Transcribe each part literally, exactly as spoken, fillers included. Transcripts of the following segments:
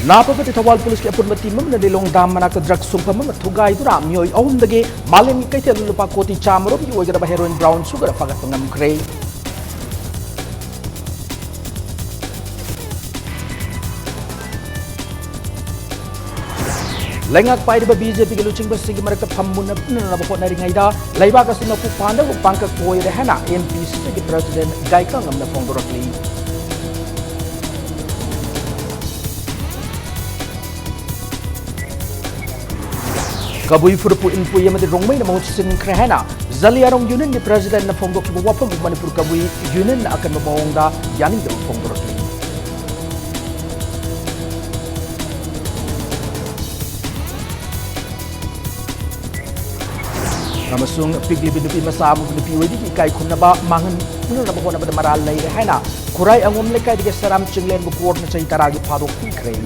ꯅꯥꯞ ꯑꯃꯗꯤ ꯊꯧꯕꯥꯜ ꯄꯨꯂꯤꯁꯀꯤ ꯑꯄꯨꯟꯕ ꯇꯤꯝ ꯑꯃꯅ ꯂꯤꯂꯣꯡ ꯗꯥꯝ ꯃꯅꯥꯛꯇ ꯗ꯭ꯔꯒ ꯁꯨꯡꯐꯝ ꯑꯃ ꯊꯨꯒꯥꯏꯗꯨꯅ ꯃꯤꯑꯣꯏ ꯑꯍꯨꯝꯗꯒꯤ ꯃꯥꯂꯦꯝꯒꯤ ꯀꯩꯊꯦꯜ ꯂꯨꯄꯥ ꯀꯣꯇꯤ ꯆꯥꯃꯔꯣꯝꯒꯤ ꯑꯣꯏꯒꯗꯕ ꯍꯦꯔꯣꯏꯟ ꯕ꯭ꯔꯥꯎꯟ ꯁꯨꯒꯔ ꯐꯥꯒꯠꯄ ꯉꯝꯈ꯭ꯔꯦ꯫ ꯂꯩꯉꯥꯛ ꯄꯥꯏꯔꯤꯕ ꯕꯤ ꯖꯦ ꯄꯤꯒꯤ ꯂꯨꯆꯤꯡꯕꯁꯤꯡꯒꯤ ꯃꯔꯛꯇ ꯐꯝꯃꯨꯟꯅꯅꯕ ꯍꯣꯠꯅꯔꯤꯉꯩꯗ ꯂꯩꯕꯥꯛ ꯑꯁꯤ ꯃꯄꯨ ꯄꯥꯟꯗꯕ ꯄꯥꯡꯀꯛ ꯑꯣꯏꯔꯦ ꯍꯥꯏꯅ ꯑꯦꯝ ꯄꯤ ꯁꯤꯒꯤ ꯄ꯭ꯔꯁꯤꯗꯦꯟ ꯒꯥꯏꯀꯥꯉꯝꯅ ꯐꯣꯡꯗꯣꯔꯛꯂꯤ꯫ ꯀꯕꯨꯏ ꯐꯨꯔꯨꯞꯄꯨ ꯏꯟꯄꯨꯏ ꯑꯃꯗꯤ ꯔꯣꯡꯃꯩꯅ ꯃꯍꯨꯠ ꯁꯤꯟꯈ꯭ꯔꯦ ꯍꯥꯏꯅ ꯖꯂꯤꯌꯥꯔꯣꯡ ꯌꯨꯅꯤꯌꯟꯒꯤ ꯄ꯭ꯔꯁꯤꯗꯦꯟꯠꯅ ꯐꯣꯡꯗꯣꯛꯈꯤꯕ ꯋꯥꯐꯝꯕꯨ ꯃꯅꯤꯄꯨꯔ ꯀꯕꯨꯏ ꯌꯨꯅꯤꯌꯟꯅ ꯑꯀꯟꯕ ꯃꯑꯣꯡꯗ ꯌꯥꯅꯤꯡꯗꯕ ꯐꯣꯡꯗꯣꯔꯛꯂꯤ꯫ ꯑꯃꯁꯨꯡ ꯄꯤꯛꯂꯤꯕꯤ ꯅꯨꯄꯤ ꯃꯆꯥ ꯑꯃꯕꯨ ꯅꯨꯄꯤ ꯑꯣꯏꯕꯤꯒꯤ ꯏꯀꯥꯏ ꯈꯨꯝꯅꯕ ꯃꯥꯡꯍꯟꯅꯅꯕ ꯍꯣꯠꯅꯕꯗ ꯃꯔꯥꯜ ꯂꯩꯔꯦ ꯍꯥꯏꯅ ꯈꯨꯔꯥꯏ ꯑꯉꯣꯝ ꯂꯩꯀꯥꯏꯗꯒꯤ ꯁꯔꯥꯝ ꯆꯤꯡꯂꯦꯟꯕꯨ ꯀꯣꯔꯠꯅ ꯆꯍꯤ ꯇꯔꯥꯒꯤ ꯐꯥꯗꯣꯛ ꯄꯤꯈ꯭ꯔꯦ꯫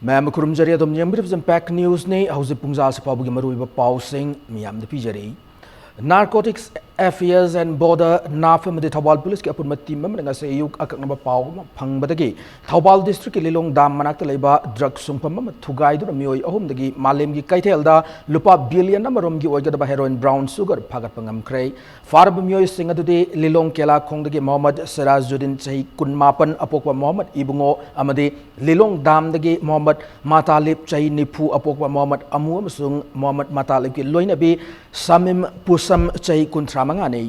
ꯃꯌꯥꯝ ꯈꯨꯔꯨꯝꯖꯔꯤ, ꯑꯗꯨꯝ ꯌꯦꯡꯕꯤꯔꯤꯕꯁꯤ ꯏꯝꯄꯦꯛ ꯅ꯭ꯌꯨꯁꯅꯤ꯫ ꯍꯧꯖꯤꯛ ꯄꯨꯡꯖꯥꯁꯤ ꯐꯥꯎꯕꯒꯤ ꯃꯔꯨꯑꯣꯏꯕ ꯄꯥꯎꯁꯤꯡ ꯃꯤꯌꯥꯝꯗ ꯄꯤꯖꯔꯤ꯫ Narcotics Affairs and Border, ꯅꯥꯞ ꯑꯃꯗꯤ ꯊꯧꯕꯥꯜ ꯄꯨꯂꯤꯁꯀꯤ ꯑꯄꯨꯟꯕ ꯇꯤꯝ ꯑꯃꯅ ꯉꯁꯤ ꯑꯌꯨꯛ ꯑꯀꯛꯅꯕ ꯄꯥꯎ ꯑꯃ ꯐꯪꯕꯗꯒꯤ ꯊꯧꯕꯥꯜ ꯗꯤꯁꯇ꯭ꯔꯤꯛꯀꯤ ꯂꯤꯂꯣꯡ ꯗꯥꯝ ꯃꯅꯥꯛꯇ ꯂꯩꯕ ꯗ꯭ꯔꯒ ꯁꯨꯡꯐꯝ ꯑꯃ ꯊꯨꯒꯥꯏꯗꯨꯅ ꯃꯤꯑꯣꯏ ꯑꯍꯨꯝꯗꯒꯤ ꯃꯥꯂꯦꯝꯒꯤ ꯀꯩꯊꯦꯜꯗ ꯂꯨꯄꯥ ꯕꯤꯂꯤꯌꯟ ꯑꯃꯔꯣꯝꯒꯤ ꯑꯣꯏꯒꯗꯕ ꯍꯦꯔꯣꯏꯟ ꯕ꯭ꯔꯥꯎꯟ ꯁꯨꯒꯔ ꯐꯥꯒꯠꯄ ꯉꯝꯈ꯭ꯔꯦ꯫ ꯐꯥꯔꯕ ꯃꯤꯑꯣꯏꯁꯤꯡ ꯑꯗꯨꯗꯤ ꯂꯤꯂꯣꯡ ꯀꯦꯂꯥꯈꯣꯡꯗꯒꯤ ꯃꯣꯍꯝꯃꯗ ꯁꯤꯔꯥꯖꯨꯗꯤꯟ ꯆꯍꯤ ꯀꯨꯟꯃꯥꯄꯟ ꯑꯄꯣꯛꯄ ꯃꯣꯍꯝꯃꯗ ꯏꯕꯨꯡꯉꯣ ꯑꯃꯗꯤ ꯂꯤꯂꯣꯡ ꯗꯥꯝꯗꯒꯤ ꯃꯣꯍꯝꯃꯗ ꯃꯥꯇꯥꯂꯤꯕ ꯆꯍꯤ ꯅꯤꯐꯨ ꯑꯄꯣꯛꯄ ꯃꯣꯍꯝꯃꯗ ꯑꯃꯨ ꯑꯃꯁꯨꯡ ꯃꯣꯍꯝꯃꯗ ꯃꯥꯇꯥꯂꯤꯕꯀꯤ ꯂꯣꯏꯅꯕꯤ ꯁꯃꯤꯝ ꯄꯨꯁꯝ ꯆꯍꯤ ꯀꯨꯟꯊ꯭ꯔꯥ ꯃꯉꯥꯅꯤ꯫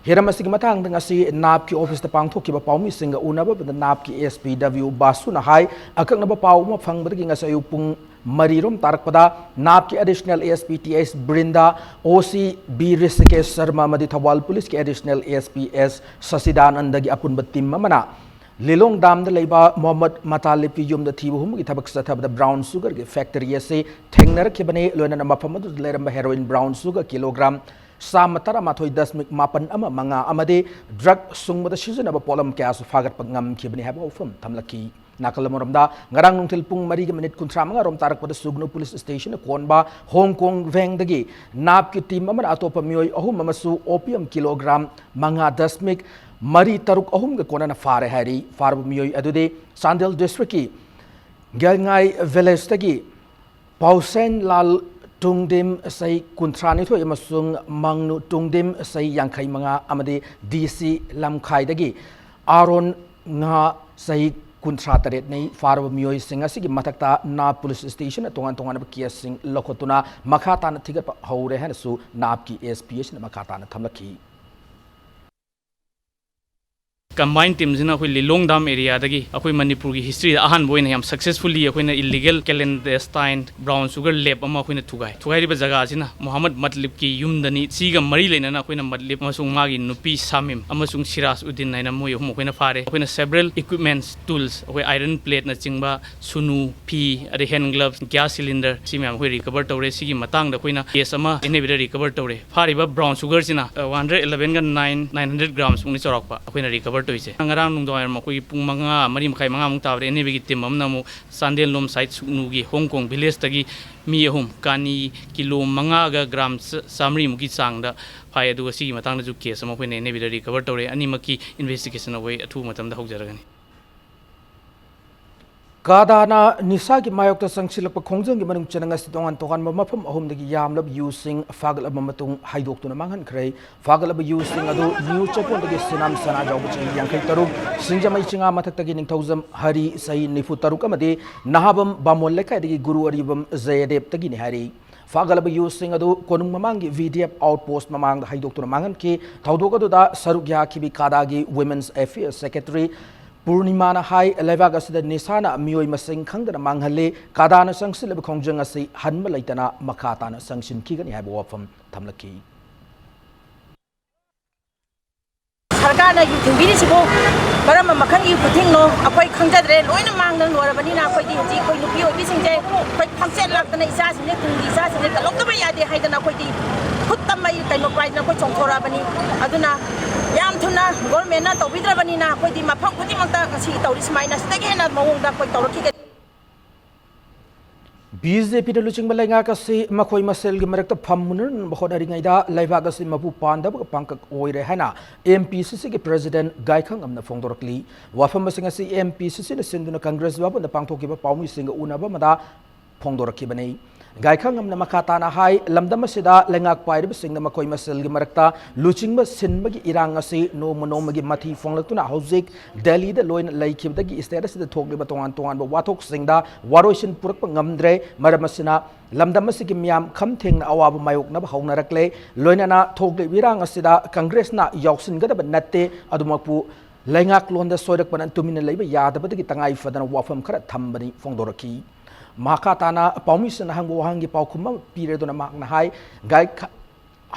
ꯍꯤꯔꯝ ꯑꯁꯤꯒꯤ ꯃꯇꯥꯡꯗ ꯉꯁꯤ ꯅꯥꯞꯀꯤ ꯑꯣꯐꯤꯁꯇ ꯄꯥꯡꯊꯣꯛꯈꯤꯕ ꯄꯥꯎꯃꯤꯁꯤꯡꯒ ꯎꯅꯕꯗ ꯅꯥꯞꯀꯤ ꯑꯦꯁ ꯄꯤ ꯗꯕ꯭ꯌꯨ ꯕꯥꯁꯨꯅ ꯍꯥꯏ, ꯑꯀꯛꯅꯕ ꯄꯥꯎ ꯑꯃ ꯐꯪꯕꯗꯒꯤ ꯉꯁꯤ ꯑꯌꯨꯛ ꯄꯨꯡ ꯃꯔꯤꯔꯣꯝ ꯇꯥꯔꯛꯄꯗ ꯅꯥꯞꯀꯤ additional S P T H Brinda, O C B Rishikesh Sharma ꯑꯃꯗꯤ ꯊꯧꯕꯥꯜ ꯄꯨꯂꯤꯁꯀꯤ ꯑꯦꯗꯤꯁꯅꯦꯜ ꯑꯦꯁ ꯄꯤ ꯑꯦꯁ ꯁꯁꯤꯗꯥꯅꯟꯗꯒꯤ ꯑꯄꯨꯟꯕ ꯇꯤꯝ ꯑꯃꯅ ꯂꯤꯂꯣꯡ ꯗꯥꯝꯗ ꯂꯩꯕ ꯃꯣꯍꯝꯃꯗ ꯃꯇꯥꯂꯤꯕꯀꯤ ꯌꯨꯝꯗ ꯊꯤꯕ ꯍꯨꯝꯕꯒꯤ ꯊꯕꯛ ꯆꯠꯊꯕꯗ ꯕ꯭ꯔꯥꯎꯟ ꯁꯨꯒꯔꯒꯤ ꯐꯦꯛꯇꯔꯤ ꯑꯁꯤ ꯊꯦꯡꯅꯔꯛꯈꯤꯕꯅꯤ꯫ ꯂꯣꯏꯅꯅ ꯃꯐꯝ ꯑꯗꯨꯗ ꯂꯩꯔꯝꯕ ꯍꯦꯔꯣꯏꯟ ꯕ꯭ꯔꯥꯎꯟ ꯁꯨꯒꯔ ꯀꯤꯂꯣꯒ꯭ꯔꯥꯝ ꯆꯥꯝꯃ ꯇꯔꯥꯃꯥꯊꯣꯏ ꯗꯁꯃꯤꯛ ꯃꯥꯄꯟ ꯑꯃ ꯃꯉꯥ ꯑꯃꯗꯤ ꯗ꯭ꯔꯒ ꯁꯨꯡꯕꯗ ꯁꯤꯖꯤꯟꯅꯕ ꯄꯣꯠꯂꯝ ꯀꯌꯥꯁꯨ ꯐꯥꯒꯠꯄ ꯉꯝꯈꯤꯕꯅꯤ ꯍꯥꯏꯕ ꯋꯥꯐꯝ ꯊꯝꯂꯛꯈꯤ꯫ ꯅꯥꯀꯜ ꯑꯃꯔꯣꯝꯗ, ꯉꯔꯥꯡ ꯅꯨꯡꯊꯤꯜ ꯄꯨꯡ ꯃꯔꯤꯒ ꯃꯤꯅꯤꯠ ꯀꯨꯟꯊ꯭ꯔꯥ ꯃꯉꯥ ꯔꯣꯝ ꯇꯥꯔꯛꯄꯗ ꯁꯨꯒꯅꯨ ꯄꯨꯂꯤꯁ ꯁ꯭ꯇꯦꯁꯟꯅ ꯀꯣꯟꯕ ꯍꯣꯡ ꯀꯣꯡ ꯚꯦꯡꯗꯒꯤ ꯅꯥꯞꯀꯤ ꯇꯤꯝ ꯑꯃꯅ ꯑꯇꯣꯞꯄ ꯃꯤꯑꯣꯏ ꯑꯍꯨꯝ ꯑꯃꯁꯨ ꯑꯣꯄꯤꯌꯝ ꯀꯤꯂꯣꯒ꯭ꯔꯥꯝ ꯃꯉꯥ ꯗꯁꯃꯤꯛ ꯃꯔꯤ ꯇꯔꯨꯛ ꯑꯍꯨꯝꯒ ꯀꯣꯟꯅꯅ ꯐꯥꯔꯦ ꯍꯥꯏꯔꯤ꯫ ꯐꯥꯔꯕ ꯃꯤꯑꯣꯏ ꯑꯗꯨꯗꯤ ꯆꯥꯟꯗꯦꯜ ꯗꯤꯁꯇ꯭ꯔꯤꯛꯀꯤ ꯒꯦꯜꯉꯥꯏ ꯚꯤꯂꯦꯖꯇꯒꯤ ꯄꯥꯎꯁꯦꯟ ꯂꯥꯜ ꯇꯨꯡꯗꯤꯝ ꯆꯍꯤ ꯀꯨꯟꯊ꯭ꯔꯥ ꯅꯤꯊꯣꯏ ꯑꯃꯁꯨꯡ ꯃꯪꯅꯨ ꯇꯨꯡꯗꯤꯝ ꯆꯍꯤ ꯌꯥꯡꯈꯩ ꯃꯉꯥ ꯑꯃꯗꯤ ꯗꯤ ꯁꯤ ꯂꯝꯈꯥꯏꯗꯒꯤ ꯑꯥꯔꯣꯟ ꯉꯥ ꯆꯍꯤ ꯀꯨꯟꯊ꯭ꯔꯥ ꯇꯔꯦꯠꯅꯤ꯫ ꯐꯥꯔꯕ ꯃꯤꯑꯣꯏꯁꯤꯡ ꯑꯁꯤꯒꯤ ꯃꯊꯛꯇ ꯅꯥꯞ ꯄꯨꯂꯤꯁ ꯁ꯭ꯇꯦꯁꯟꯅ ꯇꯣꯉꯥꯟ ꯇꯣꯉꯥꯟꯕ ꯀꯦꯁꯁꯤꯡ ꯂꯧꯈꯠꯇꯨꯅ ꯃꯈꯥ ꯇꯥꯅ ꯊꯤꯒꯠꯄ ꯍꯧꯔꯦ ꯍꯥꯏꯅꯁꯨ ꯅꯥꯞꯀꯤ ꯑꯦꯁ ꯄꯤ ꯑꯁꯤꯅ ꯃꯈꯥ ꯇꯥꯅ ꯊꯝꯂꯛꯈꯤ꯫ ꯀꯝꯕꯥꯏꯟ ꯇꯤꯝꯁꯤꯅ ꯑꯩꯈꯣꯏ ꯂꯤꯂꯣꯡ ꯗꯥꯝ ꯑꯦꯔꯤꯌꯥꯗꯒꯤ ꯑꯩꯈꯣꯏ ꯃꯅꯤꯄꯨꯔꯒꯤ ꯍꯤꯁꯇ꯭ꯔꯤꯗ ꯑꯍꯥꯟꯕ ꯑꯣꯏꯅ ꯌꯥꯝ ꯁꯛꯁꯦꯁꯐꯨꯜꯂꯤ ꯑꯩꯈꯣꯏꯅ ꯏꯜꯂꯤꯒꯦꯜ ꯀꯦꯂꯦꯟꯗꯦꯁꯇꯥꯏꯟ ꯕ꯭ꯔꯥꯎꯟ ꯁꯨꯒꯔ ꯂꯦꯞ ꯑꯃ ꯑꯩꯈꯣꯏꯅ ꯊꯨꯒꯥꯏ꯫ ꯊꯨꯒꯥꯏꯔꯤꯕ ꯖꯒꯥ ꯑꯁꯤꯅ ꯃꯣꯍꯥꯃꯗ ꯃꯠꯂꯤꯞꯀꯤ ꯌꯨꯝꯗꯅꯤ꯫ ꯁꯤꯒ ꯃꯔꯤ ꯂꯩꯅꯅ ꯑꯩꯈꯣꯏꯅ ꯃꯠꯂꯤꯞ ꯑꯃꯁꯨꯡ ꯃꯥꯒꯤ ꯅꯨꯄꯤ ꯁꯥꯃꯤꯝ ꯑꯃꯁꯨꯡ ꯁꯤꯔꯥꯖ ꯎꯗꯤꯟ ꯍꯥꯏꯅ ꯃꯣꯏ ꯑꯍꯨꯝ ꯑꯩꯈꯣꯏꯅ ꯐꯥꯔꯦ꯫ ꯑꯩꯈꯣꯏꯅ several equipments, tools, ꯑꯩꯈꯣꯏ iron plateꯅꯆꯤꯡꯕ, ꯁꯨꯅꯨ, ꯐꯤ, ꯑꯗꯩ hand gloves, gas cylinder, ꯁꯤ ꯃꯌꯥꯝ ꯑꯩꯈꯣꯏ ꯔꯤꯀꯚꯔ ꯇꯧꯔꯦ꯫ ꯁꯤꯒꯤ ꯃꯇꯥꯡꯗ ꯑꯩꯈꯣꯏꯅ ꯀꯦꯁ ꯑꯃ ꯑꯦꯟ ꯑꯥꯏ ꯕꯤꯗ ꯔꯤꯀꯚꯔ ꯇꯧꯔꯦ꯫ ꯐꯥꯔꯤꯕ ꯕ꯭ꯔꯥꯎꯟ ꯁꯨꯒꯔꯁꯤꯅ, ꯑ, one hundred elevenꯒ nine, nine hundred grams ꯃꯨꯛꯅꯤ ꯆꯥꯎꯔꯥꯛꯄ ꯑꯩꯈꯣꯏꯅ ꯔꯤꯀꯚꯔ ꯇꯧꯔꯤꯁꯦ꯫ ꯉꯔꯥꯡ ꯅꯨꯡꯗꯥꯡꯋꯥꯏꯔꯝ ꯑꯩꯈꯣꯏꯒꯤ ꯄꯨꯡ ꯃꯉꯥ, ꯃꯔꯤ ꯃꯈꯥꯏ, ꯃꯉꯥꯃꯨꯛ ꯇꯥꯕꯗ ꯑꯦꯟ ꯑꯥꯏ ꯕꯤꯒꯤ ꯇꯤꯝ ꯑꯃꯅ ꯑꯃꯨꯛ ꯆꯥꯟꯗꯦꯜꯂꯣꯝ ꯁꯥꯏꯠ ꯁꯨꯛꯅꯨꯒꯤ ꯍꯣꯡ ꯀꯣꯡ ꯚꯤꯂꯦꯖꯇꯒꯤ ꯃꯤ ꯑꯍꯨꯝ, ꯀꯥꯅꯤ ꯀꯤꯂꯣ ꯃꯉꯥꯒ ꯒ꯭ꯔꯥꯝ ꯆ-, ꯆꯥꯃꯔꯤꯃꯨꯛꯀꯤ ꯆꯥꯡꯗ ꯐꯥꯏ꯫ ꯑꯗꯨꯒ ꯁꯤꯒꯤ ꯃꯇꯥꯡꯗꯁꯨ ꯀꯦꯁ ꯑꯃ ꯑꯩꯈꯣꯏꯅ ꯑꯦꯟ ꯑꯥꯏ ꯕꯤꯗ ꯔꯤꯀꯚꯔ ꯇꯧꯔꯦ꯫ ꯑꯅꯤꯃꯛꯀꯤ ꯏꯟꯚꯦꯁꯇꯤꯒꯦꯁꯟ ꯑꯩꯈꯣꯏ ꯑꯊꯨꯕ ꯃꯇꯝꯗ ꯍꯧꯖꯔꯒꯅꯤ꯫ ꯀꯥꯗꯥꯅ ꯅꯤꯁꯥꯒꯤ ꯃꯥꯌꯣꯛꯇ ꯆꯪꯁꯤꯜꯂꯛꯄ ꯈꯣꯡꯖꯪꯒꯤ ꯃꯅꯨꯡ ꯆꯟꯅ ꯉꯁꯤ ꯇꯣꯉꯥꯟ ꯇꯣꯉꯥꯟꯕ ꯃꯐꯝ ꯑꯍꯨꯝꯗꯒꯤ ꯌꯥꯝꯂꯕ ꯌꯨꯁꯤꯡ ꯐꯥꯒꯠꯂꯕ ꯃꯇꯨꯡ ꯍꯥꯏꯗꯣꯛꯇꯨꯅ ꯃꯥꯡꯍꯟꯈ꯭ꯔꯦ꯫ ꯐꯥꯒꯠꯂꯕ ꯌꯨꯁꯤꯡ ꯑꯗꯨ ꯅ꯭ꯌꯨ ꯆꯦꯛꯀꯣꯟꯗꯒꯤ ꯁꯤꯅꯥꯝ ꯁꯅꯥꯖꯥꯎꯕ ꯆꯍꯤ ꯌꯥꯡꯈꯩ ꯇꯔꯨꯛ, ꯁꯤꯡꯖꯃꯩ ꯆꯤꯉꯥ ꯃꯊꯛꯇꯒꯤ ꯅꯤꯡꯊꯧꯖꯝ ꯍꯔꯤ ꯆꯍꯤ ꯅꯤꯐꯨ ꯇꯔꯨꯛ ꯑꯃꯗꯤ ꯅꯍꯥꯕꯝ ꯕꯥꯃꯣꯟ ꯂꯩꯀꯥꯏꯗꯒꯤ ꯒꯨꯔꯨ ꯑꯔꯤꯕꯝ ꯖꯌꯗꯦꯕꯇꯒꯤꯅꯤ ꯍꯥꯏꯔꯤ꯫ ꯐꯥꯒꯠꯂꯕ ꯌꯨꯁꯤꯡ ꯑꯗꯨ ꯀꯣꯅꯨꯡ ꯃꯃꯥꯡꯒꯤ V D F out post ꯃꯃꯥꯡꯗ ꯍꯩꯗꯣꯛꯇꯨꯅ ꯃꯥꯡꯍꯟꯈꯤ꯫ ꯊꯧꯗꯣꯛ ꯑꯗꯨꯗ ꯁꯔꯨꯛ ꯌꯥꯈꯤꯕꯤ ꯀꯥꯗꯥꯒꯤ ꯋꯨꯃꯦꯟꯁ ꯑꯦꯐꯤꯌꯔꯁ ꯁꯦꯀ꯭ꯔꯦꯇꯔꯤ ꯄꯨꯔꯅꯤꯃꯥꯅ ꯍꯥꯏ, ꯂꯩꯕꯥꯛ ꯑꯁꯤꯗ ꯅꯤꯁꯥꯅ ꯃꯤꯑꯣꯏ ꯃꯁꯤꯡ ꯈꯪꯗꯅ ꯃꯥꯡꯍꯜꯂꯤ꯫ ꯀꯥꯗꯥꯅ ꯆꯪꯁꯤꯜꯂꯤꯕ ꯈꯣꯡꯖꯪ ꯑꯁꯤ ꯍꯟꯕ ꯂꯩꯇꯅ ꯃꯈꯥ ꯇꯥꯅ ꯆꯪꯁꯤꯟꯈꯤꯒꯅꯤ ꯍꯥꯏꯕ ꯋꯥꯐꯝ ꯊꯝꯂꯛꯈꯤ꯫ ꯁꯔꯀꯥꯔꯅ ꯌꯨ ꯊꯤꯡꯕꯤꯔꯤꯁꯤꯕꯨ ꯀꯔꯝꯕ ꯃꯈꯜꯒꯤ ꯈꯨꯊꯤꯡꯅꯣ? ꯑꯩꯈꯣꯏ ꯈꯪꯖꯗ꯭ꯔꯦ꯫ ꯂꯣꯏꯅ ꯃꯥꯡꯗꯅ ꯂꯣꯏꯔꯕꯅꯤꯅ ꯑꯩꯈꯣꯏꯗꯤ ꯍꯧꯖꯤꯛ ꯑꯩꯈꯣꯏ ꯅꯨꯄꯤ ꯑꯣꯏꯕꯤꯁꯤꯡꯁꯦ ꯑꯩꯈꯣꯏ ꯈꯪꯆꯦꯠ ꯂꯥꯛꯇꯅ ꯏꯆꯥꯁꯤꯡꯁꯦ, ꯇꯨꯡꯒꯤ ꯏꯆꯥꯁꯤꯡꯁꯦ ꯀꯜꯍꯧꯗꯕ ꯌꯥꯗꯦ ꯍꯥꯏꯗꯅ ꯑꯩꯈꯣꯏꯗꯤ ꯈꯨꯠꯇ ꯃꯩ ꯀꯩꯅꯣ ꯄꯥꯏꯗꯅ ꯑꯩꯈꯣꯏ ꯆꯣꯡꯊꯣꯔꯛꯑꯕꯅꯤ꯫ ꯑꯗꯨꯅ ꯌꯥꯝ ꯊꯨꯅ ꯒꯣꯔꯃꯦꯟꯅ ꯇꯧꯕꯤꯗ꯭ꯔꯕꯅꯤꯅ ꯑꯩꯈꯣꯏꯗꯤ ꯃꯐꯝ ꯈꯨꯗꯤꯡꯃꯛꯇ ꯉꯁꯤ ꯇꯧꯔꯤ ꯁꯨꯃꯥꯏꯅ ꯁꯤꯗꯒꯤ ꯍꯦꯟꯅ ꯃꯑꯣꯡꯗ ꯑꯩꯈꯣꯏ ꯇꯧꯔꯛꯈꯤꯒꯅꯤ꯫ ꯕꯤ ꯖꯦ ꯄꯤꯅ ꯂꯨꯆꯤꯡꯕ ꯂꯩꯉꯥꯛ ꯑꯁꯤ ꯃꯈꯣꯏ ꯃꯁꯦꯜꯒꯤ ꯃꯔꯛꯇ ꯐꯝꯃꯨꯅꯅꯕ ꯍꯣꯠꯅꯔꯤꯉꯩꯗ ꯂꯩꯕꯥꯛ ꯑꯁꯤ ꯃꯄꯨ ꯄꯥꯟꯗꯕ ꯄꯥꯡꯀꯛ ꯑꯣꯏꯔꯦ ꯍꯥꯏꯅ ꯑꯦꯝ ꯄꯤ ꯁꯤ ꯁꯤꯒꯤ ꯄ꯭ꯔꯦꯁꯤꯗꯦꯟꯠ ꯒꯥꯏꯈꯪꯉꯝꯅ ꯐꯣꯡꯗꯣꯔꯛꯂꯤ꯫ ꯋꯥꯐꯝ ꯑꯁꯤꯡ ꯑꯁꯤ ꯑꯦꯝ ꯄꯤ ꯁꯤ ꯁꯤꯅ ꯁꯤꯟꯗꯨꯅ ꯀꯪꯒ꯭ꯔꯦꯁ ꯚꯕꯟꯗ ꯄꯥꯡꯊꯣꯛꯈꯤꯕ ꯄꯥꯎꯃꯤꯁꯤꯡꯒ ꯎꯅꯕ ꯑꯃꯗ ꯐꯣꯡꯗꯣꯔꯛꯈꯤꯕꯅꯤ꯫ ꯒꯥꯏꯈꯪꯉꯝꯅ ꯃꯈꯥ ꯇꯥꯅ ꯍꯥꯏ, ꯂꯝꯗꯝ ꯑꯁꯤꯗ ꯂꯩꯉꯥꯛ ꯄꯥꯏꯔꯤꯕꯁꯤꯡꯅ ꯃꯈꯣꯏ ꯃꯁꯦꯜꯒꯤ ꯃꯔꯛꯇ ꯂꯨꯆꯤꯡꯕ ꯁꯤꯟꯕꯒꯤ ꯏꯔꯥꯡ ꯑꯁꯤ ꯅꯣꯡꯃ ꯅꯣꯡꯃꯒꯤ ꯃꯊꯤ ꯐꯣꯡꯂꯛꯇꯨꯅ ꯍꯧꯖꯤꯛ ꯗꯦꯜꯂꯤꯗ ꯂꯣꯏꯅ ꯂꯩꯈꯤꯕꯗꯒꯤ state ꯑꯁꯤꯗ ꯊꯣꯛꯂꯤꯕ ꯇꯣꯉꯥꯟ ꯇꯣꯉꯥꯟꯕ ꯋꯥꯊꯣꯛꯁꯤꯡꯗ ꯋꯥꯔꯣꯏꯁꯤꯟ ꯄꯨꯔꯛꯄ ꯉꯝꯗ꯭ꯔꯦ꯫ ꯃꯔꯝ ꯑꯁꯤꯅ ꯂꯝꯗꯝ ꯑꯁꯤꯒꯤ ꯃꯤꯌꯥꯝ ꯈꯝ ꯊꯦꯡꯅ ꯑꯋꯥꯕ ꯃꯥꯌꯣꯛꯅꯕ ꯍꯧꯅꯔꯛꯂꯦ꯫ ꯂꯣꯏꯅꯅ ꯊꯣꯛꯂꯤꯕ ꯏꯔꯥꯡ ꯑꯁꯤꯗ ꯀꯪꯒ꯭ꯔꯦꯁꯅ ꯌꯥꯎꯁꯤꯟꯒꯗꯕ ꯅꯠꯇꯦ꯫ ꯑꯗꯨꯃꯛꯄꯨ ꯂꯩꯉꯥꯛꯂꯣꯟꯗ ꯁꯣꯏꯔꯛꯄꯅ ꯇꯨꯃꯤꯟꯅ ꯂꯩꯕ ꯌꯥꯗꯕꯗꯒꯤ ꯇꯉꯥꯏ ꯐꯗꯅ ꯋꯥꯐꯝ ꯈꯔ ꯊꯝꯕꯅꯤ ꯐꯣꯡꯗꯣꯔꯛꯈꯤ꯫ ꯃꯈꯥ ꯇꯥꯅ ꯄꯥꯎꯃꯤꯁꯤꯡꯅ ꯍꯪꯕ ꯋꯥꯍꯪꯒꯤ ꯄꯥꯎꯈꯨꯝ ꯑꯃ ꯄꯤꯔꯦ꯫ ꯑꯗꯨꯅ ꯃꯍꯥꯛꯅ ꯍꯥꯏ, ꯒꯥꯏ-, ꯈ-,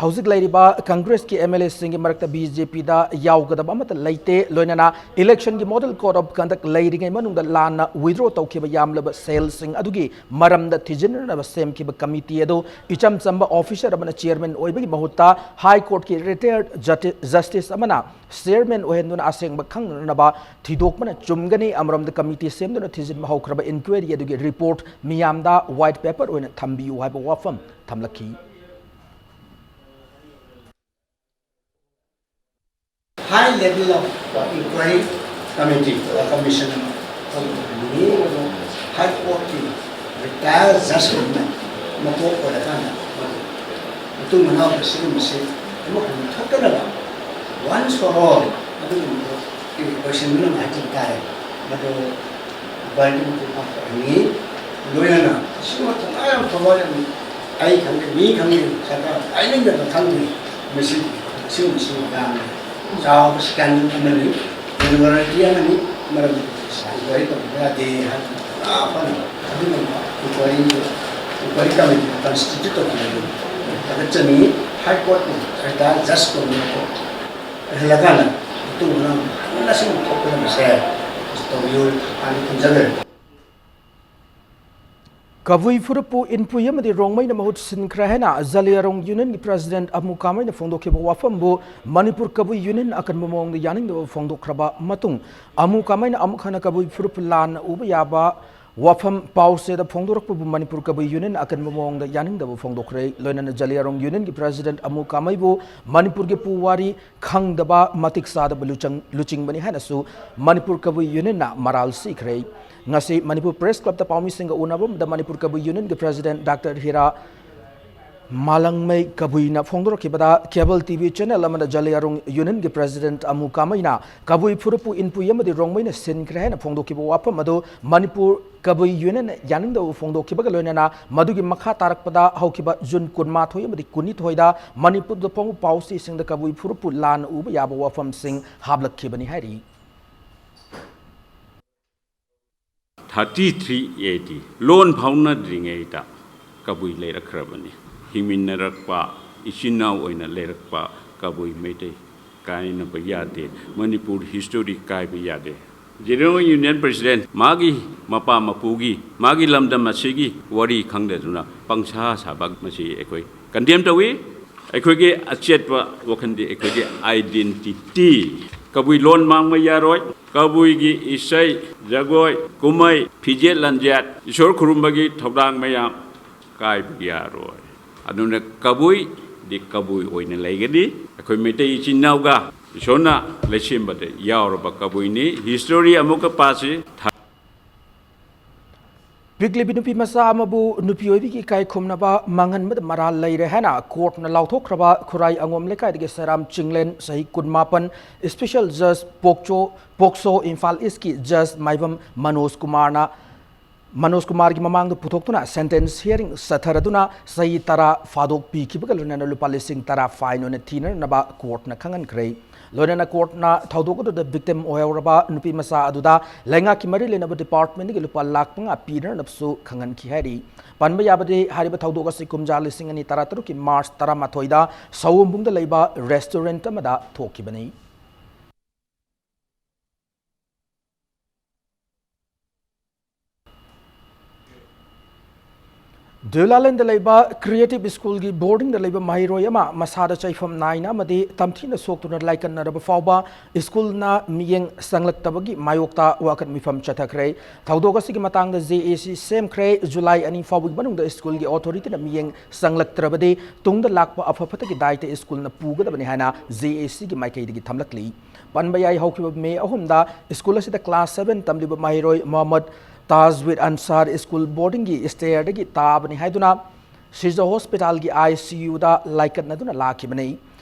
ꯍꯧꯖꯤꯛ ꯂꯩꯔꯤꯕ ꯀꯪꯒ꯭ꯔꯦꯁꯀꯤ ꯑꯦꯝ ꯑꯦꯜ ꯑꯦꯁꯤꯡꯒꯤ ꯃꯔꯛꯇ ꯕꯤ ꯖꯦ ꯄꯤꯗ ꯌꯥꯎꯒꯗꯕ ꯑꯃꯠꯇ ꯂꯩꯇꯦ꯫ ꯂꯣꯏꯅꯅ election ꯒꯤ model code of conduct ꯂꯩꯔꯤꯉꯩ ꯃꯅꯨꯡꯗ ꯂꯥꯟꯅ withdraw ꯇꯧꯈꯤꯕ ꯌꯥꯝꯂꯕ ꯁꯦꯜꯁꯤꯡ ꯑꯗꯨꯒꯤ ꯃꯔꯝꯗ ꯊꯤꯖꯤꯟꯅꯅꯕ ꯁꯦꯝꯈꯤꯕ committee ꯑꯗꯨ ꯏꯆꯝ ꯆꯝꯕ officer ꯑꯃꯅ chairman ꯑꯣꯏꯕꯒꯤ ꯃꯍꯨꯠꯇ High Court ꯀꯤ retired justi-, justice ꯑꯃꯅ chairman ꯑꯣꯏꯍꯟꯗꯨꯅ ꯑꯁꯦꯡꯕ ꯈꯪꯅꯅꯕ ꯊꯤꯗꯣꯛꯄꯅ ꯆꯨꯝꯒꯅꯤ꯫ ꯑꯃꯔꯣꯝꯗ committee ꯁꯦꯝꯗꯨꯅ ꯊꯤꯖꯤꯟꯕ ꯍꯧꯈ꯭ꯔꯕ inquiry ꯑꯗꯨꯒꯤ report ꯃꯤꯌꯥꯝꯗ white paper ꯑꯣꯏꯅ ꯊꯝꯕꯤꯌꯨ ꯍꯥꯏꯕ ꯋꯥꯐꯝ ꯊꯝꯂꯛꯈꯤ꯫ High level of inquiry committee, commission ꯑꯃ ꯊꯝꯂꯛꯈꯤꯕꯅꯤ꯫ ꯑꯗꯣ High Court ꯀꯤ retired justice ꯑꯃ ꯃꯀꯣꯛ ꯑꯣꯏꯔꯀꯥꯟꯗ ꯃꯗꯨ ꯃꯇꯨꯡ ꯃꯅꯥꯎꯗ ꯁꯤꯒꯨꯝꯕꯁꯤ ꯑꯃꯨꯛ ꯍꯟꯅ ꯊꯣꯛꯇꯅꯕ once for all ꯑꯗꯨꯒꯨꯝꯕꯗꯣ ꯂꯣꯏꯁꯤꯟꯕꯤꯅꯕ ꯍꯥꯏꯖꯕ ꯇꯥꯔꯦ꯫ ꯃꯗꯨ ꯎꯄꯥꯏꯒꯤ ꯃꯄꯨꯡ ꯐꯥꯕ ꯑꯣꯏꯍꯟꯅꯤꯡꯉꯤ꯫ ꯂꯣꯏꯅꯅ ꯑꯁꯤꯒꯨꯝꯕ ꯊꯧꯅꯥ ꯌꯥꯝ ꯐꯕ, ꯌꯥꯝ, ꯑꯩ ꯈꯪꯗꯦ, ꯃꯤ ꯈꯪꯗꯦ, ꯁꯔꯀꯥꯔ ꯄꯥꯏꯅꯤꯡꯗꯕ ꯈꯪꯗꯦ, ꯃꯁꯤ, ꯑꯁꯤꯒꯨꯝꯕꯁꯤ ꯌꯥꯝꯅ ꯆꯥꯎꯕ scandal ꯑꯃꯅꯤ, immorality ꯑꯃꯅꯤ꯫ ꯃꯔꯝꯗꯤ inquiry ꯇꯧꯕ ꯌꯥꯗꯦ ꯍꯥꯏꯗꯅ ꯄꯨꯔꯥ ꯐꯅ ꯑꯗꯨꯒꯨꯝꯕ inquiry, inquiry committee constitute ꯇꯧꯕꯤꯕꯗꯨ ꯊꯥꯒꯠꯆꯅꯤꯡꯉꯤ꯫ High Court ꯅ retired justice ꯀꯧꯕ ꯑꯣꯏꯍꯜꯂꯀꯥꯟꯗ ꯃꯇꯨꯡ ꯃꯅꯥꯎ ꯐꯖꯅ ꯁꯤꯒꯨꯝꯕ ꯊꯣꯛꯀꯗꯕꯁꯦ ꯇꯧꯕꯤꯌꯨ ꯍꯥꯏꯅ ꯊꯝꯖꯒ꯭ꯔꯦ꯫ ꯀꯕꯨꯏ ꯐꯨꯔꯨꯞꯄꯨ ꯏꯟꯄꯨꯏ ꯑꯃꯗꯤ ꯔꯣꯡꯃꯩꯅ ꯃꯍꯨꯠ ꯁꯤꯟꯈ꯭ꯔꯦ ꯍꯥꯏꯅ ꯖꯂꯤꯌꯥꯔꯣꯡ ꯌꯨꯅꯤꯌꯟꯒꯤ ꯄ꯭ꯔꯦꯁꯤꯗꯦꯟꯠ ꯑꯃꯨ ꯀꯥꯃꯩꯅ ꯐꯣꯡꯗꯣꯛꯈꯤꯕ ꯋꯥꯐꯝꯕꯨ ꯃꯅꯤꯄꯨꯔ ꯀꯕꯨꯏ ꯌꯨꯅꯤꯌꯟ ꯑꯀꯟꯕ ꯃꯑꯣꯡꯗ ꯌꯥꯅꯤꯡꯗꯕ ꯐꯣꯡꯗꯣꯛꯈ꯭ꯔꯕ ꯃꯇꯨꯡ, ꯑꯃꯨ ꯀꯥꯃꯩꯅ ꯑꯃꯨꯛ ꯍꯟꯅ ꯀꯕꯨꯏ ꯐꯨꯔꯨꯞꯄꯨ ꯂꯥꯟꯅ ꯎꯕ ꯌꯥꯕ ꯋꯥꯐꯝ ꯄꯥꯎꯆꯦꯗ ꯐꯣꯡꯗꯣꯔꯛꯄꯕꯨ ꯃꯅꯤꯄꯨꯔ ꯀꯕꯨꯏ ꯌꯨꯅꯤꯌꯟ ꯑꯀꯟꯕ ꯃꯑꯣꯡꯗ ꯌꯥꯅꯤꯡꯗꯕ ꯐꯣꯡꯗꯣꯛꯈ꯭ꯔꯦ꯫ ꯂꯣꯏꯅꯅ ꯖꯂꯤꯌꯥꯔꯣꯡ ꯌꯨꯅꯤꯌꯟꯒꯤ ꯄ꯭ꯔꯦꯁꯤꯗꯦꯟꯠ ꯑꯃꯨ ꯀꯥꯃꯩꯕꯨ ꯃꯅꯤꯄꯨꯔꯒꯤ ꯄꯨꯋꯥꯔꯤ ꯈꯪꯗꯕ, ꯃꯇꯤꯛ ꯆꯥꯗꯕ ꯂꯨꯆꯪ-, ꯂꯨꯆꯤꯡꯕꯅꯤ ꯍꯥꯏꯅꯁꯨ ꯃꯅꯤꯄꯨꯔ ꯀꯕꯨꯏ ꯌꯨꯅꯤꯌꯟꯅ ꯃꯔꯥꯜ ꯁꯤꯈ꯭ꯔꯦ꯫ ꯉꯁꯤ ꯃꯅꯤꯄꯨꯔ ꯄ꯭ꯔꯦꯁ ꯀ꯭ꯂꯕꯇ ꯄꯥꯎꯃꯤꯁꯤꯡꯒ ꯎꯅꯕ ꯑꯃꯗ ꯃꯅꯤꯄꯨꯔ ꯀꯕꯨꯏ ꯌꯨꯅꯤꯌꯟꯒꯤ ꯄ꯭ꯔꯦꯁꯤꯗꯦꯟꯠ ꯗꯥꯛꯇꯔ ꯍꯤꯔꯥ ꯃꯥꯂꯪꯃꯩ ꯀꯕꯨꯏꯅ ꯐꯣꯡꯗꯣꯔꯛꯈꯤꯕꯗ, ꯀꯦꯕꯜ ꯇꯤ ꯚꯤ ꯆꯦꯅꯦꯜ ꯑꯃꯗ ꯖꯂꯤꯌꯥꯔꯣꯡ ꯌꯨꯅꯤꯌꯟꯒꯤ ꯄ꯭ꯔꯦꯁꯤꯗꯦꯟꯠ ꯑꯃꯨ ꯀꯥꯃꯩꯅ ꯀꯕꯨꯏ ꯐꯨꯔꯨꯞꯄꯨ ꯏꯟꯄꯨꯏ ꯑꯃꯗꯤ ꯔꯣꯡꯃꯩꯅ ꯁꯤꯟꯈ꯭ꯔꯦ ꯍꯥꯏꯅ ꯐꯣꯡꯗꯣꯛꯈꯤꯕ ꯋꯥꯐꯝ ꯑꯗꯨ ꯃꯅꯤꯄꯨꯔ ꯀꯕꯨꯏ ꯌꯨꯅꯤꯌꯟꯅ ꯌꯥꯅꯤꯡꯗꯕ ꯐꯣꯡꯗꯣꯛꯈꯤꯕꯒ ꯂꯣꯏꯅꯅ ꯃꯗꯨꯒꯤ ꯃꯈꯥ ꯇꯥꯔꯛꯄꯗ ꯍꯧꯈꯤꯕ ꯖꯨꯟ ꯀꯨꯟꯃꯥꯊꯣꯏ ꯑꯃꯗꯤ ꯀꯨꯟꯅꯤꯊꯣꯏꯗ ꯃꯅꯤꯄꯨꯔꯗ ꯐꯣꯡꯕ ꯄꯥꯎꯆꯦꯁꯤꯡꯗ ꯀꯕꯨꯏ ꯐꯨꯔꯨꯞꯄꯨ ꯂꯥꯟꯅ ꯎꯕ ꯌꯥꯕ ꯋꯥꯐꯝꯁꯤꯡ ꯍꯥꯞꯂꯛꯈꯤꯕꯅꯤ ꯍꯥꯏꯔꯤ꯫ ꯊꯥꯔꯇꯤ ꯊ꯭ꯔꯤ ꯑꯦ ꯗꯤ ꯂꯣꯟ ꯐꯥꯎꯅꯗ꯭ꯔꯤꯉꯩꯗ ꯀꯕꯨꯏ ꯂꯩꯔꯛꯈ꯭ꯔꯕꯅꯤ꯫ ꯍꯤꯡꯃꯤꯟꯅꯔꯛꯄ, ꯏꯆꯤꯟ ꯏꯅꯥꯎ ꯑꯣꯏꯅ ꯂꯩꯔꯛꯄ ꯀꯕꯨꯏ ꯃꯩꯇꯩ ꯀꯥꯏꯅꯕ ꯌꯥꯗꯦ꯫ ꯃꯅꯤꯄꯨꯔ ꯍꯤꯁꯇꯣꯔꯤ ꯀꯥꯏꯕ ꯌꯥꯗꯦ꯫ ꯖꯦꯅꯔꯦꯜ ꯌꯨꯅꯤꯌꯟ ꯄ꯭ꯔꯦꯁꯤꯗꯦꯟꯠ ꯃꯥꯒꯤ ꯃꯄꯥ ꯃꯄꯨꯒꯤ, ꯃꯥꯒꯤ ꯂꯝꯗꯝ ꯑꯁꯤꯒꯤ ꯋꯥꯔꯤ ꯈꯪꯗꯗꯨꯅ ꯄꯪꯁꯥ ꯁꯥꯕ ꯃꯁꯤ ꯑꯩꯈꯣꯏ ꯀꯟꯗꯦꯝ ꯇꯧꯏ꯫ ꯑꯩꯈꯣꯏꯒꯤ ꯑꯆꯦꯠꯄ ꯋꯥꯈꯜꯗꯤ ꯑꯩꯈꯣꯏꯒꯤ ꯑꯥꯏꯗꯦꯟꯇꯤꯇꯤ꯫ ꯀꯕꯨꯏ ꯂꯣꯟ ꯃꯥꯡꯕ ꯌꯥꯔꯣꯏ꯫ ꯀꯕꯨꯏꯒꯤ ꯏꯁꯩ, ꯖꯒꯣꯏ, ꯀꯨꯝꯍꯩ, ꯐꯤꯖꯦꯠ ꯂꯝꯖꯦꯠ, ꯏꯁꯣꯔ ꯈꯨꯔꯨꯝꯕꯒꯤ ꯊꯧꯗꯥꯡ ꯃꯌꯥꯝ ꯀꯥꯏꯕ ꯌꯥꯔꯣꯏ꯫ ꯑꯗꯨꯅ ꯀꯕꯨꯏꯗꯤ ꯀꯕꯨꯏ ꯑꯣꯏꯅ ꯂꯩꯒꯅꯤ꯫ ꯑꯩꯈꯣꯏ ꯃꯩꯇꯩ ꯏꯆꯤꯟ ꯏꯅꯥꯎꯒ ꯏꯁꯣꯔꯅ ꯂꯩꯁꯦꯝꯕꯗ ꯌꯥꯎꯔꯕ ꯀꯕꯨꯏꯅꯤ꯫ ꯍꯤꯁꯇꯣꯔꯤ ꯑꯃꯨꯛꯀ ꯄꯥꯁꯤ꯫ ꯄꯤꯛꯂꯤꯕꯤ ꯅꯨꯄꯤ ꯃꯆꯥ ꯑꯃꯕꯨ ꯅꯨꯄꯤ ꯑꯣꯏꯕꯤꯒꯤ ꯏꯀꯥꯏ ꯈꯨꯝꯅꯕ ꯃꯥꯡꯍꯟꯕꯗ ꯃꯔꯥꯜ ꯂꯩꯔꯦ ꯍꯥꯏꯅ ꯀꯣꯔꯠꯅ ꯂꯥꯎꯊꯣꯛꯈ꯭ꯔꯕ ꯈꯨꯔꯥꯏ ꯑꯉꯣꯝ ꯂꯩꯀꯥꯏꯗꯒꯤ ꯁꯦꯔꯥꯝ ꯆꯤꯡꯂꯦꯟ, ꯆꯍꯤ ꯀꯨꯟꯃꯥꯄꯟ, ꯏꯁꯄꯤꯁꯦꯜ ꯖꯖ ꯄꯣꯛꯆꯣ, ꯄꯣꯛꯁꯣ ꯏꯝꯐꯥꯜ ꯏꯁꯀꯤ ꯖꯖ ꯃꯥꯏꯕꯝ ꯃꯅꯣꯖ ꯀꯨꯃꯥꯔꯅ, ꯃꯅꯣꯖ ꯀꯨꯃꯥꯔꯒꯤ ꯃꯃꯥꯡꯗ ꯄꯨꯊꯣꯛꯇꯨꯅ ꯁꯦꯟꯇꯦꯟꯁ ꯍꯤꯌꯥꯔꯤꯡ ꯆꯠꯊꯔꯗꯨꯅ ꯆꯍꯤ ꯇꯔꯥ ꯐꯥꯗꯣꯛ ꯄꯤꯈꯤꯕꯒ ꯂꯣꯏꯅꯅ ꯂꯨꯄꯥ ꯂꯤꯁꯤꯡ ꯇꯔꯥ ꯐꯥꯏꯟ ꯑꯣꯏꯅ ꯊꯤꯅꯅꯕ ꯀꯣꯔꯠꯅ ꯈꯪꯍꯟꯈ꯭ꯔꯦ꯫ ꯂꯣꯏꯅꯅ ꯀꯣꯔꯠꯅ ꯊꯧꯗꯣꯛ ꯑꯗꯨꯗ ꯚꯤꯛꯇꯤꯝ ꯑꯣꯏꯍꯧꯔꯕ ꯅꯨꯄꯤ ꯃꯆꯥ ꯑꯗꯨꯗ ꯂꯩꯉꯥꯛꯀꯤ ꯃꯔꯤ ꯂꯩꯅꯕ ꯗꯤꯄꯥꯔꯠꯃꯦꯟꯠꯒꯤ ꯂꯨꯄꯥ ꯂꯥꯈ ꯃꯉꯥ ꯄꯤꯅꯅꯕꯁꯨ ꯈꯪꯍꯟꯈꯤ ꯍꯥꯏꯔꯤ꯫ ꯄꯟꯕ ꯌꯥꯕꯗꯤ, ꯍꯥꯏꯔꯤꯕ ꯊꯧꯗꯣꯛ ꯑꯁꯤ ꯀꯨꯝꯖꯥ ꯂꯤꯁꯤꯡ ꯑꯅꯤ ꯇꯔꯥꯇꯔꯨꯛꯀꯤ ꯃꯥꯔꯆ ꯇꯔꯥꯃꯥꯊꯣꯏꯗ ꯁꯑꯣꯝꯕꯨꯡꯗ ꯂꯩꯕ ꯔꯦꯁꯇꯨꯔꯦꯟꯠ ꯑꯃꯗ ꯊꯣꯛꯈꯤꯕꯅꯤ꯫ ꯗꯨꯂꯥꯂꯦꯟꯗ ꯂꯩꯕ ꯀ꯭ꯔꯤꯌꯦꯇꯤꯚ ꯁ꯭ꯀꯨꯜꯒꯤ ꯕꯣꯔꯗꯤꯡꯗ ꯂꯩꯕ ꯃꯍꯩꯔꯣꯏ ꯑꯃ ꯃꯁꯥꯗ ꯆꯩꯐꯝ ꯅꯥꯏꯅ ꯑꯃꯗꯤ ꯇꯝꯊꯤꯅ ꯁꯣꯛꯇꯨꯅ ꯂꯥꯏꯀꯠꯅꯔꯕ ꯐꯥꯎꯕ ꯁ꯭ꯀꯨꯜꯅ ꯃꯤꯠꯌꯦꯡ ꯆꯪꯂꯛꯇꯕꯒꯤ ꯃꯥꯌꯣꯛꯇ ꯋꯥꯀꯠ ꯃꯤꯐꯝ ꯆꯠꯊꯈ꯭ꯔꯦ꯫ ꯊꯧꯗꯣꯛ ꯑꯁꯤꯒꯤ ꯃꯇꯥꯡꯗ ꯖꯦ ꯑꯦ ꯁꯤ ꯁꯦꯝꯈ꯭ꯔꯦ꯫ ꯖꯨꯂꯥꯏ ꯑꯅꯤ ꯐꯥꯎꯕꯒꯤ ꯃꯅꯨꯡꯗ ꯁ꯭ꯀꯨꯜꯒꯤ ꯑꯣꯊꯣꯔꯤꯇꯤꯅ ꯃꯤꯠꯌꯦꯡ ꯆꯪꯂꯛꯇ꯭ꯔꯕꯗꯤ ꯇꯨꯡꯗ ꯂꯥꯛꯄ ꯑꯐ ꯐꯠꯇꯒꯤ ꯗꯥꯏꯇ ꯁ꯭ꯀꯨꯜꯅ ꯄꯨꯒꯗꯕꯅꯤ ꯍꯥꯏꯅ ꯖꯦ ꯑꯦ ꯁꯤꯒꯤ ꯃꯥꯏꯀꯩꯗꯒꯤ ꯊꯝꯂꯛꯂꯤ꯫ ꯄꯟꯕ ꯌꯥꯏ, ꯍꯧꯈꯤꯕ ꯃꯦ ꯑꯍꯨꯝꯗ ꯁ꯭ꯀꯨꯜ ꯑꯁꯤꯗ ꯀ꯭ꯂꯥꯁ ꯁꯚꯦꯟ ꯇꯝꯂꯤꯕ ꯃꯍꯩꯔꯣꯏ ꯃꯣꯍꯝꯃꯗ ꯇꯥꯖ ꯋꯤꯠ ꯑꯟꯁꯥꯔ ꯁ꯭ꯀꯨꯜ ꯕꯣꯔꯗꯤꯡꯒꯤ ꯁ꯭ꯇꯦꯌꯔꯗꯒꯤ ꯇꯥꯕꯅꯤ ꯍꯥꯏꯗꯨꯅ ꯁꯤꯖ ꯍꯣꯁꯄꯤꯇꯥꯜꯒꯤ ꯑꯥꯏ ꯁꯤ ꯌꯨꯗ ꯂꯥꯏꯀꯠꯅꯗꯨꯅ ꯂꯥꯛꯈꯤꯕꯅꯤ꯫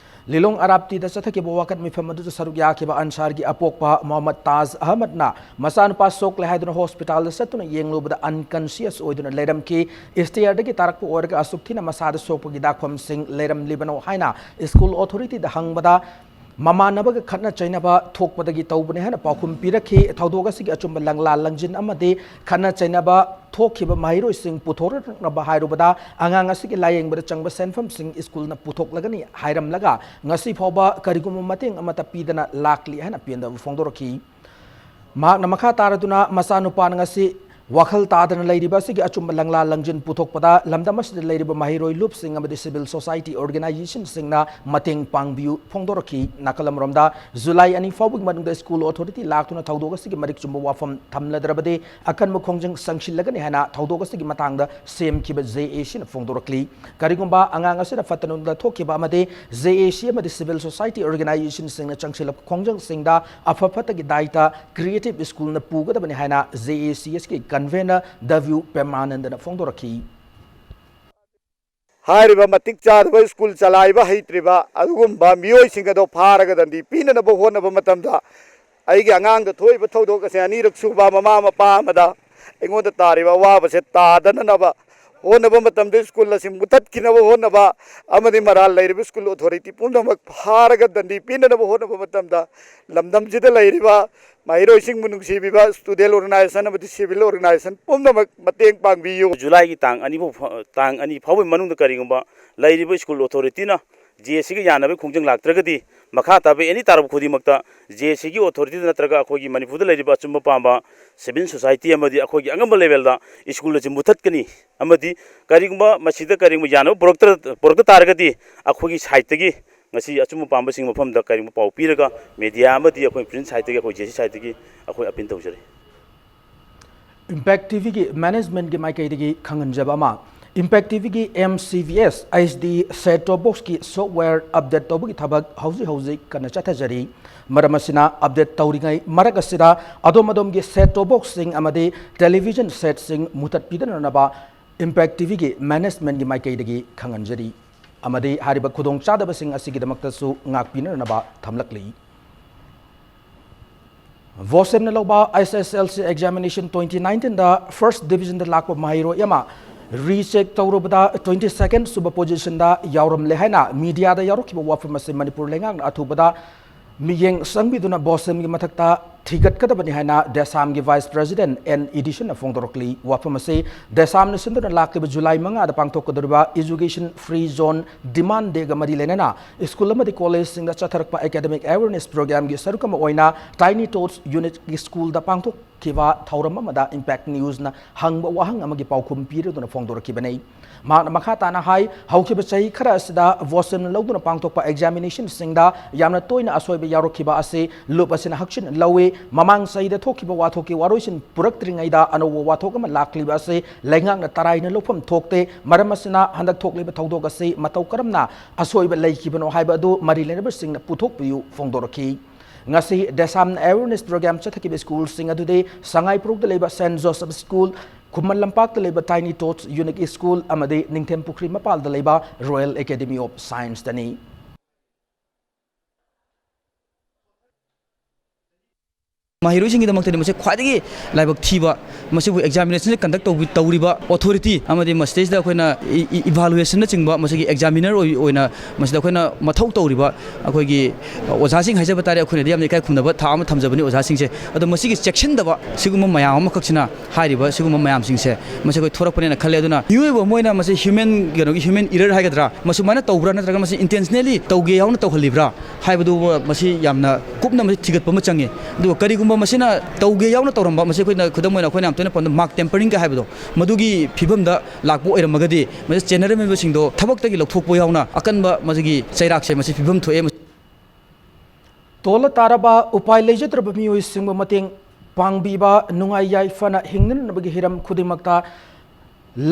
ꯂꯤꯂꯣꯡ ꯑꯔꯥꯞꯇꯤꯗ ꯆꯠꯊꯈꯤꯕ ꯋꯥꯀꯠ ꯃꯤꯐꯝ ꯑꯗꯨꯗ ꯁꯔꯨꯛ ꯌꯥꯈꯤꯕ ꯑꯟꯁꯥꯔꯒꯤ ꯑꯄꯣꯛꯄ ꯃꯣꯍꯝꯃꯗ ꯇꯥꯖ ꯑꯍꯃꯗꯅ ꯃꯆꯥꯅꯨꯄꯥ ꯁꯣꯛꯂꯦ ꯍꯥꯏꯗꯨꯅ ꯍꯣꯁꯄꯤꯇꯥꯜꯗ ꯆꯠꯇꯨꯅ ꯌꯦꯡꯂꯨꯕꯗ ꯑꯟꯀꯟꯁꯤꯌꯁ ꯑꯣꯏꯗꯨꯅ ꯂꯩꯔꯝꯈꯤ꯫ ꯁ꯭ꯇꯦꯌꯔꯗꯒꯤ ꯇꯥꯔꯛꯄ ꯑꯣꯏꯔꯒ ꯑꯁꯨꯛ ꯊꯤꯅ ꯃꯁꯥꯗ ꯁꯣꯛꯄꯒꯤ ꯗꯥꯛꯐꯝꯁꯤꯡ ꯂꯩꯔꯝꯂꯤꯕꯅꯣ ꯍꯥꯏꯅ ꯁ꯭ꯀꯨꯜ ꯑꯣꯊꯣꯔꯤꯇꯤꯗ ꯍꯪꯕꯗ ꯃꯃꯥꯟꯅꯕꯒ ꯈꯠꯅ ꯆꯩꯅꯕ ꯊꯣꯛꯄꯗꯒꯤ ꯇꯧꯕꯅꯤ ꯍꯥꯏꯅ ꯄꯥꯎꯈꯨꯝ ꯄꯤꯔꯛꯈꯤ꯫ ꯊꯧꯗꯣꯛ ꯑꯁꯤꯒꯤ ꯑꯆꯨꯝꯕ ꯂꯪꯂꯥ ꯂꯪꯖꯤꯟ ꯑꯃꯗꯤ ꯈꯠꯅ ꯆꯩꯅꯕ ꯊꯣꯛꯈꯤꯕ ꯃꯍꯩꯔꯣꯏꯁꯤꯡ ꯄꯨꯊꯣꯔꯛꯅꯕ ꯍꯥꯏꯔꯨꯕꯗ ꯑꯉꯥꯡ ꯑꯁꯤꯒꯤ ꯂꯥꯌꯦꯡꯕꯗ ꯆꯪꯕ ꯁꯦꯟꯐꯝꯁꯤꯡ ꯁ꯭ꯀꯨꯜꯅ ꯄꯨꯊꯣꯛꯂꯒꯅꯤ ꯍꯥꯏꯔꯝꯂꯒ ꯉꯁꯤ ꯐꯥꯎꯕ ꯀꯔꯤꯒꯨꯝꯕ ꯃꯇꯦꯡ ꯑꯃꯠꯇ ꯄꯤꯗꯅ ꯂꯥꯛꯂꯤ ꯍꯥꯏꯅ ꯄꯦꯟꯗꯕ ꯐꯣꯡꯗꯣꯔꯛꯈꯤ꯫ ꯃꯍꯥꯛꯅ ꯃꯈꯥ ꯇꯥꯔꯗꯨꯅ ꯃꯆꯥꯅꯨꯄꯥꯅ ꯉꯁꯤ ꯋꯥꯈꯜ ꯇꯥꯗꯅ ꯂꯩꯔꯤꯕ ꯑꯁꯤꯒꯤ ꯑꯆꯨꯝꯕ ꯂꯪꯂꯥ ꯂꯪꯖꯤꯟ ꯄꯨꯊꯣꯛꯄꯗ ꯂꯝꯗꯝ ꯑꯁꯤꯗ ꯂꯩꯔꯤꯕ ꯃꯍꯩꯔꯣꯏ ꯂꯨꯞꯁꯤꯡ ꯑꯃꯗꯤ civil society organizationꯁꯤꯡꯅ ꯃꯇꯦꯡ ꯄꯥꯡꯕꯤꯌꯨ ꯐꯣꯡꯗꯣꯔꯛꯈꯤ꯫ ꯅꯥꯀꯜ ꯑꯃꯔꯣꯝꯗ ꯖꯨꯂꯥꯏ ꯑꯅꯤ ꯐꯥꯎꯕꯒꯤ ꯃꯅꯨꯡꯗ ꯁ꯭ꯀꯨꯜ ꯑꯣꯊꯣꯔꯤꯇꯤ ꯂꯥꯛꯇꯨꯅ ꯊꯧꯗꯣꯛ ꯑꯁꯤꯒꯤ ꯃꯔꯤꯛ ꯆꯨꯝꯕ ꯋꯥꯐꯝ ꯊꯝꯂꯗ꯭ꯔꯕꯗꯤ ꯑꯀꯟꯕ ꯈꯣꯡꯖꯪ ꯆꯪꯁꯤꯜꯂꯒꯅꯤ ꯍꯥꯏꯅ ꯊꯧꯗꯣꯛ ꯑꯁꯤꯒꯤ ꯃꯇꯥꯡꯗ ꯁꯦꯝꯈꯤꯕ ꯖꯦ ꯑꯦ ꯁꯤꯅ ꯐꯣꯡꯗꯣꯔꯛꯂꯤ꯫ ꯀꯔꯤꯒꯨꯝꯕ ꯑꯉꯥꯡ ꯑꯁꯤꯅ ꯐꯠꯇ ꯅꯨꯡꯗ ꯊꯣꯛꯈꯤꯕ ꯑꯃꯗꯤ ꯖꯦ ꯑꯦ ꯁꯤ ꯑꯃꯗꯤ civil society organizationꯁꯤꯡꯅ ꯆꯪꯁꯤꯜꯂꯛꯄ ꯈꯣꯡꯖꯪꯁꯤꯡꯗ ꯑꯐ ꯐꯠꯇꯒꯤ ꯗꯥꯏꯇ ꯀ꯭ꯔꯤꯌꯦꯇꯤꯚ ꯁ꯭ꯀꯨꯜꯅ ꯄꯨꯒꯗꯕꯅꯤ ꯍꯥꯏꯅ ꯖꯦ ꯑꯦ ꯁꯤ ꯑꯦꯁꯀꯤ convener ꯗꯕ꯭ꯌꯨ ꯄꯦꯃꯥꯅꯟꯗꯅ ꯐꯣꯡꯗꯣꯔꯛꯈꯤ꯫ ꯍꯥꯏꯔꯤꯕ ꯃꯇꯤꯛ ꯆꯥꯗꯕ ꯁ꯭ꯀꯨꯜ ꯆꯂꯥꯏꯕ ꯍꯩꯇ꯭ꯔꯤꯕ ꯑꯗꯨꯒꯨꯝꯕ ꯃꯤꯑꯣꯏꯁꯤꯡ ꯑꯗꯣ ꯐꯥꯔꯒ ꯗꯟꯗꯤ ꯄꯤꯅꯅꯕ ꯍꯣꯠꯅꯕ ꯃꯇꯝꯗ ꯑꯩꯒꯤ ꯑꯉꯥꯡꯗ ꯊꯣꯛꯏꯕ ꯊꯧꯗꯣꯛ ꯑꯁꯦ ꯑꯅꯤꯔꯛ ꯁꯨꯕ ꯃꯃꯥ ꯃꯄꯥ ꯑꯃꯗ ꯑꯩꯉꯣꯟꯗ ꯇꯥꯔꯤꯕ ꯑꯋꯥꯕꯁꯦ ꯇꯥꯗꯅꯅꯕ ꯍꯣꯠꯅꯕ ꯃꯇꯝꯗ ꯁ꯭ꯀꯨꯜ ꯑꯁꯤ ꯃꯨꯊꯠꯈꯤꯅꯕ ꯍꯣꯠꯅꯕ ꯑꯃꯗꯤ ꯃꯔꯥꯜ ꯂꯩꯔꯤꯕ ꯁ꯭ꯀꯨꯜ ꯑꯣꯊꯣꯔꯤꯇꯤ ꯄꯨꯝꯅꯃꯛ ꯐꯥꯔꯒ ꯗꯟꯗꯤ ꯄꯤꯅꯅꯕ ꯍꯣꯠꯅꯕ ꯃꯇꯝꯗ ꯂꯝꯗꯝꯁꯤꯗ ꯂꯩꯔꯤꯕ ꯃꯍꯩꯔꯣꯏꯁꯤꯡꯕꯨ ꯅꯨꯡꯁꯤꯕꯤꯕ student organization ꯑꯃꯗꯤ civil organization ꯄꯨꯝꯅꯃꯛ ꯃꯇꯦꯡ ꯄꯥꯡꯕꯤꯌꯨ꯫ ꯖꯨꯂꯥꯏꯒꯤ ꯇꯥꯡ ꯑꯅꯤ ꯐꯥꯎ ꯇꯥꯡ ꯑꯅꯤ ꯐꯥꯎꯕꯒꯤ ꯃꯅꯨꯡꯗ ꯀꯔꯤꯒꯨꯝꯕ ꯂꯩꯔꯤꯕ ꯁ꯭ꯀꯨꯜ ꯑꯣꯊꯣꯔꯤꯇꯤꯅ ꯖꯦ ꯑꯦ ꯁꯤꯒ ꯌꯥꯅꯕꯒꯤ ꯈꯣꯡꯖꯪ ꯂꯥꯛꯇ꯭ꯔꯒꯗꯤ, ꯃꯈꯥ ꯇꯥꯕ ꯑꯦꯅꯤ ꯇꯥꯔꯛꯄ ꯈꯨꯗꯤꯡꯃꯛꯇ ꯖꯦ ꯑꯦ ꯁꯤꯒꯤ ꯑꯣꯊꯣꯔꯤꯇꯤꯗ ꯅꯠꯇ꯭ꯔꯒ ꯑꯩꯈꯣꯏꯒꯤ ꯃꯅꯤꯄꯨꯔꯗ ꯂꯩꯔꯤꯕ ꯑꯆꯨꯝꯕ ꯄꯥꯝꯕ ꯁꯤꯚꯤꯜ ꯁꯣꯁꯥꯏꯇꯤ ꯑꯃꯗꯤ ꯑꯩꯈꯣꯏꯒꯤ ꯑꯉꯝꯕ ꯂꯦꯚꯦꯜꯗ ꯁ꯭ꯀꯨꯜ ꯑꯁꯤ ꯃꯨꯊꯠꯀꯅꯤ꯫ ꯑꯃꯗꯤ ꯀꯔꯤꯒꯨꯝꯕ ꯃꯁꯤꯗ ꯀꯔꯤꯒꯨꯝꯕ ꯌꯥꯅꯕ ꯄꯨꯔꯛꯇ꯭ꯔ-, ꯄꯨꯔꯛꯇ ꯇꯥꯔꯒꯗꯤ, ꯑꯩꯈꯣꯏꯒꯤ ꯁꯥꯏꯠꯇꯒꯤ ꯉꯁꯤ ꯑꯆꯨꯝꯕ ꯄꯥꯝꯕꯁꯤꯡ ꯃꯐꯝꯗ ꯀꯔꯤꯒꯨꯝꯕ ꯄꯥꯎ ꯄꯤꯔꯒ, ꯃꯦꯗꯤꯌꯥ ꯑꯃꯗꯤ ꯑꯩꯈꯣꯏ ꯄ꯭ꯔꯤꯟꯠ ꯁꯥꯏꯠꯇꯒꯤ, ꯑꯩꯈꯣꯏ ꯖꯦ ꯑꯦ ꯁꯤ ꯁꯥꯏꯠꯇꯒꯤ ꯑꯩꯈꯣꯏ ꯑꯄꯤꯜ ꯇꯧꯖꯔꯤ꯫ ꯏꯝꯄꯦꯛ ꯇꯤ ꯚꯤꯒꯤ ꯃꯦꯅꯦꯖꯃꯦꯟꯠꯀꯤ ꯃꯥꯏꯀꯩꯗꯒꯤ ꯈꯪꯍꯟꯖꯕ ꯑꯃ, ꯏꯝꯄꯦꯛ ꯇꯤ ꯚꯤꯒꯤ ꯑꯦꯝ ꯁꯤ ꯚꯤ ꯑꯦꯁ H D set top ꯕꯣꯛꯁꯀꯤ software update ꯇꯧꯕꯒꯤ ꯊꯕꯛ ꯍꯧꯖꯤꯛ ꯍꯧꯖꯤꯛ ꯀꯟꯅ ꯆꯠꯊꯖꯔꯤ꯫ ꯃꯔꯝ ꯑꯁꯤꯅ, ꯑꯞꯗꯦꯠ ꯇꯧꯔꯤꯉꯩ ꯃꯔꯛ ꯑꯁꯤꯗ ꯑꯗꯣꯝ ꯑꯗꯣꯝꯒꯤ ꯁꯦꯠ ꯇꯣꯞ ꯕꯣꯛꯁꯁꯤꯡ ꯑꯃꯗꯤ ꯇꯦꯂꯤꯚꯤꯖꯟ ꯁꯦꯠꯁꯤꯡ ꯃꯨꯊꯠꯄꯤꯗꯅꯅꯕ ꯏꯝꯄꯦꯛ ꯇꯤ ꯚꯤꯒꯤ ꯃꯦꯅꯦꯖꯃꯦꯟꯠꯀꯤ ꯃꯥꯏꯀꯩꯗꯒꯤ ꯈꯪꯍꯟꯖꯔꯤ꯫ ꯑꯃꯗꯤ ꯍꯥꯏꯔꯤꯕ ꯈꯨꯗꯣꯡꯆꯥꯗꯕꯁꯤꯡ ꯑꯁꯤꯒꯤꯗꯃꯛꯇꯁꯨ ꯉꯥꯛꯄꯤꯅꯅꯕ ꯊꯝꯂꯛꯂꯤ꯫ ꯕꯣꯁꯦꯝꯅ ꯂꯧꯕ S S L C examination twenty ꯅꯥꯏꯟꯇꯤꯟꯗ ꯐꯥꯔꯁ ꯗꯤꯕꯤꯖꯟꯗ ꯂꯥꯛꯄ ꯃꯍꯩꯔꯣꯏ ꯑꯃ ꯔꯤꯆꯦꯛ ꯇꯧꯔꯨꯕꯗ ꯇ꯭ꯋꯦꯟꯇꯤ ꯁꯦꯀꯦꯟ ꯁꯨꯕ ꯄꯣꯖꯤꯁꯟꯗ ꯌꯥꯎꯔꯝꯂꯦ ꯍꯥꯏꯅ ꯃꯤꯗꯤꯌꯥꯗ ꯌꯥꯎꯔꯛꯈꯤꯕ ꯋꯥꯐꯝ ꯑꯁꯤ ꯃꯅꯤꯄꯨꯔ ꯂꯩꯉꯥꯛꯅ ꯑꯊꯨꯕꯗ ꯃꯤꯠꯌꯦꯡ ꯆꯪꯕꯤꯗꯨꯅ ꯕꯣꯁꯦꯝꯒꯤ ꯃꯊꯛꯇ ꯊꯤꯒꯠꯀꯗꯕꯅꯤ ꯍꯥꯏꯅ ꯗꯦꯁꯥꯝꯒꯤ ꯚꯥꯏꯁ ꯄ꯭ꯔꯦꯁꯤꯗꯦꯟꯠ ꯑꯦꯟ ꯏꯗꯤꯁꯟꯅ ꯐꯣꯡꯗꯣꯔꯛꯂꯤ꯫ ꯋꯥꯐꯝ ꯑꯁꯤ ꯗꯦꯁꯥꯝꯅ ꯁꯤꯟꯗꯨꯅ ꯂꯥꯛꯂꯤꯕ ꯖꯨꯂꯥꯏ ꯃꯉꯥꯗ ꯄꯥꯡꯊꯣꯛꯀꯗꯧꯔꯤꯕ ꯏꯖꯨꯀꯦꯁꯟ ꯐ꯭ꯔꯤ ꯖꯣꯟ ꯗꯤꯃꯥꯟ ꯗꯦꯒ ꯃꯔꯤ ꯂꯩꯅꯅ ꯁ꯭ꯀꯨꯜ ꯑꯃꯗꯤ ꯀꯣꯂꯦꯖꯁꯤꯡꯗ ꯆꯠꯊꯔꯛꯄ ꯑꯦꯀꯥꯗꯃꯤꯛ ꯑꯦꯋꯦꯔꯅꯦꯁ ꯄ꯭ꯔꯣꯒ꯭ꯔꯥꯝꯒꯤ ꯁꯔꯨꯛ ꯑꯃ ꯑꯣꯏꯅ ꯇꯥꯏꯅꯤ ꯇꯣꯠꯁ ꯌꯨꯅꯤꯠꯀꯤ ꯁ꯭ꯀꯨꯜꯗ ꯄꯥꯡꯊꯣꯛꯈꯤꯕ ꯊꯧꯔꯝ ꯑꯃꯗ ꯏꯝꯄꯦꯛ ꯅ꯭ꯌꯨꯁꯅ ꯍꯪꯕ ꯋꯥꯍꯪ ꯑꯃꯒꯤ ꯄꯥꯎꯈꯨꯝ ꯄꯤꯔꯗꯨꯅ ꯐꯣꯡꯗꯣꯔꯛꯈꯤꯕꯅꯤ꯫ ꯃꯍꯥꯛꯅ ꯃꯈꯥ ꯇꯥꯅ ꯍꯥꯏ, ꯍꯧꯈꯤꯕ ꯆꯍꯤ ꯈꯔ ꯑꯁꯤꯗ ꯕꯣꯁꯦꯝꯅ ꯂꯧꯗꯨꯅ ꯄꯥꯡꯊꯣꯛꯄ ꯑꯦꯛꯖꯥꯃꯤꯅꯦꯁꯟꯁꯤꯡꯗ ꯌꯥꯝꯅ ꯇꯣꯏꯅ ꯑꯁꯣꯏꯕ ꯌꯥꯎꯔꯛꯈꯤꯕ ꯑꯁꯤ ꯂꯨꯞ ꯑꯁꯤꯅ ꯍꯛꯆꯤꯟꯅ ꯂꯧꯏ꯫ ꯃꯃꯥꯡ ꯆꯍꯤꯗ ꯊꯣꯛꯈꯤꯕ ꯋꯥꯊꯣꯛꯀꯤ ꯋꯥꯔꯣꯏꯁꯤꯟ ꯄꯨꯔꯛꯇ꯭ꯔꯤꯉꯩꯗ ꯑꯅꯧꯕ ꯋꯥꯊꯣꯛ ꯑꯃ ꯂꯥꯛꯂꯤꯕ ꯑꯁꯤ ꯂꯩꯉꯥꯛꯅ ꯇꯔꯥꯏꯅ ꯂꯧꯐꯝ ꯊꯣꯛꯇꯦ꯫ ꯃꯔꯝ ꯑꯁꯤꯅ, ꯍꯟꯗꯛ ꯊꯣꯛꯂꯤꯕ ꯊꯧꯗꯣꯛ ꯑꯁꯤ ꯃꯇꯧ ꯀꯔꯝꯅ ꯑꯁꯣꯏꯕ ꯂꯩꯈꯤꯕꯅꯣ ꯍꯥꯏꯕ ꯑꯗꯨ ꯃꯔꯤ ꯂꯩꯅꯕꯁꯤꯡꯅ ꯄꯨꯊꯣꯛꯄꯤꯌꯨ ꯐꯣꯡꯗꯣꯔꯛꯈꯤ꯫ ꯉꯁꯤ ꯗꯦꯁꯥꯝ ꯑꯦꯋꯦꯔꯅꯦꯁ ꯄ꯭ꯔꯣꯒ꯭ꯔꯥꯝ ꯆꯠꯊꯈꯤꯕ ꯁ꯭ꯀꯨꯜꯁꯤꯡ ꯑꯗꯨꯗꯤ ꯁꯉꯥꯏꯄ꯭ꯔꯧꯗ ꯂꯩꯕ ꯁꯦꯟꯠ ꯖꯣꯁꯦꯐ ꯁ꯭ꯀꯨꯜ, ꯈꯨꯃꯟ ꯂꯝꯄꯥꯛꯇ ꯂꯩꯕ ꯇꯥꯏꯅꯤ ꯇꯣꯠꯁ ꯌꯨꯅꯤꯠ ꯁ꯭ꯀꯨꯜ ꯑꯃꯗꯤ ꯅꯤꯡꯊꯦꯝ ꯄꯨꯈ꯭ꯔꯤ ꯃꯄꯥꯜꯗ ꯂꯩꯕ ꯔꯣꯌꯦꯜ ꯑꯦꯀꯥꯗꯦꯃꯤ ꯑꯣꯐ ꯁꯥꯏꯟꯁꯇꯅꯤ꯫ ꯃꯍꯩꯔꯣꯏꯁꯤꯡꯒꯤꯗꯃꯛꯇꯗꯤ ꯃꯁꯤ ꯈ꯭ꯋꯥꯏꯗꯒꯤ ꯂꯥꯏꯕꯛ ꯊꯤꯕ, ꯃꯁꯤꯕꯨ examination conduct ꯇꯧꯕꯤ-, ꯇꯧꯔꯤꯕ authority ꯑꯃꯗꯤ ꯃꯁꯤꯗꯩꯁꯤꯗ ꯑꯩꯈꯣꯏꯅ ꯏ-, ꯏ-, evaluationꯅꯆꯤꯡꯕ ꯃꯁꯤꯒꯤ examiner ꯑꯣꯏ-, ꯑꯣꯏꯅ ꯃꯁꯤꯗ ꯑꯩꯈꯣꯏꯅ ꯃꯊꯧ ꯇꯧꯔꯤꯕ ꯑꯩꯈꯣꯏꯒꯤ ꯑꯣꯖꯥꯁꯤꯡ ꯍꯥꯏꯖꯕ ꯇꯥꯔꯦ, ꯑꯩꯈꯣꯏꯅꯗꯤ ꯌꯥꯝꯅ ꯏꯀꯥꯏ ꯈꯨꯝꯅꯕ ꯊꯥꯛ ꯑꯃ ꯊꯝꯖꯕꯅꯤ ꯑꯣꯖꯥꯁꯤꯡꯁꯦ꯫ ꯑꯗꯣ ꯃꯁꯤꯒꯤ ꯆꯦꯛꯁꯤꯟꯗꯕ ꯁꯤꯒꯨꯝꯕ ꯃꯌꯥꯝ ꯑꯃꯈꯛꯁꯤꯅ ꯍꯥꯏꯔꯤꯕ ꯁꯤꯒꯨꯝꯕ ꯃꯌꯥꯝꯁꯤꯡꯁꯦ ꯃꯁꯤ ꯑꯩꯈꯣꯏ ꯊꯣꯔꯛꯄꯅꯦꯅ ꯈꯜꯂꯦ꯫ ꯑꯗꯨꯅ ꯃꯤꯑꯣꯏꯕ ꯑꯃ ꯑꯣꯏꯅ ꯃꯁꯤ human, ꯀꯩꯅꯣꯒꯤ human error ꯍꯥꯏꯒꯗ꯭ꯔꯥ, ꯃꯁꯨꯃꯥꯏꯅ ꯇꯧꯕ꯭ꯔꯥ ꯅꯠꯇ꯭ꯔꯒ ꯃꯁꯤ intentionally ꯇꯧꯒꯦ ꯌꯥꯎꯅ ꯇꯧꯍꯜꯂꯤꯕ꯭ꯔꯥ ꯍꯥꯏꯕꯗꯨ ꯃꯁꯤ ꯌꯥꯝꯅ ꯀꯨꯞꯅ ꯃꯁꯤ ꯊꯤꯒꯠꯄ ꯑꯃ ꯆꯪꯉꯤ꯫ ꯑꯗꯨꯒ ꯀꯔꯤꯒꯨꯝꯕ ꯃꯁꯤꯅ ꯇꯧꯒꯦ ꯌꯥꯎꯅ ꯇꯧꯔꯝꯕ, ꯃꯁꯤ ꯑꯩꯈꯣꯏꯅ ꯈꯨꯗꯝ ꯑꯣꯏꯅ ꯑꯩꯈꯣꯏꯅ ꯌꯥꯝ ꯇꯣꯏꯅ ꯄꯟꯕ mark tamperingꯒ ꯍꯥꯏꯕꯗꯣ, ꯃꯗꯨꯒꯤ ꯐꯤꯕꯝꯗ ꯂꯥꯛꯄ ꯑꯣꯏꯔꯝꯃꯒꯗꯤ ꯃꯁꯤ ꯆꯦꯟꯅꯔꯝꯃꯤꯕꯁꯤꯡꯗꯣ ꯊꯕꯛꯇꯒꯤ ꯂꯧꯊꯣꯛꯄ ꯌꯥꯎꯅ ꯑꯀꯟꯕ ꯃꯁꯤꯒꯤ ꯆꯩꯔꯥꯛꯁꯦ ꯃꯁꯤ ꯄꯤꯐꯝ ꯊꯣꯛꯑꯦ꯫ ꯇꯣꯜꯂ ꯇꯥꯔꯕ, ꯎꯄꯥꯏ ꯂꯩꯖꯗ꯭ꯔꯕ ꯃꯤꯑꯣꯏꯁꯤꯡꯕꯨ ꯃꯇꯦꯡ ꯄꯥꯡꯕꯤꯕ, ꯅꯨꯡꯉꯥꯏ ꯌꯥꯏꯐꯅ ꯍꯤꯡꯅꯅꯕꯒꯤ ꯍꯤꯔꯝ ꯈꯨꯗꯤꯡꯃꯛꯇ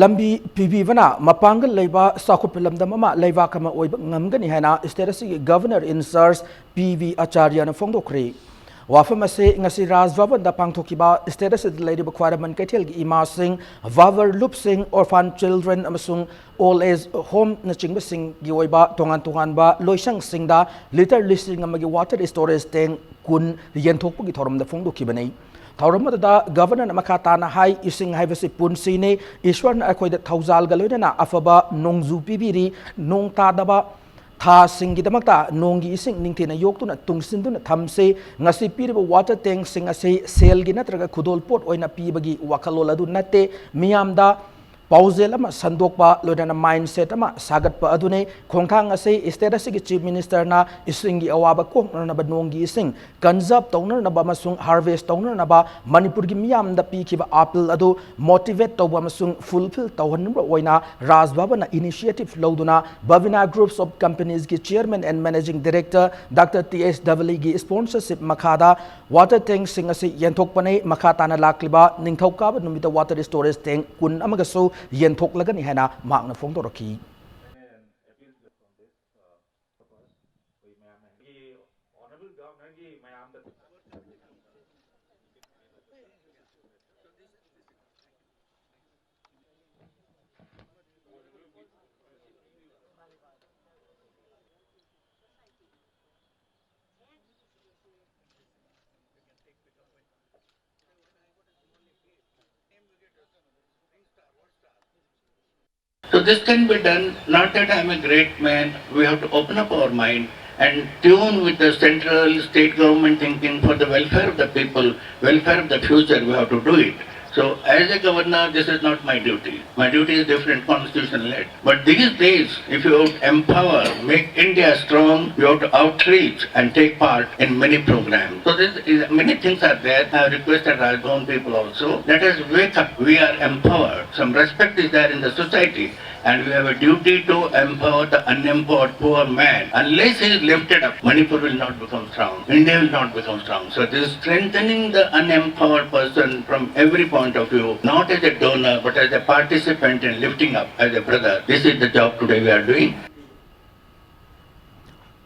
ꯂꯝꯕꯤ ꯄꯤꯕꯤꯕꯅ ꯃꯄꯥꯡꯒꯜ ꯂꯩꯕ ꯆꯥꯎꯈꯠꯄ ꯂꯝꯗꯝ ꯑꯃ, ꯂꯩꯕꯥꯛ ꯑꯃ ꯑꯣꯏꯕ ꯉꯝꯒꯅꯤ ꯍꯥꯏꯅ state ꯑꯁꯤꯒꯤ Governor in charge P V ꯑꯆꯥꯔꯌꯅ ꯐꯣꯡꯗꯣꯛꯈ꯭ꯔꯦ꯫ ꯋꯥꯐꯝ ꯑꯁꯤ ꯉꯁꯤ ꯔꯥꯖ ꯚꯕꯟꯗ ꯄꯥꯡꯊꯣꯛꯈꯤꯕ state ꯑꯁꯤꯗ ꯂꯩꯔꯤꯕ ꯈ꯭ꯋꯥꯏꯔꯝꯕꯟ ꯀꯩꯊꯦꯜꯒꯤ ꯏꯃꯥꯁꯤꯡ, ꯚꯥꯕꯔ ꯂꯨꯞꯁꯤꯡ, orphan children ꯑꯃꯁꯨꯡ old age homeꯅꯆꯤꯡꯕꯁꯤꯡꯒꯤ ꯑꯣꯏꯕ ꯇꯣꯉꯥꯟ ꯇꯣꯉꯥꯟꯕ ꯂꯣꯏꯁꯪꯁꯤꯡꯗ litre ꯂꯤꯁꯤꯡ ꯑꯃꯒꯤ water storage tank ꯀꯨꯟ ꯌꯦꯟꯊꯣꯛꯄꯒꯤ ꯊꯧꯔꯝꯗ ꯐꯣꯡꯗꯣꯛꯈꯤꯕꯅꯤ꯫ ꯊꯧꯔꯝ ꯑꯗꯨꯗ Governorꯅ ꯃꯈꯥ ꯇꯥꯅ ꯍꯥꯏ, ꯏꯁꯤꯡ ꯍꯥꯏꯕꯁꯤ ꯄꯨꯟꯁꯤꯅꯤ꯫ ꯏꯁ꯭ꯋꯔꯅ ꯑꯩꯈꯣꯏꯗ ꯊꯧꯖꯥꯜꯒ ꯂꯣꯏꯅꯅ ꯑꯐꯕ ꯅꯣꯡꯖꯨ ꯄꯤꯕꯤꯔꯤ꯫ ꯅꯣꯡ ꯇꯥꯗꯕ ꯊꯥꯁꯤꯡꯒꯤꯗꯃꯛꯇ ꯅꯣꯡꯒꯤ ꯏꯁꯤꯡ ꯅꯤꯡꯊꯤꯅ ꯌꯣꯛꯇꯨꯅ ꯇꯨꯡꯁꯤꯟꯗꯨꯅ ꯊꯝꯁꯤ꯫ ꯉꯁꯤ ꯄꯤꯔꯤꯕ water tankꯁꯤꯡ ꯑꯁꯤ ꯁꯦꯜꯒꯤ ꯅꯠꯇ꯭ꯔꯒ ꯈꯨꯗꯣꯜꯄꯣꯠ ꯑꯣꯏꯅ ꯄꯤꯕꯒꯤ ꯋꯥꯈꯜꯂꯣꯟ ꯑꯗꯨ ꯅꯠꯇꯦ꯫ ꯃꯤꯌꯥꯝꯗ ꯄꯥꯎꯖꯦꯜ ꯑꯃ ꯁꯟꯗꯣꯛꯄ, ꯂꯣꯏꯅꯅ mindset ꯑꯃ ꯁꯥꯒꯠꯄ ꯑꯗꯨꯅꯤ꯫ ꯈꯣꯡꯊꯥꯡ ꯑꯁꯤ state ꯑꯁꯤꯒꯤ Chief Ministerꯅ ꯏꯁꯤꯡꯒꯤ ꯑꯋꯥꯕ ꯀꯣꯛꯅꯅꯕ, ꯅꯣꯡꯒꯤ ꯏꯁꯤꯡ conserve ꯇꯧꯅꯅꯕ ꯑꯃꯁꯨꯡ harvest ꯇꯧꯅꯅꯕ ꯃꯅꯤꯄꯨꯔꯒꯤ ꯃꯤꯌꯥꯝꯗ ꯄꯤꯈꯤꯕ appeal ꯑꯗꯨ motivate ꯇꯧꯕ ꯑꯃꯁꯨꯡ fulfil ꯇꯧꯍꯟꯅꯕ ꯑꯣꯏꯅ ꯔꯥꯖ ꯚꯕꯟꯅ initiative ꯂꯧꯗꯨꯅ Bhavina Groups of Companiesꯀꯤ Chairman and Managing Director Doctor T S ꯗꯕꯂꯤꯒꯤ sponsorship ꯃꯈꯥꯗ water tankꯁꯤꯡ ꯑꯁꯤ ꯌꯦꯟꯊꯣꯛꯄꯅꯤ꯫ ꯃꯈꯥ ꯇꯥꯅ ꯂꯥꯛꯂꯤꯕ ꯅꯤꯡꯊꯧꯀꯥꯕ ꯅꯨꯃꯤꯠꯇ water storage tank ꯀꯨꯟ ꯑꯃꯒꯁꯨ ꯌꯦꯟꯊꯣꯛꯂꯒꯅꯤ ꯍꯥꯏꯅ ꯃꯍꯥꯛꯅ ꯐꯣꯡꯗꯣꯔꯛꯈꯤ꯫ So this can be done, not that I'm a great man. We have to open up our mind and tune with the central state government thinking for the welfare of the people, welfare of the future, we have to do it. So as a governor, this is not my duty. My duty is different, constitution led. But these days, if you empower, make India strong, you have to outreach and take part in many programs. So this is, many things are there. I have requested Rajbhavan people also, let us wake up. We are empowered. Some respect is there in the society. And we have a duty to empower the unempowered poor man. Unless he is lifted up, Manipur will not become strong. India will not become strong. So this strengthening the unempowered person from every point of view, not as a donor, but as a participant in lifting up, as a brother. This is the job today we are doing.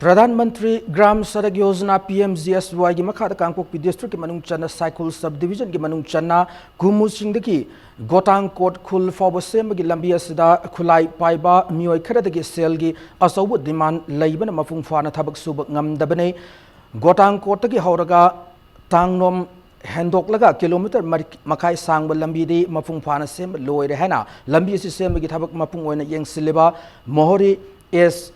Pradhan Mantri Gram Sadak Yojana, P M G S ꯋꯥꯏꯒꯤ ꯃꯈꯥꯗ ꯀꯥꯡꯄꯣꯛꯄꯤ ꯗꯤꯁꯇ꯭ꯔꯤꯛꯀꯤ ꯃꯅꯨꯡ ꯆꯟꯅ ꯁꯥꯏꯈꯨꯜ sub ꯗꯤꯕꯤꯖꯟꯒꯤ ꯃꯅꯨꯡ ꯆꯟꯅ ꯀꯨꯃꯨꯁꯤꯡꯗꯒꯤ ꯒꯣꯇꯥꯡꯀꯣꯠ ꯈꯨꯜ ꯐꯥꯎꯕ ꯁꯦꯝꯕꯒꯤ ꯂꯝꯕꯤ ꯑꯁꯤꯗ ꯈꯨꯠꯂꯥꯏ ꯄꯥꯏꯕ ꯃꯤꯑꯣꯏ ꯈꯔꯗꯒꯤ ꯁꯦꯜꯒꯤ ꯑꯆꯧꯕ ꯗꯤꯃꯥꯟ ꯂꯩꯕꯅ ꯃꯄꯨꯡ ꯐꯥꯅ ꯊꯕꯛ ꯁꯨꯕ ꯉꯝꯗꯕꯅꯤ꯫ ꯒꯣꯇꯥꯡꯀꯣꯠꯇꯒꯤ ꯍꯧꯔꯒ ꯇꯥꯡꯅꯣꯝ ꯍꯦꯟꯗꯣꯛꯂꯒ ꯀꯤꯂꯣꯃꯤꯇꯔ ꯃꯔꯤ ꯃꯈꯥꯏ ꯁꯥꯡꯕ ꯂꯝꯕꯤꯗꯤ ꯃꯄꯨꯡ ꯐꯥꯅ ꯁꯦꯝꯕ ꯂꯣꯏꯔꯦ ꯍꯥꯏꯅ ꯂꯝꯕꯤ ꯑꯁꯤ ꯁꯦꯝꯕꯒꯤ ꯊꯕꯛ ꯃꯄꯨꯡ ꯑꯣꯏꯅ ꯌꯦꯡꯁꯤꯜꯂꯤꯕ ꯃꯣꯍꯣꯔꯤ ꯑꯦꯁ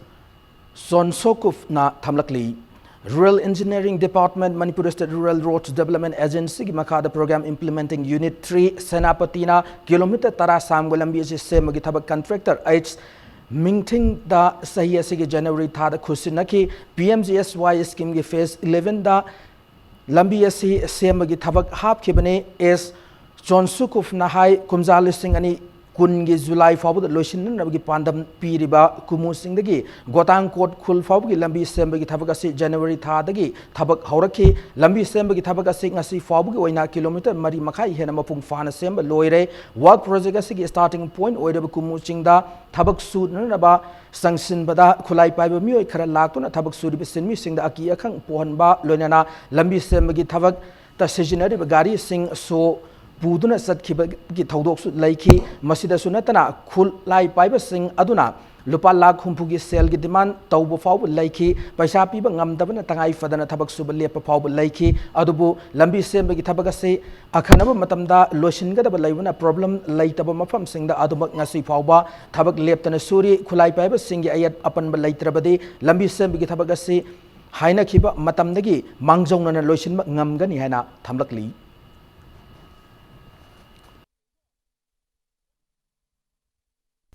ꯆꯣꯟꯁꯣꯀꯨꯐꯅ ꯊꯝꯂꯛꯂꯤ꯫ Rural Engineering Department, Manipur State Rural Roads Development Agencyꯒꯤ ꯃꯈꯥꯗ Program Implementing Unit three ꯁꯦꯅꯥꯄꯇꯤꯅ ꯀꯤꯂꯣꯃꯤꯇꯔ ꯇꯔꯥ ꯁꯥꯡꯕ ꯂꯝꯕꯤ ꯑꯁꯤ ꯁꯦꯝꯕꯒꯤ ꯊꯕꯛ ꯀꯟꯇ꯭ꯔꯦꯛꯇꯔ ꯑꯩꯆ ꯃꯤꯡꯊꯤꯡꯗ ꯆꯍꯤ ꯑꯁꯤꯒꯤ ꯖꯅꯋꯥꯔꯤ ꯊꯥꯗ ꯈꯨꯠꯁꯤꯟꯅꯈꯤ꯫ ꯄꯤ ꯑꯦꯝ ꯖꯤ ꯑꯦꯁ ꯋꯥꯏ ꯁ꯭ꯀꯤꯝꯒꯤ ꯐꯦꯖ ꯏꯂꯦꯚꯦꯟꯗ ꯂꯝꯕꯤ ꯑꯁꯤ ꯁꯦꯝꯕꯒꯤ ꯊꯕꯛ ꯍꯥꯞꯈꯤꯕꯅꯤ꯫ ꯑꯦꯁ ꯆꯣꯟꯁꯨꯀꯨꯐꯅ ꯍꯥꯏ, ꯀꯨꯝꯖꯥ ꯂꯤꯁꯤꯡ ꯑꯅꯤ ꯀꯨꯟꯒꯤ ꯖꯨꯂꯥꯏ ꯐꯥꯎꯕꯗ ꯂꯣꯏꯁꯤꯟꯅꯅꯕꯒꯤ ꯄꯥꯟꯗꯝ ꯄꯤꯔꯤꯕ ꯀꯨꯃꯨꯁꯤꯡꯗꯒꯤ ꯒꯣꯇꯥꯡꯀꯣꯠ ꯈꯨꯜ ꯐꯥꯎꯕꯒꯤ ꯂꯝꯕꯤ ꯁꯦꯝꯕꯒꯤ ꯊꯕꯛ ꯑꯁꯤ ꯖꯅꯋꯥꯔꯤ ꯊꯥꯗꯒꯤ ꯊꯕꯛ ꯍꯧꯔꯛꯈꯤ꯫ ꯂꯝꯕꯤ ꯁꯦꯝꯕꯒꯤ ꯊꯕꯛ ꯑꯁꯤ ꯉꯁꯤ ꯐꯥꯎꯕꯒꯤ ꯑꯣꯏꯅ ꯀꯤꯂꯣꯃꯤꯇꯔ ꯃꯔꯤ ꯃꯈꯥꯏ ꯍꯦꯟꯅ ꯃꯄꯨꯡ ꯐꯥꯅ ꯁꯦꯝꯕ ꯂꯣꯏꯔꯦ꯫ ꯋꯥꯔꯛ ꯄ꯭ꯔꯣꯖꯦꯛ ꯑꯁꯤꯒꯤ ꯁ꯭ꯇꯥꯔꯇꯤꯡ ꯄꯣꯏꯟꯠ ꯑꯣꯏꯔꯤꯕ ꯀꯨꯃꯨꯁꯤꯡꯗ ꯊꯕꯛ ꯁꯨꯅꯅꯕ ꯆꯪꯁꯤꯟꯕꯗ ꯈꯨꯠꯂꯥꯏ ꯄꯥꯏꯕ ꯃꯤꯑꯣꯏ ꯈꯔ ꯂꯥꯛꯇꯨꯅ ꯊꯕꯛ ꯁꯨꯔꯤꯕ ꯁꯤꯟꯃꯤꯁꯤꯡꯗ ꯑꯀꯤ ꯑꯈꯪ ꯄꯣꯛꯍꯟꯕ, ꯂꯣꯏꯅꯅ ꯂꯝꯕꯤ ꯁꯦꯝꯕꯒꯤ ꯊꯕꯛꯇ ꯁꯤꯖꯤꯟꯅꯔꯤꯕ ꯒꯥꯔꯤꯁꯤꯡ ꯁꯣ ꯄꯨꯗꯨꯅ ꯆꯠꯈꯤꯕꯒꯤ ꯊꯧꯗꯣꯛꯁꯨ ꯂꯩꯈꯤ꯫ ꯃꯁꯤꯗꯁꯨ ꯅꯠꯇꯅ ꯈꯨꯠꯂꯥꯏ ꯄꯥꯏꯕꯁꯤꯡ ꯑꯗꯨꯅ ꯂꯨꯄꯥ ꯂꯥꯈ ꯍꯨꯝꯐꯨꯒꯤ ꯁꯦꯜꯒꯤ ꯗꯤꯃꯥꯟ ꯇꯧꯕ ꯐꯥꯎꯕ ꯂꯩꯈꯤ꯫ ꯄꯩꯁꯥ ꯄꯤꯕ ꯉꯝꯗꯕꯅ ꯇꯉꯥꯏ ꯐꯗꯅ ꯊꯕꯛ ꯁꯨꯕ ꯂꯦꯞꯄ ꯐꯥꯎꯕ ꯂꯩꯈꯤ꯫ ꯑꯗꯨꯕꯨ ꯂꯝꯕꯤ ꯁꯦꯝꯕꯒꯤ ꯊꯕꯛ ꯑꯁꯤ ꯑꯈꯟꯅꯕ ꯃꯇꯝꯗ ꯂꯣꯏꯁꯤꯟꯒꯗꯕ ꯂꯩꯕꯅ ꯄ꯭ꯔꯣꯕ꯭ꯂꯦꯝ ꯂꯩꯇꯕ ꯃꯐꯝꯁꯤꯡꯗ ꯑꯗꯨꯃꯛ ꯉꯁꯤ ꯐꯥꯎꯕ ꯊꯕꯛ ꯂꯦꯞꯇꯅ ꯁꯨꯔꯤ꯫ ꯈꯨꯠꯂꯥꯏ ꯄꯥꯏꯕꯁꯤꯡꯒꯤ ꯑꯌꯦꯠ ꯑꯄꯟꯕ ꯂꯩꯇ꯭ꯔꯕꯗꯤ ꯂꯝꯕꯤ ꯁꯦꯝꯕꯒꯤ ꯊꯕꯛ ꯑꯁꯤ ꯍꯥꯏꯅꯈꯤꯕ ꯃꯇꯝꯗꯒꯤ ꯃꯥꯡꯖꯧꯅꯅ ꯂꯣꯏꯁꯤꯟꯕ ꯉꯝꯒꯅꯤ ꯍꯥꯏꯅ ꯊꯝꯂꯛꯂꯤ꯫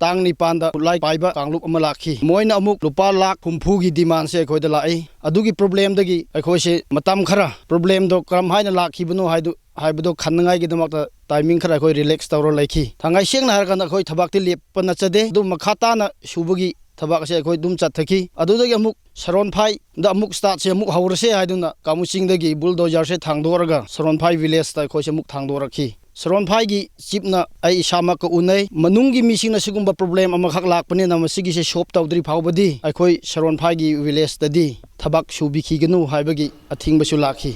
ꯇꯥꯡ ꯅꯤꯄꯥꯟꯗ ꯈꯨꯠꯂꯥꯏ ꯄꯥꯏꯕ ꯀꯥꯡꯂꯨꯞ ꯑꯃ ꯂꯥꯛꯈꯤ꯫ ꯃꯣꯏꯅ ꯑꯃꯨꯛ ꯂꯨꯄꯥ ꯂꯥꯈ ꯍꯨꯝꯐꯨꯒꯤ ꯗꯤꯃꯥꯟꯁꯦ ꯑꯩꯈꯣꯏꯗ ꯂꯥꯛꯏ꯫ ꯑꯗꯨꯒꯤ ꯄ꯭ꯔꯣꯕ꯭ꯂꯦꯝꯗꯒꯤ ꯑꯩꯈꯣꯏꯁꯦ ꯃꯇꯝ ꯈꯔ ꯄ꯭ꯔꯣꯕ꯭ꯂꯦꯝꯗꯣ ꯀꯔꯝ ꯍꯥꯏꯅ ꯂꯥꯛꯈꯤꯕꯅꯣ ꯍꯥꯏꯗꯨ ꯍꯥꯏꯕꯗꯣ ꯈꯟꯅꯉꯥꯏꯒꯤꯗꯃꯛꯇ ꯇꯥꯏꯃꯤꯡ ꯈꯔ ꯑꯩꯈꯣꯏ ꯔꯤꯂꯦꯛꯁ ꯇꯧꯔ ꯂꯩꯈꯤ꯫ ꯊꯥꯡꯉꯩ ꯁꯦꯡꯅ ꯍꯥꯏꯔꯀꯥꯟꯗ ꯑꯩꯈꯣꯏ ꯊꯕꯛꯇꯤ ꯂꯦꯞꯄ ꯅꯠꯆꯗꯦ꯫ ꯑꯗꯨꯝ ꯃꯈꯥ ꯇꯥꯅ ꯁꯨꯕꯒꯤ ꯊꯕꯛ ꯑꯁꯦ ꯑꯩꯈꯣꯏ ꯑꯗꯨꯝ ꯆꯠꯊꯈꯤ꯫ ꯑꯗꯨꯗꯒꯤ ꯑꯃꯨꯛ ꯁꯔꯣꯟꯐꯥꯏꯗ ꯑꯃꯨꯛ ꯁ꯭ꯇꯥꯔꯠꯁꯦ ꯑꯃꯨꯛ ꯍꯧꯔꯁꯦ ꯍꯥꯏꯗꯨꯅ ꯀꯥꯃꯨꯆꯤꯡꯗꯒꯤ ꯕꯨꯜꯗꯣꯖꯔꯁꯦ ꯊꯥꯡꯗꯣꯔꯒ ꯁꯔꯣꯟꯐꯥꯏ ꯚꯤꯂꯦꯖꯇ ꯑꯩꯈꯣꯏꯁꯦ ꯑꯃꯨꯛ ꯊꯥꯡꯗꯣꯔꯛꯈꯤ꯫ ꯁꯔꯣꯟꯐꯥꯏꯒꯤ ꯆꯤꯞꯅ ꯑꯩ ꯏꯁꯥꯃꯛꯀ ꯎꯅꯩ꯫ ꯃꯅꯨꯡꯒꯤ ꯃꯤꯁꯤꯡꯅ ꯁꯤꯒꯨꯝꯕ ꯄ꯭ꯔꯣꯕ꯭ꯂꯦꯝ ꯑꯃꯈꯛ ꯂꯥꯛꯄꯅꯤꯅ ꯃꯁꯤꯒꯤꯁꯦ ꯁꯣꯜꯕ ꯇꯧꯗ꯭ꯔꯤ ꯐꯥꯎꯕꯗꯤ ꯑꯩꯈꯣꯏ ꯁꯔꯣꯟꯐꯥꯏꯒꯤ ꯚꯤꯂꯦꯖꯇꯗꯤ ꯊꯕꯛ ꯁꯨꯕꯤꯈꯤꯒꯅꯨ ꯍꯥꯏꯕꯒꯤ ꯑꯊꯤꯡꯕꯁꯨ ꯂꯥꯛꯈꯤ꯫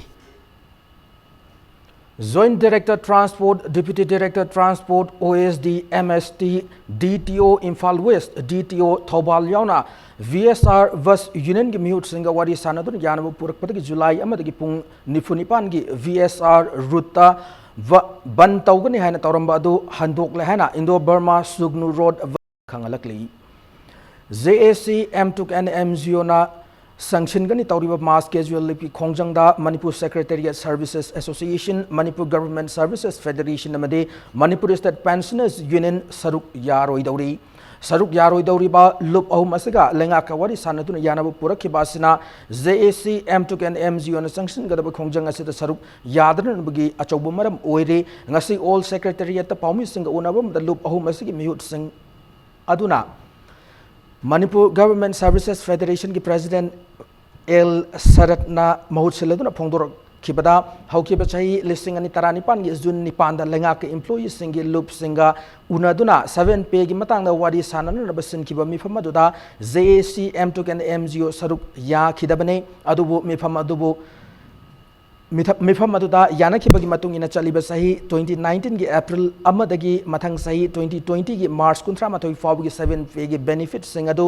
Joint Director Transport, Deputy Director Transport, O S D, M S T, D T O Imphal West, D T O Thoubal ꯌꯥꯎꯅ V S R Bus Union ꯒꯤ ꯃꯤꯍꯨꯠꯁꯤꯡꯒ ꯋꯥꯔꯤ ꯁꯥꯟꯅꯗꯨꯅ ꯌꯥꯅꯕ ꯄꯨꯔꯛꯄꯗꯒꯤ ꯖꯨꯂꯥꯏ ꯑꯃꯗꯒꯤ ꯄꯨꯡ ꯅꯤꯐꯨ ꯅꯤꯄꯥꯟꯒꯤ V S R ꯔꯨꯠꯇ ꯕ-, ꯕꯟ ꯇꯧꯒꯅꯤ ꯍꯥꯏꯅ ꯇꯧꯔꯝꯕ ꯑꯗꯨ ꯍꯟꯗꯣꯛꯂꯦ ꯍꯥꯏꯅ ꯏꯟꯗꯣ ꯕꯔꯃꯥ ꯁꯨꯒꯅꯨ ꯔꯣꯗ ꯈꯪꯍꯜꯂꯛꯂꯤ꯫ J A C, M two K and M G O ꯅ ꯁꯪꯁꯤꯟꯒꯅꯤ ꯇꯧꯔꯤꯕ mass casual leave ꯀꯤ ꯈꯣꯡꯖꯪꯗ Manipur Secretariat Services Association, Manipur Government Services Federation ꯑꯃꯗꯤ ꯃꯅꯤꯄꯨꯔ State Pensioners Union ꯁꯔꯨꯛ ꯌꯥꯔꯣꯏꯗꯧꯔꯤ꯫ ꯁꯔꯨꯛ ꯌꯥꯔꯣꯏꯗꯧꯔꯤꯕ ꯂꯨꯞ ꯑꯍꯨꯝ ꯑꯁꯤꯒ ꯂꯩꯉꯥꯛꯀ ꯋꯥꯔꯤ ꯁꯥꯟꯅꯗꯨꯅ ꯌꯥꯅꯕ ꯄꯨꯔꯛꯈꯤꯕ ꯑꯁꯤꯅ J A C, M two K and M G O ꯅ ꯆꯪꯁꯤꯟꯒꯗꯕ ꯈꯣꯡꯖꯪ ꯑꯁꯤꯗ ꯁꯔꯨꯛ ꯌꯥꯗꯅꯕꯒꯤ ꯑꯆꯧꯕ ꯃꯔꯝ ꯑꯣꯏꯔꯤ꯫ ꯉꯁꯤ All Secretariat ꯇ ꯄꯥꯎꯃꯤꯁꯤꯡꯒ ꯎꯅꯕ ꯑꯃꯗ ꯂꯨꯞ ꯑꯍꯨꯝ ꯑꯁꯤꯒꯤ ꯃꯤꯍꯨꯠꯁꯤꯡ ꯑꯗꯨꯅ ꯃꯅꯤꯄꯨꯔ Government Services Federation ꯒꯤ President ꯑꯦꯜ ꯁꯔꯠꯅ ꯃꯍꯨꯠ ꯁꯤꯜꯂꯗꯨꯅ ꯐꯣꯡꯗꯣꯔꯛꯈꯤꯕꯗ, ꯍꯧꯈꯤꯕ ꯆꯍꯤ ꯂꯤꯁꯤꯡ ꯑꯅꯤ ꯇꯔꯥꯅꯤꯄꯥꯟꯒꯤ ꯖꯨꯟ ꯅꯤꯄꯥꯟꯗ ꯂꯩꯉꯥꯛꯀꯤ employee ꯁꯤꯡꯒꯤ ꯂꯨꯞꯁꯤꯡꯒ ꯎꯅꯗꯨꯅ seven pay ꯒꯤ ꯃꯇꯥꯡꯗ ꯋꯥꯔꯤ ꯁꯥꯟꯅꯅꯅꯕ ꯁꯤꯟꯈꯤꯕ ꯃꯤꯐꯝ ꯑꯗꯨꯗ J A C, M two K and M G O ꯁꯔꯨꯛ ꯌꯥꯈꯤꯗꯕꯅꯤ꯫ ꯑꯗꯨꯕꯨ ꯃꯤꯐꯝ ꯑꯗꯨꯕꯨ ꯃꯤꯊ- ꯃꯤꯐꯝ ꯑꯗꯨꯗ ꯌꯥꯅꯈꯤꯕꯒꯤ ꯃꯇꯨꯡ ꯏꯟꯅ, ꯆꯠꯂꯤꯕ ꯆꯍꯤ twenty nineteenꯒꯤ April ꯑꯃꯗꯒꯤ ꯃꯊꯪ ꯆꯍꯤ twenty twentyꯒꯤ March ꯀꯨꯟꯊ꯭ꯔꯥ ꯃꯥꯊꯣꯏ ꯐꯥꯎꯕꯒꯤ seven payꯒꯤ benefitꯁꯤꯡ ꯑꯗꯨ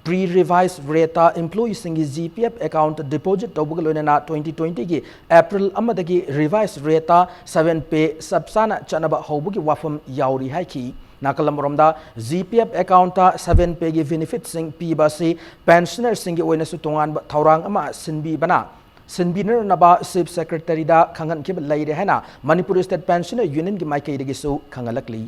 pre-revised rateꯇ employeeꯁꯤꯡꯒꯤ G P F account deposit ꯇꯧꯕꯒ ꯂꯣꯏꯅꯅ twenty twentyꯒꯤ April ꯑꯃꯗꯒꯤ revised rateꯇ seven pay ꯆꯞ ꯆꯥꯅ ꯆꯠꯅꯕ ꯍꯧꯕꯒꯤ ꯋꯥꯐꯝ ꯌꯥꯎꯔꯤ ꯍꯥꯏꯈꯤ꯫ ꯅꯥꯀꯜ ꯑꯃꯔꯣꯝꯗ, G P F accountꯇ seven payꯒꯤ benefitꯁꯤꯡ ꯄꯤꯕ ꯑꯁꯤ pensionerꯁꯤꯡꯒꯤ ꯑꯣꯏꯅꯁꯨ ꯇꯣꯉꯥꯟꯕ ꯊꯧꯔꯥꯡ ꯑꯃ ꯁꯤꯟꯕꯤꯕꯅ, ꯁꯤꯟꯕꯤꯅꯅꯕ Chief Secretaryꯗ ꯈꯪꯍꯟꯈꯤꯕ ꯂꯩꯔꯦ ꯍꯥꯏꯅ Manipur State Pensioner Unionꯒꯤ ꯃꯥꯏꯀꯩꯗꯒꯤꯁꯨ ꯈꯪꯍꯜꯂꯛꯂꯤ꯫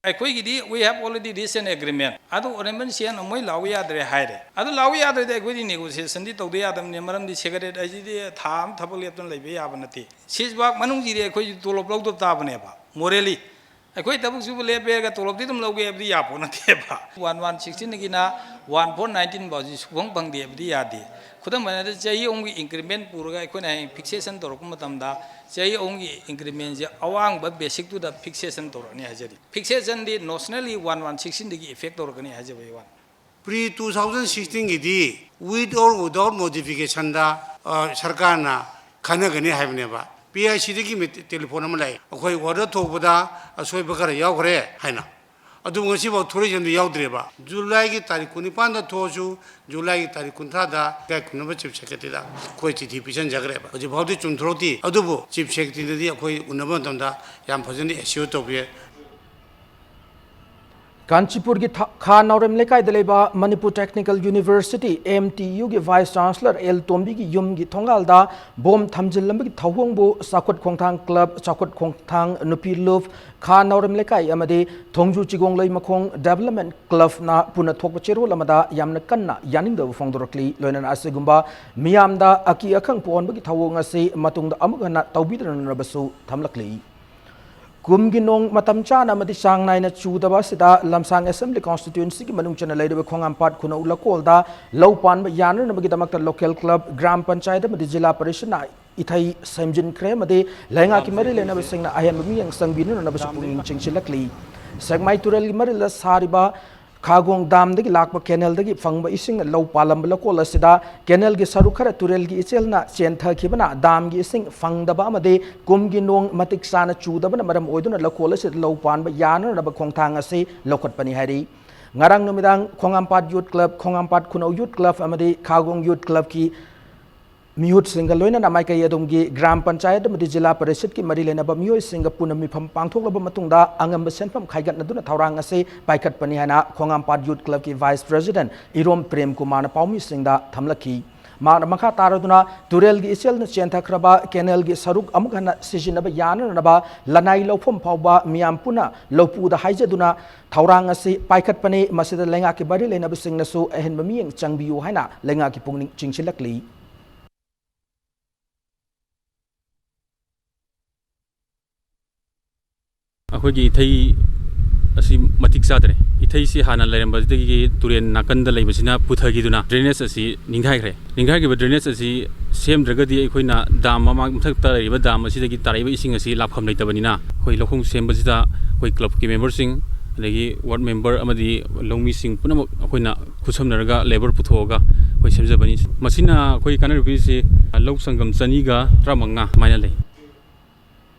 ꯑꯩꯈꯣꯏꯒꯤꯗꯤ we have already reached an agreement꯫ ꯑꯗꯨ ꯑꯣꯏꯔꯝꯕꯅ ꯁꯤ ꯍꯦꯟꯅ ꯃꯣꯏ ꯂꯥꯎ ꯌꯥꯗ꯭ꯔꯦ ꯍꯥꯏꯔꯦ꯫ ꯑꯗꯨ ꯂꯥꯎ ꯌꯥꯗ꯭ꯔꯗꯤ ꯑꯩꯈꯣꯏꯗꯤ negotiationꯗꯤ ꯇꯧꯗ ꯌꯥꯗꯕꯅꯤ꯫ ꯃꯔꯝꯗꯤ secretary ꯑꯩꯁꯤꯗꯤ ꯊꯥ ꯑꯃ ꯊꯕꯛ ꯂꯦꯞꯇꯅ ꯂꯩꯕ ꯌꯥꯕ ꯅꯠꯇꯦ꯫ ꯁꯤꯁꯕꯥꯛ ꯃꯅꯨꯡꯁꯤꯗꯤ ꯑꯩꯈꯣꯏꯁꯨ ꯇꯣꯂꯣꯞ ꯂꯧꯗꯕ ꯇꯥꯕꯅꯦꯕ, morally꯫ ꯑꯩꯈꯣꯏ ꯊꯕꯛ ꯁꯨꯕ ꯂꯦꯞꯄꯦꯒ ꯇꯣꯂꯣꯞꯇꯤ ꯑꯗꯨꯝ ꯂꯧꯒꯦ ꯍꯥꯏꯕꯗꯤ ꯌꯥꯄꯣꯠ ꯅꯠꯇꯦꯕ꯫ One one sixteenꯒꯤꯅ one four nineteen ꯐꯥꯎꯁꯤ ꯁꯨꯐꯪ ꯐꯪꯗꯦ ꯍꯥꯏꯕꯗꯤ ꯌꯥꯗꯦ꯫ ꯈꯨꯗꯝ ꯑꯣꯏꯅ ꯆꯍꯤ ꯑꯍꯨꯝꯒꯤ increment ꯄꯨꯔꯒ ꯑꯩꯈꯣꯏꯅ ꯍꯌꯦꯡ fixation ꯇꯧꯔꯛꯄ ꯃꯇꯝꯗ, ꯆꯍꯤ ꯑꯍꯨꯝꯒꯤ incrementꯁꯦ ꯑꯋꯥꯡꯕ basicꯇꯨꯗ fixation ꯇꯧꯔꯛꯑꯅꯤ ꯍꯥꯏꯖꯔꯤ꯫ Fixationꯗꯤ notionally one one sixteenꯗꯒꯤ effect ꯇꯧꯔꯛꯀꯅꯤ ꯍꯥꯏꯖꯕꯒꯤ ꯋꯥꯅꯤ꯫ Pre two thousand sixteenꯒꯤꯗꯤ with or without modificationꯗ, ꯑ, ꯁꯔꯀꯥꯔꯅ ꯈꯟꯅꯒꯅꯤ ꯍꯥꯏꯕꯅꯦꯕ꯫ PICꯗꯒꯤ ꯃꯤ telephone ꯑꯃ ꯂꯥꯛꯑꯦ, "ꯑꯩꯈꯣꯏ order ꯊꯣꯛꯄꯗ ꯑꯁꯣꯏꯕ ꯈꯔ ꯌꯥꯎꯈ꯭ꯔꯦ" ꯍꯥꯏꯅ꯫ ꯑꯗꯨꯕꯨ ꯉꯁꯤꯐꯥꯎ ꯊꯣꯔꯛꯏꯁꯤ ꯑꯝꯇ ꯌꯥꯎꯗ꯭ꯔꯦꯕ꯫ Julyꯒꯤ ꯇꯥꯔꯤꯛ ꯀꯨꯟꯅꯤꯄꯥꯟꯗ ꯊꯣꯛꯑꯁꯨ, Julyꯒꯤ ꯇꯥꯔꯤꯛ ꯀꯨꯟꯊ꯭ꯔꯥꯗ ꯏꯀꯥꯏ ꯈꯨꯝꯅꯕ Chief Secretaryꯗ ꯑꯩꯈꯣꯏ ꯆꯤꯊꯤ ꯄꯤꯁꯟꯖꯈ꯭ꯔꯦꯕ꯫ ꯍꯧꯖꯤꯛ ꯐꯥꯎꯗꯤ ꯆꯨꯝꯊꯣꯛꯇꯦ꯫ ꯑꯗꯨꯕꯨ Chief Secretaryꯅꯗꯤ ꯑꯩꯈꯣꯏ ꯎꯅꯕ ꯃꯇꯝꯗ ꯌꯥꯝ ꯐꯖꯅ assure ꯇꯧꯕꯤ꯫ ꯀꯥꯟꯆꯤꯄꯨꯔꯒꯤ ꯊ-, ꯈꯥ ꯅꯥꯎꯔꯦꯝ ꯂꯩꯀꯥꯏꯗ ꯂꯩꯕ Manipur Technical University, MTUꯒꯤ Vice Chancellor ꯑꯦꯜ ꯇꯣꯝꯕꯤꯒꯤ ꯌꯨꯝꯒꯤ ꯊꯣꯡꯒꯥꯜꯗ ꯕꯣꯝ ꯊꯝꯖꯤꯜꯂꯝꯕꯒꯤ ꯊꯧꯑꯣꯡꯕꯨ ꯆꯥꯎꯈꯠ ꯈꯣꯡꯊꯥꯡ club, ꯆꯥꯎꯈꯠ ꯈꯣꯡꯊꯥꯡ ꯅꯨꯄꯤ ꯂꯨꯞ, ꯈꯥ ꯅꯥꯎꯔꯦꯝ ꯂꯩꯀꯥꯏ ꯑꯃꯗꯤ ꯊꯣꯡꯖꯨ ꯆꯤꯒꯣꯡ ꯂꯩꯃꯈꯣꯡ Development Clubꯅ ꯄꯨꯟꯅ ꯊꯣꯛꯄ ꯆꯦꯔꯣꯜ ꯑꯃꯗ ꯌꯥꯝꯅ ꯀꯟꯅ ꯌꯥꯅꯤꯡꯗꯕ ꯐꯣꯡꯗꯣꯔꯛꯂꯤ꯫ ꯂꯣꯏꯅꯅ ꯑꯁꯤꯒꯨꯝꯕ ꯃꯤꯌꯥꯝꯗ ꯑꯀꯤ ꯑꯈꯪ ꯄꯣꯛꯍꯟꯕꯒꯤ ꯊꯧꯑꯣꯡ ꯑꯁꯤ ꯃꯇꯨꯡꯗ ꯑꯃꯨꯛ ꯍꯟꯅ ꯇꯧꯕꯤꯗꯅꯕꯁꯨ ꯊꯝꯂꯛꯂꯤ꯫ ꯀꯨꯝꯒꯤ ꯅꯣꯡ ꯃꯇꯝ ꯆꯥꯅ ꯑꯃꯗꯤ ꯆꯥꯡ ꯅꯥꯏꯅ ꯆꯨꯗꯕ ꯑꯁꯤꯗ ꯂꯝꯁꯥꯡ Assembly Constituencyꯒꯤ ꯃꯅꯨꯡ ꯆꯟꯅ ꯂꯩꯔꯤꯕ ꯈꯣꯡꯉꯥꯝꯄꯥꯠ ꯈꯨꯅꯧ ꯂꯩꯀꯣꯜꯗ ꯂꯧ ꯄꯥꯟꯕ ꯌꯥꯅꯅꯕꯒꯤꯗꯃꯛꯇ local club, ꯒ꯭ꯔꯥꯝ ꯄꯟꯆꯥꯌꯠ ꯑꯃꯗꯤ ꯖꯤꯂꯥ ꯄꯔꯤꯁꯠꯅ ꯏꯊꯩ ꯁꯦꯝꯖꯤꯟꯈ꯭ꯔꯦ ꯑꯃꯗꯤ ꯂꯩꯉꯥꯛꯀꯤ ꯃꯔꯤ ꯂꯩꯅꯕꯁꯤꯡꯅ ꯑꯍꯦꯟꯕ ꯃꯤꯠꯌꯦꯡ ꯆꯪꯕꯤꯅꯅꯕꯁꯨ ꯄꯨꯛꯅꯤꯡ ꯆꯤꯡꯁꯤꯜꯂꯛꯂꯤ꯫ ꯁꯦꯛꯃꯥꯏ ꯇꯨꯔꯦꯜꯒꯤ ꯃꯔꯤꯜꯗ ꯁꯥꯔꯤꯕ ꯈꯥꯒꯣꯡ ꯗꯥꯝꯗꯒꯤ ꯂꯥꯛꯄ ꯀꯦꯅꯦꯜꯗꯒꯤ ꯐꯪꯕ ꯏꯁꯤꯡꯅ ꯂꯧ ꯄꯥꯜꯂꯝꯕ ꯂꯧꯀꯣꯜ ꯑꯁꯤꯗ ꯀꯦꯅꯦꯜꯒꯤ ꯁꯔꯨꯛ ꯈꯔ ꯇꯨꯔꯦꯜꯒꯤ ꯏꯆꯦꯜꯅ ꯆꯦꯟꯊꯈꯤꯕꯅ ꯗꯥꯝꯒꯤ ꯏꯁꯤꯡ ꯐꯪꯗꯕ ꯑꯃꯗꯤ ꯀꯨꯝꯒꯤ ꯅꯣꯡ ꯃꯇꯤꯛ ꯆꯥꯅ ꯆꯨꯗꯕꯅ ꯃꯔꯝ ꯑꯣꯏꯗꯨꯅ ꯂꯧꯀꯣꯜ ꯑꯁꯤꯗ ꯂꯧ ꯄꯥꯟꯕ ꯌꯥꯅꯅꯕ ꯈꯣꯡꯊꯥꯡ ꯑꯁꯤ ꯂꯧꯈꯠꯄꯅꯤ ꯍꯥꯏꯔꯤ꯫ ꯉꯔꯥꯡ ꯅꯨꯃꯤꯗꯥꯡ ꯈꯣꯡꯉꯥꯝꯄꯥꯠ ꯌꯨꯠ ꯀ꯭ꯂꯕ, ꯈꯣꯡꯉꯥꯝꯄꯥꯠ ꯈꯨꯅꯧ ꯌꯨꯠ ꯀ꯭ꯂꯕ ꯑꯃꯗꯤ ꯈꯥꯒꯣꯡ ꯌꯨꯠ ꯀ꯭ꯂꯕꯀꯤ ꯃꯤꯍꯨꯠꯁꯤꯡꯒ ꯂꯣꯏꯅꯅ ꯃꯥꯏꯀꯩ ꯑꯗꯨꯝꯒꯤ ꯒ꯭ꯔꯥꯝ ꯄꯟꯆꯥꯌꯠ ꯑꯃꯗꯤ ꯖꯤꯂꯥ ꯄꯔꯤꯁꯠꯀꯤ ꯃꯔꯤ ꯂꯩꯅꯕ ꯃꯤꯑꯣꯏꯁꯤꯡꯒ ꯄꯨꯟꯅ ꯃꯤꯐꯝ ꯄꯥꯡꯊꯣꯛꯂꯕ ꯃꯇꯨꯡꯗ ꯑꯉꯝꯕ ꯁꯦꯟꯐꯝ ꯈꯥꯏꯒꯠꯅꯗꯨꯅ ꯊꯧꯔꯥꯡ ꯑꯁꯤ ꯄꯥꯏꯈꯠꯄꯅꯤ ꯍꯥꯏꯅ ꯈꯣꯡꯉꯥꯝꯄꯥꯠ ꯌꯨꯠ ꯀ꯭ꯂꯕꯀꯤ ꯚꯥꯏꯁ ꯄ꯭ꯔꯦꯁꯤꯗꯦꯟꯠ ꯏꯔꯣꯝ ꯄ꯭ꯔꯦꯝ ꯀꯨꯃꯥꯔꯅ ꯄꯥꯎꯃꯤꯁꯤꯡꯗ ꯊꯝꯂꯛꯈꯤ꯫ ꯃꯍꯥꯛꯅ ꯃꯈꯥ ꯇꯥꯔꯗꯨꯅ ꯇꯨꯔꯦꯜꯒꯤ ꯏꯆꯦꯜꯅ ꯆꯦꯟꯊꯈ꯭ꯔꯕ ꯀꯦꯅꯦꯜꯒꯤ ꯁꯔꯨꯛ ꯑꯃꯨꯛ ꯍꯟꯅ ꯁꯤꯖꯤꯟꯅꯕ ꯌꯥꯅꯅꯕ ꯂꯅꯥꯏ ꯂꯧꯐꯝ ꯐꯥꯎꯕ ꯃꯤꯌꯥꯝ ꯄꯨꯟꯅ ꯂꯧꯄꯨꯗ ꯍꯥꯏꯖꯗꯨꯅ ꯊꯧꯔꯥꯡ ꯑꯁꯤ ꯄꯥꯏꯈꯠꯄꯅꯤ꯫ ꯃꯁꯤꯗ ꯂꯩꯉꯥꯛꯀꯤ ꯃꯔꯤ ꯂꯩꯅꯕꯁꯤꯡꯅꯁꯨ ꯑꯍꯦꯟꯕ ꯃꯤꯠꯌꯦꯡ ꯆꯪꯕꯤꯌꯨ ꯍꯥꯏꯅ ꯂꯩꯉꯥꯛꯀꯤ ꯄꯨꯛꯅꯤꯡ ꯆꯤꯡꯁꯤꯜꯂꯛꯂꯤ꯫ ꯑꯩꯈꯣꯏꯒꯤ ꯏꯊꯩ ꯑꯁꯤ ꯃꯇꯤꯛ ꯆꯥꯗ꯭ꯔꯦ꯫ ꯏꯊꯩꯁꯤ ꯍꯥꯟꯅ ꯂꯩꯔꯝꯕꯗꯒꯤ ꯇꯨꯔꯦꯜ ꯅꯥꯀꯟꯗ ꯂꯩꯕꯁꯤꯅ ꯄꯨꯊꯈꯤꯗꯨꯅ ꯗ꯭ꯔꯦꯅꯦꯖ ꯑꯁꯤ ꯅꯤꯡꯈꯥꯏꯈ꯭ꯔꯦ꯫ ꯅꯤꯡꯈꯥꯏꯈꯤꯕ ꯗ꯭ꯔꯦꯅꯦꯖ ꯑꯁꯤ ꯁꯦꯝꯗ꯭ꯔꯒꯗꯤ ꯑꯩꯈꯣꯏꯅ ꯗꯥꯝ ꯃꯃꯥꯡ ꯃꯊꯛꯇ ꯂꯩꯔꯤꯕ ꯗꯥꯝ ꯑꯁꯤꯗꯒꯤ ꯇꯥꯔꯛꯏꯕ ꯏꯁꯤꯡ ꯑꯁꯤ ꯂꯥꯛꯐꯝ ꯂꯩꯇꯕꯅꯤꯅ ꯑꯩꯈꯣꯏ ꯂꯧꯈꯣꯡ ꯁꯦꯝꯕꯁꯤꯗ ꯑꯩꯈꯣꯏ ꯀ꯭ꯂꯕꯀꯤ ꯃꯦꯝꯕꯔꯁꯤꯡ, ꯑꯗꯒꯤ ꯋꯥꯔꯗ ꯃꯦꯝꯕꯔ ꯑꯃꯗꯤ ꯂꯧꯃꯤꯁꯤꯡ ꯄꯨꯝꯅꯃꯛ ꯑꯩꯈꯣꯏꯅ ꯈꯨꯠꯁꯝꯅꯔꯒ ꯂꯦꯕꯔ ꯄꯨꯊꯣꯛꯑꯒ ꯑꯩꯈꯣꯏ ꯁꯦꯝꯖꯕꯅꯤ꯫ ꯃꯁꯤꯅ ꯑꯩꯈꯣꯏ ꯀꯥꯟꯅꯔꯤꯕ ꯄꯤꯔꯤꯁꯤ ꯂꯧ ꯁꯪꯒꯝ ꯆꯅꯤꯒ ꯇꯔꯥꯃꯉꯥ ꯑꯗꯨꯃꯥꯏꯅ ꯂꯩ꯫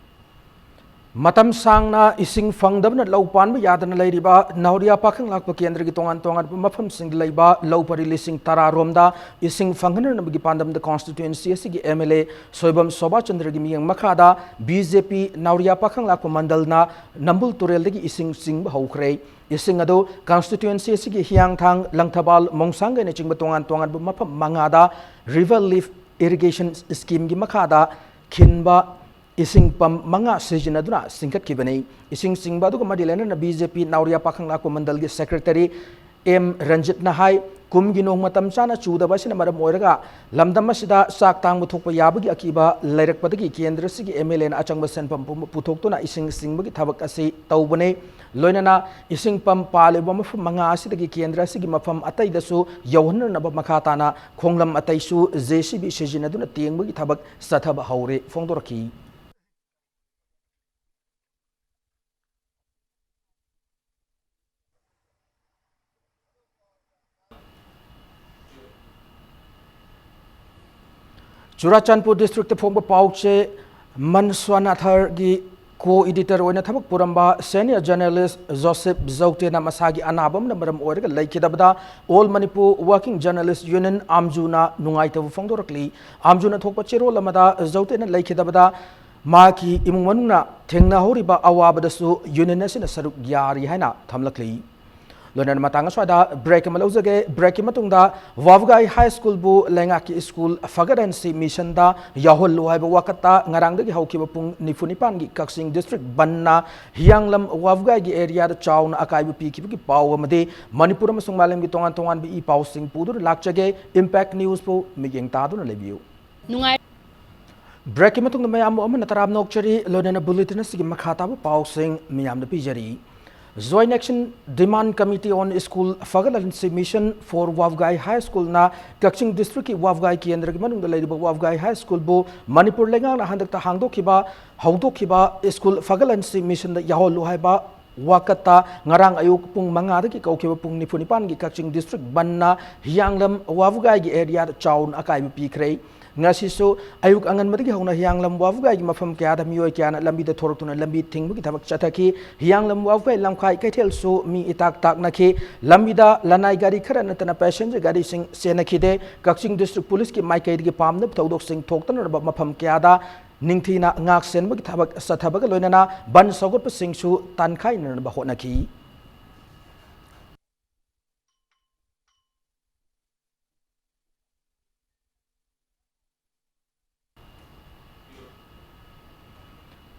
ꯃꯇꯝ ꯁꯥꯡꯅ ꯏꯁꯤꯡ ꯐꯪꯗꯕꯅ ꯂꯧ ꯄꯥꯟꯕ ꯌꯥꯗꯅ ꯂꯩꯔꯤꯕ ꯅꯥꯎꯔꯤꯌꯥ ꯄꯥꯈꯪ ꯂꯥꯛꯄ ꯀꯦꯟꯗ꯭ꯔꯒꯤ ꯇꯣꯉꯥꯟ ꯇꯣꯉꯥꯟꯕ ꯃꯐꯝꯁꯤꯡꯗ ꯂꯩꯕ ꯂꯧ ꯄꯔꯤ ꯂꯤꯁꯤꯡ ꯇꯔꯥ ꯔꯣꯝꯗ ꯏꯁꯤꯡ ꯐꯪꯍꯟꯅꯅꯕꯒꯤ ꯄꯥꯟꯗꯝꯗ ꯀꯣꯟꯁꯇꯤꯇ꯭ꯋꯦꯟꯁꯤ ꯑꯁꯤꯒꯤ ꯑꯦꯝ ꯑꯦꯜ ꯑꯦ ꯁꯣꯏꯕꯝ ꯁꯣꯕꯥꯆꯟꯗ꯭ꯔꯒꯤ ꯃꯤꯠꯌꯦꯡ ꯃꯈꯥꯗ ꯕꯤ ꯖꯦ ꯄꯤ ꯅꯥꯎꯔꯤꯌꯥ ꯄꯥꯈꯪ ꯂꯥꯛꯄ ꯃꯟꯗꯜꯅ ꯅꯝꯕꯨꯜ ꯇꯨꯔꯦꯜꯗꯒꯤ ꯏꯁꯤꯡ ꯆꯤꯡꯕ ꯍꯧꯈ꯭ꯔꯦ꯫ ꯏꯁꯤꯡ ꯑꯗꯨ ꯀꯟꯁꯇꯤꯇ꯭ꯋꯦꯟꯁꯤ ꯑꯁꯤꯒꯤ ꯍꯤꯌꯥꯡꯊꯥꯡ, ꯂꯪꯊꯕꯥꯜ, ꯃꯣꯡꯁꯥꯡꯒꯩꯅꯆꯤꯡꯕ ꯇꯣꯉꯥꯟ ꯇꯣꯉꯥꯟꯕ ꯃꯐꯝ ꯃꯉꯥꯗ ꯔꯤꯚꯔ ꯂꯤꯐ ꯏꯔꯤꯒꯦꯁꯟ ꯁ꯭ꯀꯤꯝꯒꯤ ꯃꯈꯥꯗ ꯈꯤꯟꯕ ꯏꯁꯤꯡ ꯄꯝ ꯃꯉꯥ ꯁꯤꯖꯤꯟꯅꯗꯨꯅ ꯆꯤꯡꯈꯠꯈꯤꯕꯅꯤ꯫ ꯏꯁꯤꯡ ꯆꯤꯡꯕ ꯑꯗꯨꯒ ꯃꯔꯤ ꯂꯩꯅꯅ ꯕꯤ ꯖꯦ ꯄꯤ ꯅꯥꯎꯔꯤꯌꯥ ꯄꯥꯈꯪ ꯂꯥꯛꯄ ꯃꯟꯗꯜꯒꯤ ꯁꯦꯀ꯭ꯔꯦꯇꯔꯤ ꯑꯦꯝ ꯔꯟꯖꯤꯠꯅ ꯍꯥꯏ, ꯀꯨꯝꯒꯤ ꯅꯣꯡ ꯃꯇꯝ ꯆꯥꯅ ꯆꯨꯗꯕ ꯑꯁꯤꯅ ꯃꯔꯝ ꯑꯣꯏꯔꯒ ꯂꯝꯗꯝ ꯑꯁꯤꯗ ꯆꯥꯛ ꯇꯥꯡꯕ ꯊꯣꯛꯄ ꯌꯥꯕꯒꯤ ꯑꯀꯤꯕ ꯂꯩꯔꯛꯄꯗꯒꯤ ꯀꯦꯟꯗ꯭ꯔ ꯑꯁꯤꯒꯤ ꯑꯦꯝ ꯑꯦꯜ ꯑꯦꯅ ꯑꯆꯪꯕ ꯁꯦꯟꯐꯝ ꯄꯨꯝꯕ ꯄꯨꯊꯣꯛꯇꯨꯅ ꯏꯁꯤꯡ ꯆꯤꯡꯕꯒꯤ ꯊꯕꯛ ꯑꯁꯤ ꯇꯧꯕꯅꯤ꯫ ꯂꯣꯏꯅꯅ ꯏꯁꯤꯡ ꯄꯝ ꯄꯥꯜꯂꯤꯕ ꯃꯐꯝ ꯃꯉꯥ ꯑꯁꯤꯗꯒꯤ ꯀꯦꯟꯗ꯭ꯔ ꯑꯁꯤꯒꯤ ꯃꯐꯝ ꯑꯇꯩꯗꯁꯨ ꯌꯧꯍꯟꯅꯅꯕ ꯃꯈꯥ ꯇꯥꯅ ꯈꯣꯡꯂꯝ ꯑꯇꯩꯁꯨ ꯖꯦ ꯁꯤ ꯕꯤ ꯁꯤꯖꯤꯟꯅꯗꯨꯅ ꯇꯦꯡꯕꯒꯤ ꯊꯕꯛ ꯆꯠꯊꯕ ꯍꯧꯔꯦ ꯐꯣꯡꯗꯣꯔꯛꯈꯤ꯫ ꯆꯨꯔꯥꯆꯥꯟꯄꯨꯔ ꯗꯤꯁꯇ꯭ꯔꯤꯛꯇ ꯐꯣꯡꯕ ꯄꯥꯎ ꯆꯦ ꯃꯟꯁ꯭ꯋꯥꯅꯥꯊꯔꯒꯤ ꯀꯣ ꯏꯗꯤꯇꯔ ꯑꯣꯏꯅ ꯊꯕꯛ ꯄꯨꯔꯝꯕ ꯁꯦꯅꯤꯌꯔ ꯖꯔꯅꯦꯂꯤꯁ꯭ꯠ ꯖꯣꯁꯦꯐ ꯖꯧꯇꯦꯅ ꯃꯁꯥꯒꯤ ꯑꯅꯥꯕ ꯑꯃꯅ ꯃꯔꯝ ꯑꯣꯏꯔꯒ ꯂꯩꯈꯤꯗꯕꯗ All Manipur Working Journalist Union, ꯑꯥꯝꯖꯨꯅ ꯅꯨꯡꯉꯥꯏꯇꯕ ꯐꯣꯡꯗꯣꯔꯛꯂꯤ꯫ ꯑꯥꯝꯖꯨꯅ ꯊꯣꯛꯄ ꯆꯦꯔꯣꯜ ꯑꯃꯗ ꯖꯧꯇꯦꯅ ꯂꯩꯈꯤꯗꯕꯗ ꯃꯍꯥꯛꯀꯤ ꯏꯃꯨꯡ ꯃꯅꯨꯡꯅ ꯊꯦꯡꯅꯍꯧꯔꯤꯕ ꯑꯋꯥꯕꯗꯁꯨ ꯌꯨꯅꯤꯌꯟ ꯑꯁꯤꯅ ꯁꯔꯨꯛ ꯌꯥꯔꯤ ꯍꯥꯏꯅ ꯊꯝꯂꯛꯂꯤ꯫ ꯂꯣꯏꯅꯅ ꯃꯇꯥꯡ ꯑꯁ꯭ꯋꯥꯏꯗ ꯕ꯭ꯔꯦꯛ ꯑꯃ ꯂꯧꯖꯒꯦ꯫ ꯕ꯭ꯔꯦꯛꯀꯤ ꯃꯇꯨꯡꯗ ꯋꯥꯕꯒꯥꯏ ꯍꯥꯏ ꯁ꯭ꯀꯨꯜꯕꯨ ꯂꯩꯉꯥꯛꯀꯤ ꯁ꯭ꯀꯨꯜ ꯐꯒꯠꯍꯟꯁꯤ ꯃꯤꯁꯟꯗ ꯌꯥꯎꯍꯜꯂꯨ ꯍꯥꯏꯕ ꯋꯥꯀꯠꯇ ꯉꯔꯥꯡꯗꯒꯤ ꯍꯧꯈꯤꯕ ꯄꯨꯡ ꯅꯤꯐꯨ ꯅꯤꯄꯥꯟꯒꯤ ꯀꯛꯆꯤꯡ ꯗꯤꯁꯇ꯭ꯔꯤꯛ ꯕꯟꯅ ꯍꯤꯌꯥꯡꯂꯝ ꯋꯥꯕꯒꯥꯏꯒꯤ ꯑꯦꯔꯤꯌꯥꯗ ꯆꯥꯎꯅ ꯑꯀꯥꯏꯕ ꯄꯤꯈꯤꯕꯒꯤ ꯄꯥꯎ ꯑꯃꯗꯤ ꯃꯅꯤꯄꯨꯔ ꯑꯃꯁꯨꯡ ꯃꯥꯂꯦꯝꯒꯤ ꯇꯣꯉꯥꯟ ꯇꯣꯉꯥꯟꯕ ꯏ ꯄꯥꯎꯁꯤꯡ ꯄꯨꯗꯨꯅ ꯂꯥꯛꯆꯒꯦ꯫ ꯏꯝꯄꯦꯛ ꯅ꯭ꯌꯨꯁꯄꯨ ꯃꯤꯠꯌꯦꯡ ꯇꯥꯗꯨꯅ ꯂꯩꯕꯤꯌꯨ꯫ ꯅꯨꯡꯉꯥꯏ꯫ ꯕ꯭ꯔꯦꯛꯀꯤ ꯃꯇꯨꯡꯗ ꯃꯌꯥꯝꯕꯨ ꯑꯃꯅ ꯇꯔꯥꯝꯅ ꯑꯣꯛꯆꯔꯤ꯫ ꯂꯣꯏꯅꯅ ꯕꯨꯂꯦꯇꯤꯟ ꯑꯁꯤꯒꯤ ꯃꯈꯥ ꯇꯥꯕ ꯄꯥꯎꯁꯤꯡ ꯃꯤꯌꯥꯝꯗ ꯄꯤꯖꯔꯤ꯫ Joint Action Demand Committee on School Fagalansi Mission for Wavgai High School ꯅ ꯀꯛꯆꯤꯡ ꯗꯤꯁꯇ꯭ꯔꯤꯛꯀꯤ ꯋꯥꯕꯒꯥꯏ ꯀꯦꯟꯗ꯭ꯔꯒꯤ ꯃꯅꯨꯡꯗ ꯂꯩꯔꯤꯕ ꯋꯥꯕꯒꯥꯏ ꯍꯥꯏ ꯁ꯭ꯀꯨꯜꯕꯨ ꯃꯅꯤꯄꯨꯔ ꯂꯩꯉꯥꯛꯅ ꯍꯟꯗꯛꯇ ꯍꯥꯡꯗꯣꯛꯈꯤꯕ, ꯍꯧꯗꯣꯛꯈꯤꯕ ꯁ꯭ꯀꯨꯜ ꯐꯒꯠꯍꯟꯁꯤ ꯃꯤꯁꯟꯗ ꯌꯥꯎꯍꯜꯂꯨ ꯍꯥꯏꯕ ꯋꯥꯀꯠꯇ ꯉꯔꯥꯡ ꯑꯌꯨꯛ ꯄꯨꯡ ꯃꯉꯥꯗꯒꯤ ꯀꯧꯈꯤꯕ ꯄꯨꯡ ꯅꯤꯐꯨ ꯅꯤꯄꯥꯟꯒꯤ ꯀꯛꯆꯤꯡ ꯗꯤꯁꯇ꯭ꯔꯤꯛ ꯕꯟꯅ ꯍꯤꯌꯥꯡꯂꯝ ꯋꯥꯕꯒꯥꯏꯒꯤ ꯑꯦꯔꯤꯌꯥꯗ ꯆꯥꯎꯅ ꯑꯀꯥꯏꯕ ꯄꯤꯈ꯭ꯔꯦ꯫ ꯉꯁꯤꯁꯨ ꯑꯌꯨꯛ ꯑꯉꯟꯕꯗꯒꯤ ꯍꯧꯅ ꯍꯤꯌꯥꯡꯂꯝ ꯋꯥꯕꯒꯥꯏꯒꯤ ꯃꯐꯝ ꯀꯌꯥꯗ ꯃꯤꯑꯣꯏ ꯀꯌꯥꯅ ꯂꯝꯕꯤꯗ ꯊꯣꯔꯛꯇꯨꯅ ꯂꯝꯕꯤ ꯊꯤꯡꯕꯒꯤ ꯊꯕꯛ ꯆꯠꯊꯈꯤ꯫ ꯍꯤꯌꯥꯡꯂꯝ ꯋꯥꯕꯒꯥꯏ ꯂꯝꯈꯥꯏ ꯀꯩꯊꯦꯜꯁꯨ ꯃꯤ ꯏꯇꯥꯛ ꯇꯥꯛꯅꯈꯤ꯫ ꯂꯝꯕꯤꯗ ꯂꯅꯥꯏ ꯒꯥꯔꯤ ꯈꯔ ꯅꯠꯇꯅ ꯄꯦꯁꯦꯟꯖꯔ ꯒꯥꯔꯤꯁꯤꯡ ꯆꯦꯟꯅꯈꯤꯗꯦ꯫ ꯀꯛꯆꯤꯡ ꯗꯤꯁꯇ꯭ꯔꯤꯛ ꯄꯨꯂꯤꯁꯀꯤ ꯃꯥꯏꯀꯩꯗꯒꯤ ꯄꯥꯝꯅꯕ ꯊꯧꯗꯣꯛꯁꯤꯡ ꯊꯣꯛꯇꯅꯅꯕ ꯃꯐꯝ ꯀꯌꯥꯗ ꯅꯤꯡꯊꯤꯅ ꯉꯥꯛ ꯁꯦꯟꯕꯒꯤ ꯊꯕꯛ ꯆꯠꯊꯕꯒ ꯂꯣꯏꯅꯅ ꯕꯟ ꯁꯧꯒꯠꯄꯁꯤꯡꯁꯨ ꯇꯥꯟꯈꯥꯏꯅꯅꯕ ꯍꯣꯠꯅꯈꯤ꯫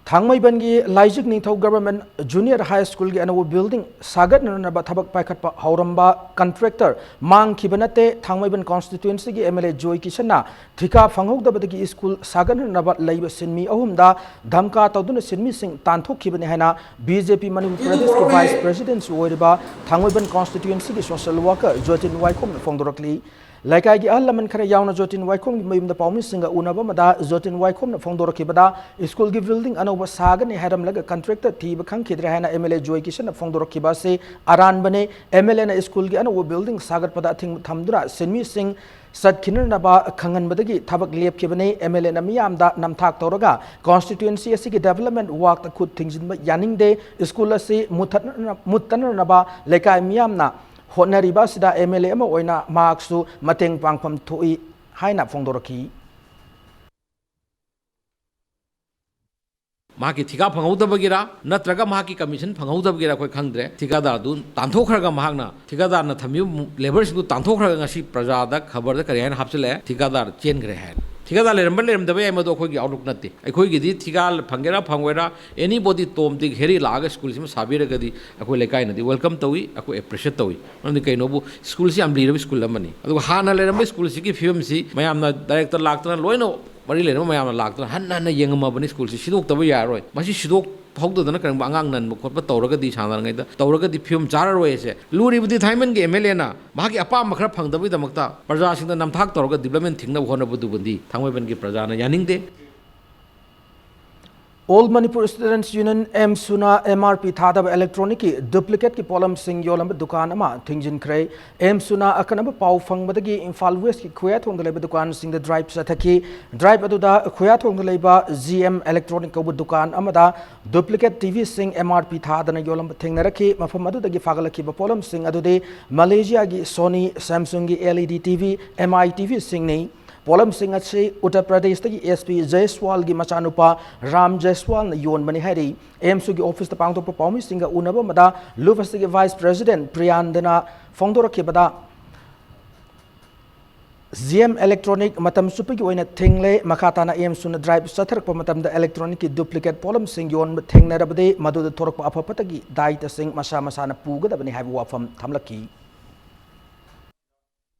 ꯊꯥꯡꯃꯩꯕꯟꯒꯤ ꯂꯥꯏꯖꯤꯛ ꯅꯤꯡꯊꯧ ꯒꯚꯔꯟꯃꯦꯟꯠ ꯖꯨꯅꯤꯌꯔ ꯍꯥꯏ ꯁ꯭ꯀꯨꯜꯒꯤ ꯑꯅꯧꯕ ꯕꯤꯜꯗꯤꯡ ꯁꯥꯒꯠꯅꯅꯕ ꯊꯕꯛ ꯄꯥꯏꯈꯠꯄ ꯍꯧꯔꯝꯕ ꯀꯟꯇ꯭ꯔꯦꯛꯇꯔ ꯃꯥꯡꯈꯤꯕ ꯅꯠꯇꯦ꯫ ꯊꯥꯡꯃꯩꯕꯟ ꯀꯣꯟꯁꯇꯤꯇ꯭ꯋꯦꯟꯁꯤꯒꯤ ꯑꯦꯝ ꯑꯦꯜ ꯑꯦ ꯖꯣꯏ ꯀꯤꯁꯟꯅ ꯊꯤꯀꯥ ꯐꯪꯍꯧꯗꯕꯗꯒꯤ ꯁ꯭ꯀꯨꯜ ꯁꯥꯒꯠꯅꯅꯕ ꯂꯩꯕ ꯁꯤꯟꯃꯤ ꯑꯍꯨꯝꯗ ꯙꯝꯀꯥ ꯇꯧꯗꯨꯅ ꯁꯤꯟꯃꯤꯁꯤꯡ ꯇꯥꯟꯊꯣꯛꯈꯤꯕꯅꯤ ꯍꯥꯏꯅ ꯕꯤ ꯖꯦ ꯄꯤ ꯃꯅꯤꯄꯨꯔ ꯄ꯭ꯔꯗꯦꯁꯀꯤ ꯚꯥꯏꯁ ꯄ꯭ꯔꯦꯁꯤꯗꯦꯟꯠꯁꯨ ꯑꯣꯏꯔꯤꯕ ꯊꯥꯡꯃꯩꯕꯟ ꯀꯣꯟꯁꯇꯤꯇ꯭ꯋꯦꯟꯁꯤꯒꯤ ꯁꯣꯁꯤꯌꯦꯜ ꯋꯥꯔꯀꯔ ꯖꯣꯇꯤꯟ ꯋꯥꯏꯈꯣꯝꯅ ꯐꯣꯡꯗꯣꯔꯛꯂꯤ꯫ ꯂꯩꯀꯥꯏꯒꯤ ꯑꯍꯜ ꯂꯃꯟ ꯈꯔ ꯌꯥꯎꯅ ꯖꯣꯇꯤꯟ ꯋꯥꯏꯈꯣꯝꯒꯤ ꯃꯌꯨꯝꯗ ꯄꯥꯎꯃꯤꯁꯤꯡꯒ ꯎꯅꯕ ꯑꯃꯗ ꯖꯣꯇꯤꯟ ꯋꯥꯏꯈꯣꯝꯅ ꯐꯣꯡꯗꯣꯔꯛꯈꯤꯕꯗ, ꯁ꯭ꯀꯨꯜꯒꯤ ꯕꯤꯜꯗꯤꯡ ꯑꯅꯧꯕ ꯁꯥꯒꯅꯤ ꯍꯥꯏꯔꯝꯂꯒ ꯀꯟꯇ꯭ꯔꯦꯛꯇꯔ ꯊꯤꯕ ꯈꯪꯈꯤꯗ꯭ꯔꯦ ꯍꯥꯏꯅ ꯑꯦꯝ ꯑꯦꯜ ꯑꯦ ꯖꯣꯏ ꯀꯤꯁꯟꯅ ꯐꯣꯡꯗꯣꯔꯛꯈꯤꯕ ꯑꯁꯤ ꯑꯔꯥꯟꯕꯅꯤ꯫ ꯑꯦꯝ ꯑꯦꯜ ꯑꯦꯅ ꯁ꯭ꯀꯨꯜꯒꯤ ꯑꯅꯧꯕ ꯕꯤꯜꯗꯤꯡ ꯁꯥꯒꯠꯄꯗ ꯑꯊꯤꯡꯕ ꯊꯝꯗꯨꯅ ꯁꯤꯟꯃꯤꯁꯤꯡ ꯆꯠꯈꯤꯅꯅꯕ ꯈꯪꯍꯟꯕꯗꯒꯤ ꯊꯕꯛ ꯂꯦꯞꯈꯤꯕꯅꯤ꯫ ꯑꯦꯝ ꯑꯦꯜ ꯑꯦꯅ ꯃꯤꯌꯥꯝꯗ ꯅꯝꯊꯥꯛ ꯇꯧꯔꯒ ꯀꯣꯟꯁꯇꯤꯇ꯭ꯋꯦꯟꯁꯤ ꯑꯁꯤꯒꯤ ꯗꯦꯕꯂꯞꯃꯦꯟ ꯋꯥꯛꯇ ꯈꯨꯠ ꯊꯤꯡꯖꯤꯟꯕ ꯌꯥꯅꯤꯡꯗꯦ꯫ ꯁ꯭ꯀꯨꯜ ꯑꯁꯤ ꯃꯨꯠꯊꯠꯅ-, ꯃꯨꯠꯇꯅꯅꯕ ꯂꯩꯀꯥꯏ ꯃꯤꯌꯥꯝꯅ ꯍꯣꯠꯅꯔꯤꯕ ꯑꯁꯤꯗ ꯑꯦꯝ ꯑꯦꯜ ꯑꯦ ꯑꯃ ꯑꯣꯏꯅ ꯃꯍꯥꯛꯁꯨ ꯃꯇꯦꯡ ꯄꯥꯡꯐꯝ ꯊꯣꯛꯏ ꯍꯥꯏꯅ ꯐꯣꯡꯗꯣꯔꯛꯈꯤ꯫ ꯃꯍꯥꯛꯀꯤ ꯊꯤꯀꯥ ꯐꯪꯍꯧꯗꯕꯒꯤꯔꯥ ꯅꯠꯇ꯭ꯔꯒ ꯃꯍꯥꯛꯀꯤ ꯀꯃꯤꯁꯟ ꯐꯪꯍꯧꯗꯕꯒꯤꯔꯥ ꯑꯩꯈꯣꯏ ꯈꯪꯗ꯭ꯔꯦ꯫ ꯊꯤꯀꯥꯗꯥꯔꯗꯨ ꯇꯥꯟꯊꯣꯛꯈ꯭ꯔꯒ, ꯃꯍꯥꯛꯅ ꯊꯤꯀꯥꯗꯥꯔꯅ ꯊꯝꯃꯤꯕ ꯃꯨ-, ꯂꯦꯕꯔꯁꯤꯡꯗꯨ ꯇꯥꯟꯊꯣꯛꯈ꯭ꯔꯒ ꯉꯁꯤ ꯄ꯭ꯔꯖꯥꯗ ꯈꯕꯔꯗ ꯀꯔꯤ ꯍꯥꯏꯅ ꯍꯥꯞꯆꯤꯜꯂꯛꯑꯦ? ꯊꯤꯀꯥꯗꯥꯔ ꯆꯦꯟꯈ꯭ꯔꯦ ꯍꯥꯏꯅ꯫ ꯊꯤꯀꯥꯗꯥꯔ ꯂꯩꯔꯝꯕ ꯂꯩꯔꯝꯗꯕ ꯌꯥꯏ, ꯃꯗꯨ ꯑꯩꯈꯣꯏꯒꯤ ꯑꯥꯎꯠꯂꯨꯛ ꯅꯠꯇꯦ꯫ ꯑꯩꯈꯣꯏꯒꯤꯗꯤ ꯊꯤꯀꯥ ꯐꯪꯒꯦꯔꯥ ꯐꯪꯉꯣꯏꯔꯥ, anybody, ꯇꯣꯝ ꯗꯤꯛ ꯍꯦꯔꯤ ꯂꯥꯛꯑꯒ ꯁ꯭ꯀꯨꯜꯁꯤꯃ ꯁꯥꯕꯤꯔꯒꯗꯤ ꯑꯩꯈꯣꯏ ꯂꯩꯀꯥꯏꯅꯗꯤ ꯋꯦꯜꯀꯝ ꯇꯧꯏ, ꯑꯩꯈꯣꯏ ꯑꯦꯄ꯭ꯔꯤꯁꯤꯌꯦꯠ ꯇꯧꯏ꯫ ꯃꯔꯝꯗꯤ ꯀꯩꯅꯣꯕꯨ, ꯁ꯭ꯀꯨꯜꯁꯤ ꯌꯥꯝ ꯂꯤꯔꯕ ꯁ꯭ꯀꯨꯜ ꯑꯃꯅꯤ꯫ ꯑꯗꯨꯒ ꯍꯥꯟꯅ ꯂꯩꯔꯝꯕ ꯁ꯭ꯀꯨꯜꯁꯤꯒꯤ ꯐꯤꯕꯝꯁꯤ ꯃꯌꯥꯝꯅ ꯗꯥꯏꯔꯦꯛꯇ ꯂꯥꯛꯇꯅ ꯂꯣꯏꯅ ꯃꯔꯤ ꯂꯩꯅꯕ ꯃꯌꯥꯝꯅ ꯂꯥꯛꯇꯅ ꯍꯟꯅ ꯍꯟꯅ ꯌꯦꯡꯉꯝꯃꯕꯅꯤ꯫ ꯁ꯭ꯀꯨꯜꯁꯤ ꯁꯤꯗꯣꯛꯇꯕ ꯌꯥꯔꯣꯏ꯫ ꯃꯁꯤ ꯁꯤꯗꯣꯛ ꯍꯧꯗꯗꯅ ꯀꯔꯤꯒꯨꯝꯕ ꯑꯉꯥꯡ ꯅꯟꯕ ꯈꯣꯠꯄ ꯇꯧꯔꯒꯗꯤ, ꯁꯥꯟꯅꯔꯤꯉꯩꯗ ꯇꯧꯔꯒꯗꯤ ꯐꯤꯕꯝ ꯆꯥꯔꯔꯣꯏ ꯍꯥꯏꯁꯦ꯫ ꯂꯨꯔꯤꯕꯗꯤ ꯊꯥꯏꯃꯟꯒꯤ ꯑꯦꯝ ꯑꯦꯜ ꯑꯦꯅ ꯃꯍꯥꯛꯀꯤ ꯑꯄꯥꯝꯕ ꯈꯔ ꯐꯪꯗꯕꯒꯤꯗꯃꯛꯇ ꯄ꯭ꯔꯖꯥꯁꯤꯡꯗ ꯅꯝꯊꯥꯛ ꯇꯧꯔꯒ ꯗꯤꯕ꯭ꯂꯞꯃꯦꯟ ꯊꯤꯡꯅꯕ ꯍꯣꯠꯅꯕꯗꯨꯕꯨꯗꯤ ꯊꯥꯡꯃꯩꯕꯟꯒꯤ ꯄ꯭ꯔꯖꯥꯅ ꯌꯥꯅꯤꯡꯗꯦ꯫ All Manipur Students Union, ꯑꯦꯝꯁꯨꯅ ꯑꯦꯝ ꯑꯥꯔ ꯄꯤ ꯊꯥꯗꯕ electronic ꯀꯤ duplicate ꯀꯤ ꯄꯣꯠꯂꯝꯁꯤꯡ ꯌꯣꯜꯂꯝꯕ ꯗꯨꯀꯥꯟ ꯑꯃ ꯊꯤꯡꯖꯤꯟꯈ꯭ꯔꯦ꯫ ꯑꯦꯝꯁꯨꯅ ꯑꯀꯟꯕ ꯄꯥꯎ ꯐꯪꯕꯗꯒꯤ ꯏꯝꯐꯥꯜ ꯋꯦꯁꯀꯤ ꯈꯨꯌꯥꯊꯣꯡꯗ ꯂꯩꯕ ꯗꯨꯀꯥꯟꯁꯤꯡꯗ ꯗ꯭ꯔꯥꯏꯚ ꯆꯠꯊꯈꯤ꯫ ꯗ꯭ꯔꯥꯏꯚ ꯑꯗꯨꯗ ꯈꯨꯌꯥꯊꯣꯡꯗ ꯂꯩꯕ ꯖꯤ ꯑꯦꯝ electronic ꯀꯧꯕ ꯗꯨꯀꯥꯟ ꯑꯃꯗ duplicate ꯇꯤ ꯚꯤꯁꯤꯡ ꯑꯦꯝ ꯑꯥꯔ ꯄꯤ ꯊꯥꯗꯅ ꯌꯣꯜꯂꯝꯕ ꯊꯦꯡꯅꯔꯛꯈꯤ꯫ ꯃꯐꯝ ꯑꯗꯨꯗꯒꯤ ꯐꯥꯒꯠꯂꯛꯈꯤꯕ ꯄꯣꯠꯂꯝꯁꯤꯡ ꯑꯗꯨꯗꯤ ꯃꯂꯦꯁꯤꯌꯥꯒꯤ ꯁꯣꯅꯤ, ꯁꯦꯝꯁꯨꯡꯒꯤ L E D T V, M I T ꯚꯤꯁꯤꯡꯅꯤ꯫ ꯄꯣꯠꯂꯝꯁꯤꯡ ꯑꯁꯤ ꯎꯠꯇꯔ ꯄ꯭ꯔꯗꯦꯁꯇꯒꯤ ꯑꯦꯁ ꯄꯤ ꯖꯌꯁꯋꯥꯜꯒꯤ ꯃꯆꯥꯅꯨꯄꯥ ꯔꯥꯝ ꯖꯌꯁꯋꯥꯜꯅ ꯌꯣꯟꯕꯅꯤ ꯍꯥꯏꯔꯤ꯫ ꯑꯦꯝꯁꯨꯒꯤ ꯑꯣꯐꯤꯁꯇ ꯄꯥꯡꯊꯣꯛꯄ ꯄꯥꯎꯃꯤꯁꯤꯡꯒ ꯎꯅꯕ ꯑꯃꯗ ꯂꯨꯐꯁꯤꯒꯤ ꯚꯥꯏꯁ ꯄ꯭ꯔꯦꯁꯤꯗꯦꯟꯠ ꯄ꯭ꯔꯤꯌꯥꯟꯗꯅ ꯐꯣꯡꯗꯣꯔꯛꯈꯤꯕꯗ, ꯖꯤ ꯑꯦꯝ electronic ꯃꯇꯝ ꯆꯨꯞꯄꯒꯤ ꯑꯣꯏꯅ ꯊꯤꯡꯂꯦ꯫ ꯃꯈꯥ ꯇꯥꯅ ꯑꯦꯝꯁꯨꯅ ꯗ꯭ꯔꯥꯏꯚ ꯆꯠꯊꯔꯛꯄ ꯃꯇꯝꯗ electronic ꯀꯤ duplicate ꯄꯣꯠꯂꯝꯁꯤꯡ ꯌꯣꯟꯕ ꯊꯦꯡꯅꯔꯕꯗꯤ ꯃꯗꯨꯗ ꯊꯣꯔꯛꯄ ꯑꯐ ꯐꯠꯇꯒꯤ ꯗꯥꯌꯤꯇ꯭ꯕꯁꯤꯡ ꯃꯁꯥ ꯃꯁꯥꯅ ꯄꯨꯒꯗꯕꯅꯤ ꯍꯥꯏꯕ ꯋꯥꯐꯝ ꯊꯝꯂꯛꯈꯤ꯫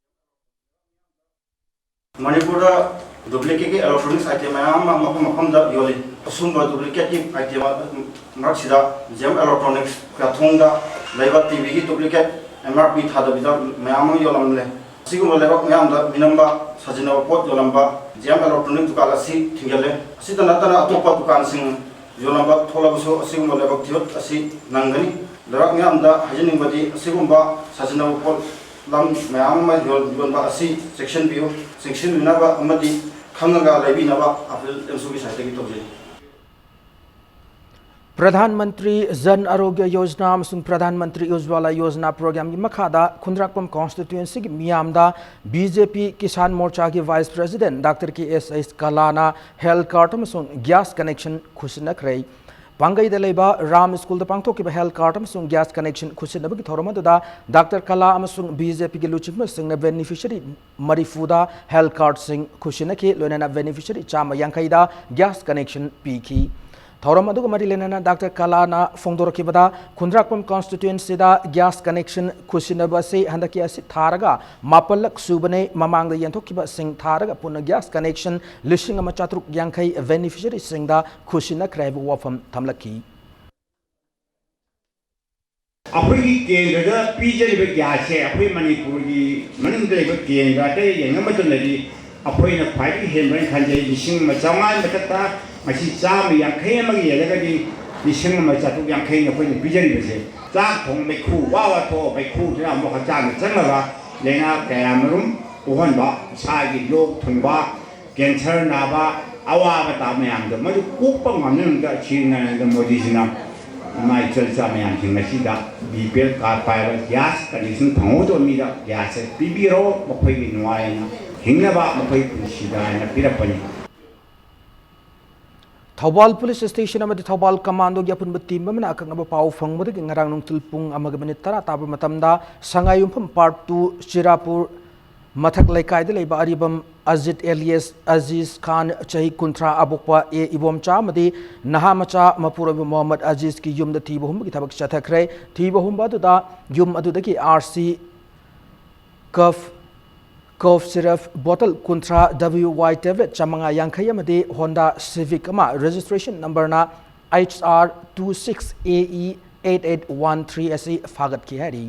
ꯃꯅꯤꯄꯨꯔꯗ duplicate ꯀꯤ electronics item ꯃꯌꯥꯝ ꯑꯃ ꯃꯐꯝ ꯃꯐꯝꯗ ꯌꯣꯜꯂꯤ꯫ ꯑꯁꯨꯝꯕ duplicate ꯀꯤ item ꯃꯔꯛꯁꯤꯗ ꯖꯤ ꯑꯦꯝ electronics ꯈꯨꯌꯥꯊꯣꯡꯗ ꯂꯩꯕ ꯇꯤ ꯚꯤꯒꯤ duplicate ꯑꯦꯝ ꯑꯥꯔ ꯄꯤ ꯊꯥꯗꯕꯤꯗ ꯃꯌꯥꯝ ꯑꯃ ꯌꯣꯜꯂꯝꯂꯦ꯫ ꯑꯁꯤꯒꯨꯝꯕ ꯂꯩꯕꯥꯛ ꯃꯌꯥꯝꯗ ꯃꯤꯅꯝꯕ ꯁꯥꯖꯤꯟꯅꯕ ꯄꯣꯠ ꯌꯣꯜꯂꯝꯕ ꯖꯤ ꯑꯦꯝ electronic ꯗꯨꯀꯥꯟ ꯑꯁꯤ ꯊꯤꯡꯖꯤꯜꯂꯦ꯫ ꯑꯁꯤꯇ ꯅꯠꯇꯅ ꯑꯇꯣꯞꯄ ꯗꯨꯀꯥꯟꯁꯤꯡ ꯌꯣꯜꯂꯝꯕ ꯊꯣꯛꯂꯕꯁꯨ ꯑꯁꯤꯒꯨꯝꯕ ꯂꯩꯕꯥꯛ ꯊꯤꯌꯣꯠ ꯑꯁꯤ ꯅꯪꯒꯅꯤ꯫ ꯂꯩꯕꯥꯛ ꯃꯤꯌꯥꯝꯗ ꯍꯥꯏꯖꯅꯤꯡꯕꯗꯤ ꯑꯁꯤꯒꯨꯝꯕ ꯁꯥꯖꯤꯟꯅꯕ ꯄꯣꯠ ꯂꯝ ꯃꯌꯥꯝ ꯑꯃ ꯌꯣꯟ-, ꯌꯣꯟꯕ ꯑꯁꯤ ꯆꯦꯛꯁꯤꯟꯕꯤꯌꯨ, ꯆꯦꯛꯁꯤꯟꯕꯤꯅꯕ ꯑꯃꯗꯤ ꯈꯪꯉꯒ ꯂꯩꯕꯤꯅꯕ ꯑꯥꯐꯤꯜ ꯑꯦꯝꯁꯨꯒꯤ ꯁꯥꯏꯠꯇꯒꯤ ꯇꯧꯖꯔꯤ꯫ ꯄ꯭ꯔꯙꯥꯟ ꯃꯟꯇ꯭ꯔꯤ ꯖꯟ ꯑꯔꯣꯒ꯭ꯌ ꯌꯣꯖꯅꯥ ꯑꯃꯁꯨꯡ ꯄ꯭ꯔꯙꯥꯟ ꯃꯟꯇ꯭ꯔꯤ ꯎꯖ꯭ꯋꯥꯂꯥ ꯌꯣꯖꯅꯥ ꯄ꯭ꯔꯣꯒ꯭ꯔꯥꯝꯒꯤ ꯃꯈꯥꯗ ꯈꯨꯟꯗ꯭ꯔꯥꯛꯄꯝ ꯀꯣꯟꯁꯇꯤꯇ꯭ꯋꯦꯟꯁꯤꯒꯤ ꯃꯤꯌꯥꯝꯗ ꯕꯤ ꯖꯦ ꯄꯤ ꯀꯤꯁꯥꯟ ꯃꯣꯔꯆꯥꯒꯤ ꯚꯥꯏꯁ ꯄ꯭ꯔꯦꯁꯤꯗꯦꯟꯠ ꯗꯥꯛꯇꯔ ꯀꯦ ꯑꯦꯁ ꯑꯩꯆ ꯀꯂꯥꯅ ꯍꯦꯜꯊ ꯀꯥꯔꯗ ꯑꯃꯁꯨꯡ ꯒ꯭ꯌꯥꯁ ꯀꯅꯦꯛꯁꯟ ꯈꯨꯠꯁꯤꯟꯅꯈ꯭ꯔꯦ꯫ ꯄꯥꯡꯒꯩꯗ ꯂꯩꯕ ꯔꯥꯝ ꯁ꯭ꯀꯨꯜꯗ ꯄꯥꯡꯊꯣꯛꯈꯤꯕ ꯍꯦꯜꯊ ꯀꯥꯔꯗ ꯑꯃꯁꯨꯡ ꯒ꯭ꯌꯥꯁ ꯀꯅꯦꯛꯁꯟ ꯈꯨꯠꯁꯤꯟꯅꯕꯒꯤ ꯊꯧꯔꯝ ꯑꯗꯨꯗ ꯗꯥꯛꯇꯔ ꯀꯂꯥ ꯑꯃꯁꯨꯡ ꯕꯤ ꯖꯦ ꯄꯤꯒꯤ ꯂꯨꯆꯤꯡꯕꯁꯤꯡꯅ ꯕꯦꯅꯤꯐꯤꯁꯔꯤ ꯃꯔꯤꯐꯨꯗ ꯍꯦꯜꯊ ꯀꯥꯔꯗꯁꯤꯡ ꯈꯨꯠꯁꯤꯟꯅꯈꯤ, ꯂꯣꯏꯅꯅ ꯕꯦꯅꯤꯐꯤꯁꯔꯤ ꯆꯥꯝꯃ ꯌꯥꯡꯈꯩꯗ ꯒ꯭ꯌꯥꯁ ꯀꯅꯦꯛꯁꯟ ꯄꯤꯈꯤ꯫ ꯊꯧꯔꯝ ꯑꯗꯨꯒ ꯃꯔꯤ ꯂꯩꯅꯅ ꯗꯥꯛꯇꯔ ꯀꯂꯥꯅ ꯐꯣꯡꯗꯣꯔꯛꯈꯤꯕꯗ, ꯈꯨꯟꯗ꯭ꯔꯥꯛꯄꯝ ꯀꯣꯟꯁꯇꯤꯇ꯭ꯋꯦꯟꯁꯤꯗ ꯒ꯭ꯌꯥꯁ ꯀꯅꯦꯛꯁꯟ ꯈꯨꯠꯁꯤꯟꯅꯕ ꯑꯁꯤ ꯍꯟꯗꯛꯀꯤ ꯑꯁꯤ ꯊꯥꯔꯒ ꯃꯥꯄꯜꯂꯛ ꯁꯨꯕꯅꯤ꯫ ꯃꯃꯥꯡꯗ ꯌꯦꯟꯊꯣꯛꯈꯤꯕꯁꯤꯡ ꯊꯥꯔꯒ ꯄꯨꯟꯅ ꯒ꯭ꯌꯥꯁ ꯀꯅꯦꯛꯁꯟ ꯂꯤꯁꯤꯡ ꯑꯃ ꯆꯥꯇ꯭ꯔꯨꯛ ꯌꯥꯡꯈꯩ ꯕꯦꯅꯤꯐꯤꯁꯔꯤꯁꯤꯡꯗ ꯈꯨꯠꯁꯤꯟꯅꯈ꯭ꯔꯦ ꯍꯥꯏꯕ ꯋꯥꯐꯝ ꯊꯝꯂꯛꯈꯤ꯫ ꯑꯩꯈꯣꯏꯒꯤ ꯀꯦꯟꯗ꯭ꯔꯗ ꯄꯤꯖꯔꯤꯕ ꯒ꯭ꯌꯥꯁꯁꯦ ꯑꯩꯈꯣꯏ ꯃꯅꯤꯄꯨꯔꯒꯤ ꯃꯅꯨꯡꯗ ꯂꯩꯕ ꯀꯦꯟꯗ꯭ꯔ ꯑꯇꯩ ꯌꯦꯡꯅꯕ ꯃꯇꯝꯗꯗꯤ ꯑꯩꯈꯣꯏꯅ ꯈ꯭ꯋꯥꯏꯗꯒꯤ ꯍꯦꯟꯕ ꯍꯥꯏꯅ ꯈꯟꯖꯩ꯫ ꯂꯤꯁꯤꯡ ꯑꯃ ꯆꯥꯝꯃꯉꯥꯒꯤ ꯃꯊꯛꯇ ꯉꯁꯤ ꯆꯥꯝꯃ ꯌꯥꯡꯈꯩ ꯑꯃꯒ ꯌꯦꯜꯂꯒꯗꯤ ꯂꯤꯁꯤꯡ ꯑꯃ ꯆꯥꯇ꯭ꯔꯨꯛ ꯌꯥꯡꯈꯩꯅꯤ ꯑꯩꯈꯣꯏꯅ ꯄꯤꯖꯔꯤꯕꯁꯦ꯫ ꯆꯥꯛ ꯊꯣꯡ ꯃꯩꯈꯨ ꯋꯥ ꯋꯥ ꯊꯣꯛꯑ ꯃꯩꯈꯨꯗꯨꯅ ꯑꯃꯨꯛ ꯍꯛꯆꯥꯡꯗ ꯆꯪꯉꯒ ꯂꯥꯏꯅꯥ ꯀꯌꯥꯃꯔꯨꯝ ꯄꯣꯛꯍꯟꯕ, ꯏꯁꯥꯒꯤ ꯂꯣꯛ ꯊꯨꯡꯕ, ꯀꯦꯟꯁꯔ ꯅꯥꯕ, ꯑꯋꯥꯕ ꯇꯥꯕ ꯃꯌꯥꯝꯗꯣ ꯃꯗꯨ ꯀꯣꯛꯄ ꯉꯝꯅꯕꯒꯤꯗꯃꯛꯇ ꯁ꯭ꯔꯤ ꯅꯔꯦꯟꯗ꯭ꯔ ꯃꯣꯗꯤꯖꯤꯅ ꯏꯃꯥ ꯏꯆꯜ ꯏꯆꯥ ꯃꯌꯥꯝꯁꯤꯡ ꯉꯁꯤꯗ ꯕꯤ ꯄꯤ ꯑꯦꯜ ꯀꯥꯔꯗ ꯄꯥꯏꯕ ꯒ꯭ꯌꯥꯁ ꯀꯅꯦꯛꯁꯟ ꯐꯪꯍꯧꯗꯕ ꯃꯤꯗ ꯒ꯭ꯌꯥꯁꯁꯦ ꯄꯤꯕꯤꯔꯣ, ꯃꯈꯣꯏꯒꯤ ꯅꯨꯡꯉꯥꯏꯅ ꯍꯤꯡꯅꯕ, ꯃꯈꯣꯏꯒꯤ ꯄꯨꯟꯁꯤꯗ ꯍꯥꯏꯅ ꯄꯤꯔꯛꯄꯅꯤ꯫ ꯊꯧꯕꯥꯜ ꯄꯨꯂꯤꯁ ꯁ꯭ꯇꯦꯁꯟ ꯑꯃꯗꯤ ꯊꯧꯕꯥꯜ ꯀꯃꯥꯟꯗꯣꯒꯤ ꯑꯄꯨꯟꯕ ꯇꯤꯝ ꯑꯃꯅ ꯑꯀꯛꯅꯕ ꯄꯥꯎ ꯐꯪꯕꯗꯒꯤ ꯉꯔꯥꯡ ꯅꯨꯡꯊꯤꯜ ꯄꯨꯡ ꯑꯃꯒ ꯃꯤꯅꯤꯠ ꯇꯔꯥ ꯇꯥꯕ ꯃꯇꯝꯗ ꯁꯉꯥꯏꯌꯨꯝꯐꯝ ꯄꯥꯔꯠ ꯇꯨ ꯆꯤꯔꯥꯄꯨꯔ ꯃꯊꯛ ꯂꯩꯀꯥꯏꯗ ꯂꯩꯕ ꯑꯔꯤꯕꯝ ꯑꯖꯤꯠ ꯑꯦꯂꯤꯌꯥꯁ ꯑꯖꯤꯖ ꯈꯥꯟ, ꯆꯍꯤ ꯀꯨꯟꯊ꯭ꯔꯥ, ꯑꯄꯣꯛꯄ ꯑꯦ ꯏꯕꯣꯝꯆꯥ ꯑꯃꯗꯤ ꯅꯍꯥ ꯃꯆꯥ ꯃꯄꯨꯔꯣꯏꯕ ꯃꯣꯍꯝꯃꯗ ꯑꯖꯤꯖꯀꯤ ꯌꯨꯝꯗ ꯊꯤꯕ ꯍꯨꯝꯕꯒꯤ ꯊꯕꯛ ꯆꯠꯊꯈ꯭ꯔꯦ꯫ ꯊꯤꯕ ꯍꯨꯝꯕ ꯑꯗꯨꯗ ꯌꯨꯝ ꯑꯗꯨꯗꯒꯤ R C, cough, cough syrup ꯕꯣꯇꯜ ꯀꯨꯟꯊ꯭ꯔꯥ, ꯗꯕ꯭ꯂꯤꯌꯨ ꯋꯥꯏ ꯇꯦꯕ꯭ꯂꯦꯠ ꯆꯥꯃꯉꯥ ꯌꯥꯡꯈꯩ ꯑꯃꯗꯤ ꯍꯣꯟꯗꯥ ꯁꯤꯚꯤꯛ ꯑꯃ, ꯔꯦꯖꯤꯁꯇ꯭ꯔꯦꯁꯟ ꯅꯝꯕꯔꯅ ꯑꯩꯆ ꯑꯥꯔ ꯇꯨ ꯁꯤꯛꯁ ꯑꯦ E eight eight one three ꯑꯁꯤ ꯐꯥꯒꯠꯈꯤ ꯍꯥꯏꯔꯤ꯫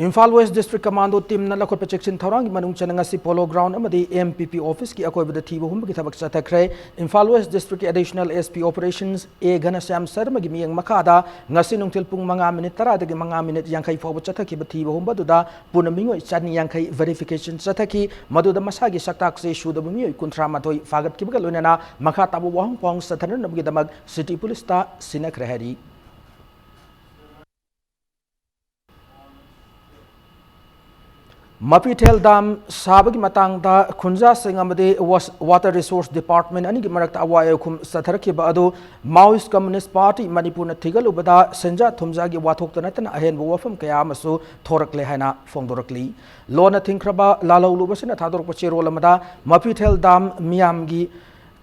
ꯏꯝꯐꯥꯜ ꯋꯦꯁ ꯗꯤꯁꯇ꯭ꯔꯤꯛ ꯀꯃꯥꯟꯗꯣ ꯇꯤꯝꯅ ꯂꯧꯈꯠꯄ ꯆꯦꯛꯁꯤꯟ ꯊꯧꯔꯥꯡꯒꯤ ꯃꯅꯨꯡ ꯆꯟꯅ ꯉꯁꯤ ꯄꯣꯂꯣ ꯒ꯭ꯔꯥꯎꯟ ꯑꯃꯗꯤ ꯑꯦꯝ ꯄꯤ ꯄꯤ ꯑꯣꯐꯤꯁꯀꯤ ꯑꯀꯣꯏꯕꯗ ꯊꯤꯕ ꯍꯨꯝꯕꯒꯤ ꯊꯕꯛ ꯆꯠꯊꯈ꯭ꯔꯦ꯫ ꯏꯝꯐꯥꯜ ꯋꯦꯁ ꯗꯤꯁꯇ꯭ꯔꯤꯛꯀꯤ ꯑꯦꯗꯤꯁꯅꯦꯜ ꯑꯦꯁ ꯄꯤ ꯑꯣꯄꯔꯦꯁꯟꯁ ꯑꯦ ꯘꯅꯁ꯭ꯌꯥꯝ ꯁꯔꯃꯒꯤ ꯃꯤꯠꯌꯦꯡ ꯃꯈꯥꯗ ꯉꯁꯤ ꯅꯨꯡꯊꯤꯜ ꯄꯨꯡ ꯃꯉꯥ ꯃꯤꯅꯤꯠ ꯇꯔꯥꯗꯒꯤ ꯃꯉꯥ ꯃꯤꯅꯤꯠ ꯌꯥꯡꯈꯩ ꯐꯥꯎꯕ ꯆꯠꯊꯈꯤꯕ ꯊꯤꯕ ꯍꯨꯝꯕ ꯑꯗꯨꯗ ꯄꯨꯟꯅ ꯃꯤꯑꯣꯏ ꯆꯅꯤ ꯌꯥꯡꯈꯩ ꯚꯦꯔꯤꯐꯤꯀꯦꯁꯟ ꯆꯠꯊꯈꯤ꯫ ꯃꯗꯨꯗ ꯃꯁꯥꯒꯤ ꯁꯛꯇꯥꯛꯁꯦ ꯁꯨꯗꯕ ꯃꯤꯑꯣꯏ ꯀꯨꯟꯊ꯭ꯔꯥ ꯃꯥꯊꯣꯏ ꯐꯥꯒꯠꯈꯤꯕꯒ ꯂꯣꯏꯅꯅ ꯃꯈꯥ ꯇꯥꯕ ꯋꯥꯍꯪ ꯄꯥꯎꯍꯪ ꯆꯠꯊꯅꯅꯕꯒꯤꯗꯃꯛ ꯁꯤꯇꯤ ꯄꯨꯂꯤꯁꯇ ꯁꯤꯟꯅꯈ꯭ꯔꯦ ꯍꯥꯏꯔꯤ꯫ ꯃꯄꯤꯊꯦꯜ ꯗꯥꯝ ꯁꯥꯕꯒꯤ ꯃꯇꯥꯡꯗ ꯈꯨꯟꯖꯥꯁꯤꯡ ꯑꯃꯗꯤ ꯋꯥꯁ-, ꯋꯥꯇꯔ ꯔꯤꯁꯣꯔꯁ ꯗꯤꯄꯥꯔꯠꯃꯦꯟ ꯑꯅꯤꯒꯤ ꯃꯔꯛꯇ ꯑꯋꯥ ꯑꯈꯨꯝ ꯆꯠꯊꯔꯛꯈꯤꯕ ꯑꯗꯨ ꯃꯥꯑꯣꯏꯁ ꯀꯝꯃꯨꯅꯤꯁ ꯄꯥꯔꯇꯤ ꯃꯅꯤꯄꯨꯔꯅ ꯊꯤꯒꯠꯂꯨꯕꯗ ꯁꯦꯟꯖꯥ ꯊꯨꯝꯖꯥꯒꯤ ꯋꯥꯊꯣꯛꯇ ꯅꯠꯇꯅ ꯑꯍꯦꯟꯕ ꯋꯥꯐꯝ ꯀꯌꯥ ꯑꯃꯁꯨ ꯊꯣꯔꯛꯂꯦ ꯍꯥꯏꯅ ꯐꯣꯡꯗꯣꯔꯛꯂꯤ꯫ ꯂꯣꯟꯅ ꯊꯤꯡꯈ꯭ꯔꯕ ꯂꯥꯜꯍꯧꯂꯨꯕꯁꯤꯅ ꯊꯥꯗꯣꯔꯛꯄ ꯆꯦꯔꯣꯜ ꯑꯃꯗ ꯃꯄꯤꯊꯦꯜ ꯗꯥꯝ ꯃꯤꯌꯥꯝꯒꯤ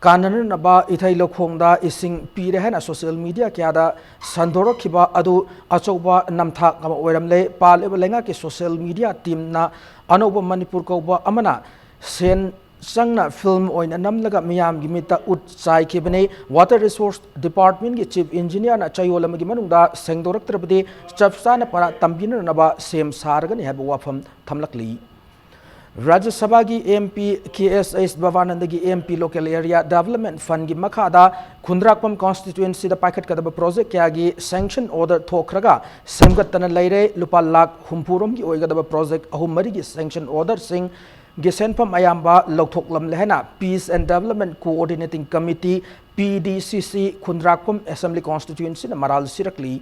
ꯀꯥꯟꯅꯅꯅꯕ ꯏꯊꯩ ꯂꯧꯈꯣꯡꯗ ꯏꯁꯤꯡ ꯄꯤꯔꯦ ꯍꯥꯏꯅ ꯁꯣꯁꯤꯌꯦꯜ ꯃꯤꯗꯤꯌꯥ ꯀꯌꯥꯗ ꯁꯟꯗꯣꯔꯛꯈꯤꯕ ꯑꯗꯨ ꯑꯆꯧꯕ ꯅꯝꯊꯥꯛ ꯑꯃ ꯑꯣꯏꯔꯝꯂꯦ꯫ ꯄꯥꯜꯂꯤꯕ ꯂꯩꯉꯥꯛꯀꯤ ꯁꯣꯁꯤꯌꯦꯜ ꯃꯤꯗꯤꯌꯥ ꯇꯤꯝꯅ ꯑꯅꯧꯕ ꯃꯅꯤꯄꯨꯔ ꯀꯧꯕ ꯑꯃꯅ ꯁꯦꯟ ꯆꯪꯅ ꯐꯤꯜꯝ ꯑꯣꯏꯅ ꯅꯝꯂꯒ ꯃꯤꯌꯥꯝꯒꯤ ꯃꯤꯠꯇ ꯎꯠ ꯆꯥꯏꯈꯤꯕꯅꯤ꯫ ꯋꯥꯇꯔ ꯔꯤꯁꯣꯔꯁ ꯗꯤꯄꯥꯔꯠꯃꯦꯟꯒꯤ ꯆꯤꯐ ꯏꯟꯖꯤꯅꯤꯌꯥꯔꯅ ꯆꯌꯣꯜ ꯑꯃꯒꯤ ꯃꯅꯨꯡꯗ ꯁꯦꯡꯗꯣꯔꯛꯇ꯭ꯔꯕꯗꯤ ꯆꯞ ꯆꯥꯅ ꯄꯔꯥ ꯇꯝꯕꯤꯅꯅꯕ ꯁꯦꯝ ꯁꯥꯔꯒꯅꯤ ꯍꯥꯏꯕ ꯋꯥꯐꯝ ꯊꯝꯂꯛꯂꯤ꯫ ꯔꯥꯖ꯭ꯌ ꯁꯚꯥꯒꯤ M P K S S ꯕꯕꯥꯅꯟꯗꯒꯤ M P local area development ꯐꯟꯒꯤ ꯃꯈꯥꯗ ꯈꯨꯟꯗ꯭ꯔꯥꯛꯄꯝ ꯀꯣꯟꯁꯇꯤꯇ꯭ꯋꯦꯟꯁꯤꯗ ꯄꯥꯏꯈꯠꯀꯗꯕ ꯄ꯭ꯔꯣꯖꯦꯛ ꯀꯌꯥꯒꯤ ꯁꯦꯡꯁꯟ ꯑꯣꯔꯗꯔ ꯊꯣꯛꯈ꯭ꯔꯒ ꯁꯦꯝꯒꯠꯇꯅ ꯂꯩꯔꯦ꯫ ꯂꯨꯄꯥ ꯂꯥꯈ ꯍꯨꯝꯐꯨ ꯔꯣꯝꯒꯤ ꯑꯣꯏꯒꯗꯕ ꯄ꯭ꯔꯣꯖꯦꯛ ꯑꯍꯨꯝ ꯃꯔꯤꯒꯤ ꯁꯦꯡꯁꯟ ꯑꯣꯔꯗꯔꯁꯤꯡꯒꯤ ꯁꯦꯟꯐꯝ ꯑꯌꯥꯝꯕ ꯂꯧꯊꯣꯛꯂꯝꯂꯦ ꯍꯥꯏꯅ Peace and Development Coordinating Committee, P D ꯁꯤ ꯁꯤ, ꯈꯨꯟꯗ꯭ꯔꯥꯛꯄꯝ ꯑꯦꯁꯦꯝꯕ꯭ꯂꯤ ꯀꯣꯟꯁꯇꯤꯇ꯭ꯋꯦꯟꯁꯤꯅ ꯃꯔꯥꯜ ꯁꯤꯔꯛꯂꯤ꯫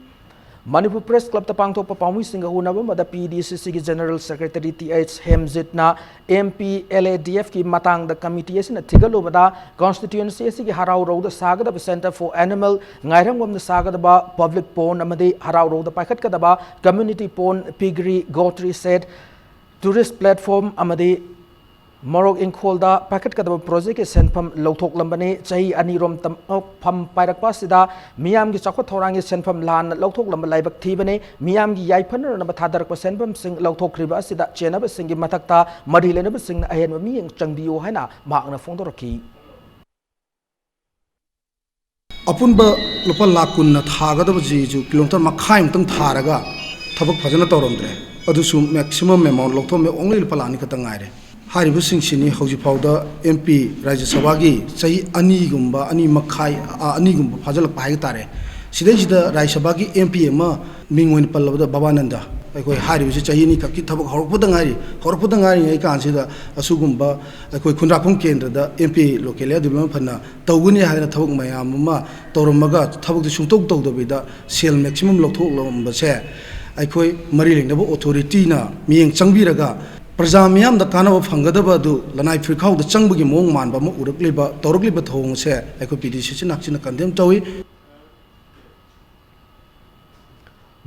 ꯃꯅꯤꯄꯨꯔ ꯄ꯭ꯔꯦꯁ ꯀ꯭ꯂꯕꯇ ꯄꯥꯡꯊꯣꯛꯄ ꯄꯥꯎꯃꯤꯁꯤꯡꯒ ꯎꯅꯕ ꯑꯃꯗ ꯄꯤ ꯗꯤ ꯁꯤ ꯁꯤꯒꯤ ꯖꯦꯅꯔꯦꯜ ꯁꯦꯀ꯭ꯔꯦꯇꯔꯤ ꯇꯤ ꯑꯩꯆ ꯍꯦꯝꯖꯤꯠꯅ M P L A D ꯑꯦꯐꯀꯤ ꯃꯇꯥꯡꯗ ꯀꯃꯤꯇꯤ ꯑꯁꯤꯅ ꯊꯤꯒꯠꯂꯨꯕꯗ ꯀꯣꯟꯁꯇꯤꯇ꯭ꯋꯦꯟꯁꯤ ꯑꯁꯤꯒꯤ ꯍꯔꯥꯎꯔꯧꯗ ꯁꯥꯒꯗꯕ Centre for Animal ꯉꯥꯏꯔꯪꯕꯝꯗ ꯁꯥꯒꯗꯕ ꯄꯕ꯭ꯂꯤꯛ ꯄꯣꯟ ꯑꯃꯗꯤ ꯍꯔꯥꯎꯔꯧꯗ ꯄꯥꯏꯈꯠꯀꯗꯕ community pond, piggery, goatery shed, tourist platform ꯑꯃꯗꯤ ꯃꯣꯔꯣꯛ ꯏꯪꯈꯣꯜꯗ ꯄꯥꯏꯈꯠꯀꯗꯕ ꯄ꯭ꯔꯣꯖꯦꯛꯀꯤ ꯁꯦꯟꯐꯝ ꯂꯧꯊꯣꯛꯂꯝꯕꯅꯤ꯫ ꯆꯍꯤ ꯑꯅꯤꯔꯣꯝ ꯇꯝ-, ꯐꯝ ꯄꯥꯏꯔꯛꯄ ꯑꯁꯤꯗ ꯃꯤꯌꯥꯝꯒꯤ ꯆꯥꯎꯈꯠ ꯊꯧꯔꯥꯡꯒꯤ ꯁꯦꯟꯐꯝ ꯂꯥꯟꯅ ꯂꯧꯊꯣꯛꯂꯝꯕ ꯂꯥꯏꯕꯛ ꯊꯤꯕꯅꯤ꯫ ꯃꯤꯌꯥꯝꯒꯤ ꯌꯥꯏꯐꯅꯅꯕ ꯊꯥꯗꯔꯛꯄ ꯁꯦꯟꯐꯝꯁꯤꯡ ꯂꯧꯊꯣꯛꯈ꯭ꯔꯤꯕ ꯑꯁꯤꯗ ꯆꯦꯟꯅꯕꯁꯤꯡꯒꯤ ꯃꯊꯛꯇ ꯃꯔꯤ ꯂꯩꯅꯕꯁꯤꯡꯅ ꯑꯍꯦꯟꯕ ꯃꯤꯠꯌꯦꯡ ꯆꯪꯕꯤꯌꯨ ꯍꯥꯏꯅ ꯃꯍꯥꯛꯅ ꯐꯣꯡꯗꯣꯔꯛꯈꯤ꯫ ꯑꯄꯨꯟꯕ ꯂꯨꯄꯥ ꯂꯥꯈ ꯀꯨꯟꯅ ꯊꯥꯒꯗꯕꯁꯤꯁꯨ ꯀꯤꯂꯣꯃꯤꯇꯔ ꯃꯈꯥꯏꯃꯨꯛꯇꯪ ꯊꯥꯔꯒ ꯊꯕꯛ ꯐꯖꯅ ꯇꯧꯔꯝꯗ꯭ꯔꯦ꯫ ꯑꯗꯨꯁꯨ maximum amount ꯂꯧꯊꯣꯛꯑꯝꯃꯦ, only ꯂꯨꯄꯥ ꯂꯥꯈ ꯑꯅꯤ ꯈꯛꯇ ꯉꯥꯏꯔꯦ꯫ ꯍꯥꯏꯔꯤꯕꯁꯤꯡꯁꯤꯅꯤ ꯍꯧꯖꯤꯛ ꯐꯥꯎꯗ M P ꯔꯥꯖ꯭ꯌ ꯁꯚꯥꯒꯤ ꯆꯍꯤ ꯑꯅꯤꯒꯨꯝꯕ, ꯑꯅꯤ ꯃꯈꯥꯏ, ꯑ, ꯑꯅꯤꯒꯨꯝꯕ ꯐꯥꯖꯤꯜꯂꯛꯄ ꯍꯥꯏꯕ ꯇꯥꯔꯦ꯫ ꯁꯤꯗꯩꯁꯤꯗ ꯔꯥꯖ꯭ꯌ ꯁꯚꯥꯒꯤ M P ꯑꯃ, ꯃꯤꯡ ꯑꯣꯏꯅ ꯄꯜꯂꯕꯗ ꯕꯕꯥꯅꯟꯗ, ꯑꯩꯈꯣꯏ ꯍꯥꯏꯔꯤꯕꯁꯤ ꯆꯍꯤ ꯑꯅꯤꯈꯛꯀꯤ ꯊꯕꯛ ꯍꯧꯔꯛꯄꯗ ꯉꯥꯏꯔꯤ꯫ ꯍꯧꯔꯛꯄꯗ ꯉꯥꯏꯔꯤꯉꯩ ꯀꯥꯟꯁꯤꯗ ꯑꯁꯤꯒꯨꯝꯕ ꯑꯩꯈꯣꯏ ꯈꯨꯟꯗ꯭ꯔꯥꯛꯐꯝ ꯀꯦꯟꯗ꯭ꯔꯗ M P local area development fund ꯇꯧꯒꯅꯤ ꯍꯥꯏꯗꯅ ꯊꯕꯛ ꯃꯌꯥꯝ ꯑꯃ ꯇꯧꯔꯝꯃꯒ, ꯊꯕꯛꯇꯤ ꯁꯨꯡꯇꯧ ꯇꯧꯗꯕꯤꯗ ꯁꯦꯜ maximum ꯂꯧꯊꯣꯛꯂꯝꯕꯁꯦ ꯑꯩꯈꯣꯏ ꯃꯔꯤ ꯂꯩꯅꯕ authority ꯅ ꯃꯤꯠꯌꯦꯡ ꯆꯪꯕꯤꯔꯒ, ꯄ꯭ꯔꯖꯥ ꯃꯤꯌꯥꯝꯗ ꯀꯥꯟꯅꯕ ꯐꯪꯒꯗꯕ ꯑꯗꯨ ꯂꯅꯥꯏ ꯐꯤꯔꯈꯥꯎꯗ ꯆꯪꯕꯒꯤ ꯃꯑꯣꯡ ꯃꯥꯟꯕ ꯑꯃ ꯎꯔꯛꯂꯤꯕ, ꯇꯧꯔꯛꯂꯤꯕ ꯊꯧꯑꯣꯡ ꯑꯁꯦ ꯑꯩꯈꯣꯏ P D C C ꯅ ꯍꯛꯆꯤꯟꯅ condemn ꯇꯧꯏ꯫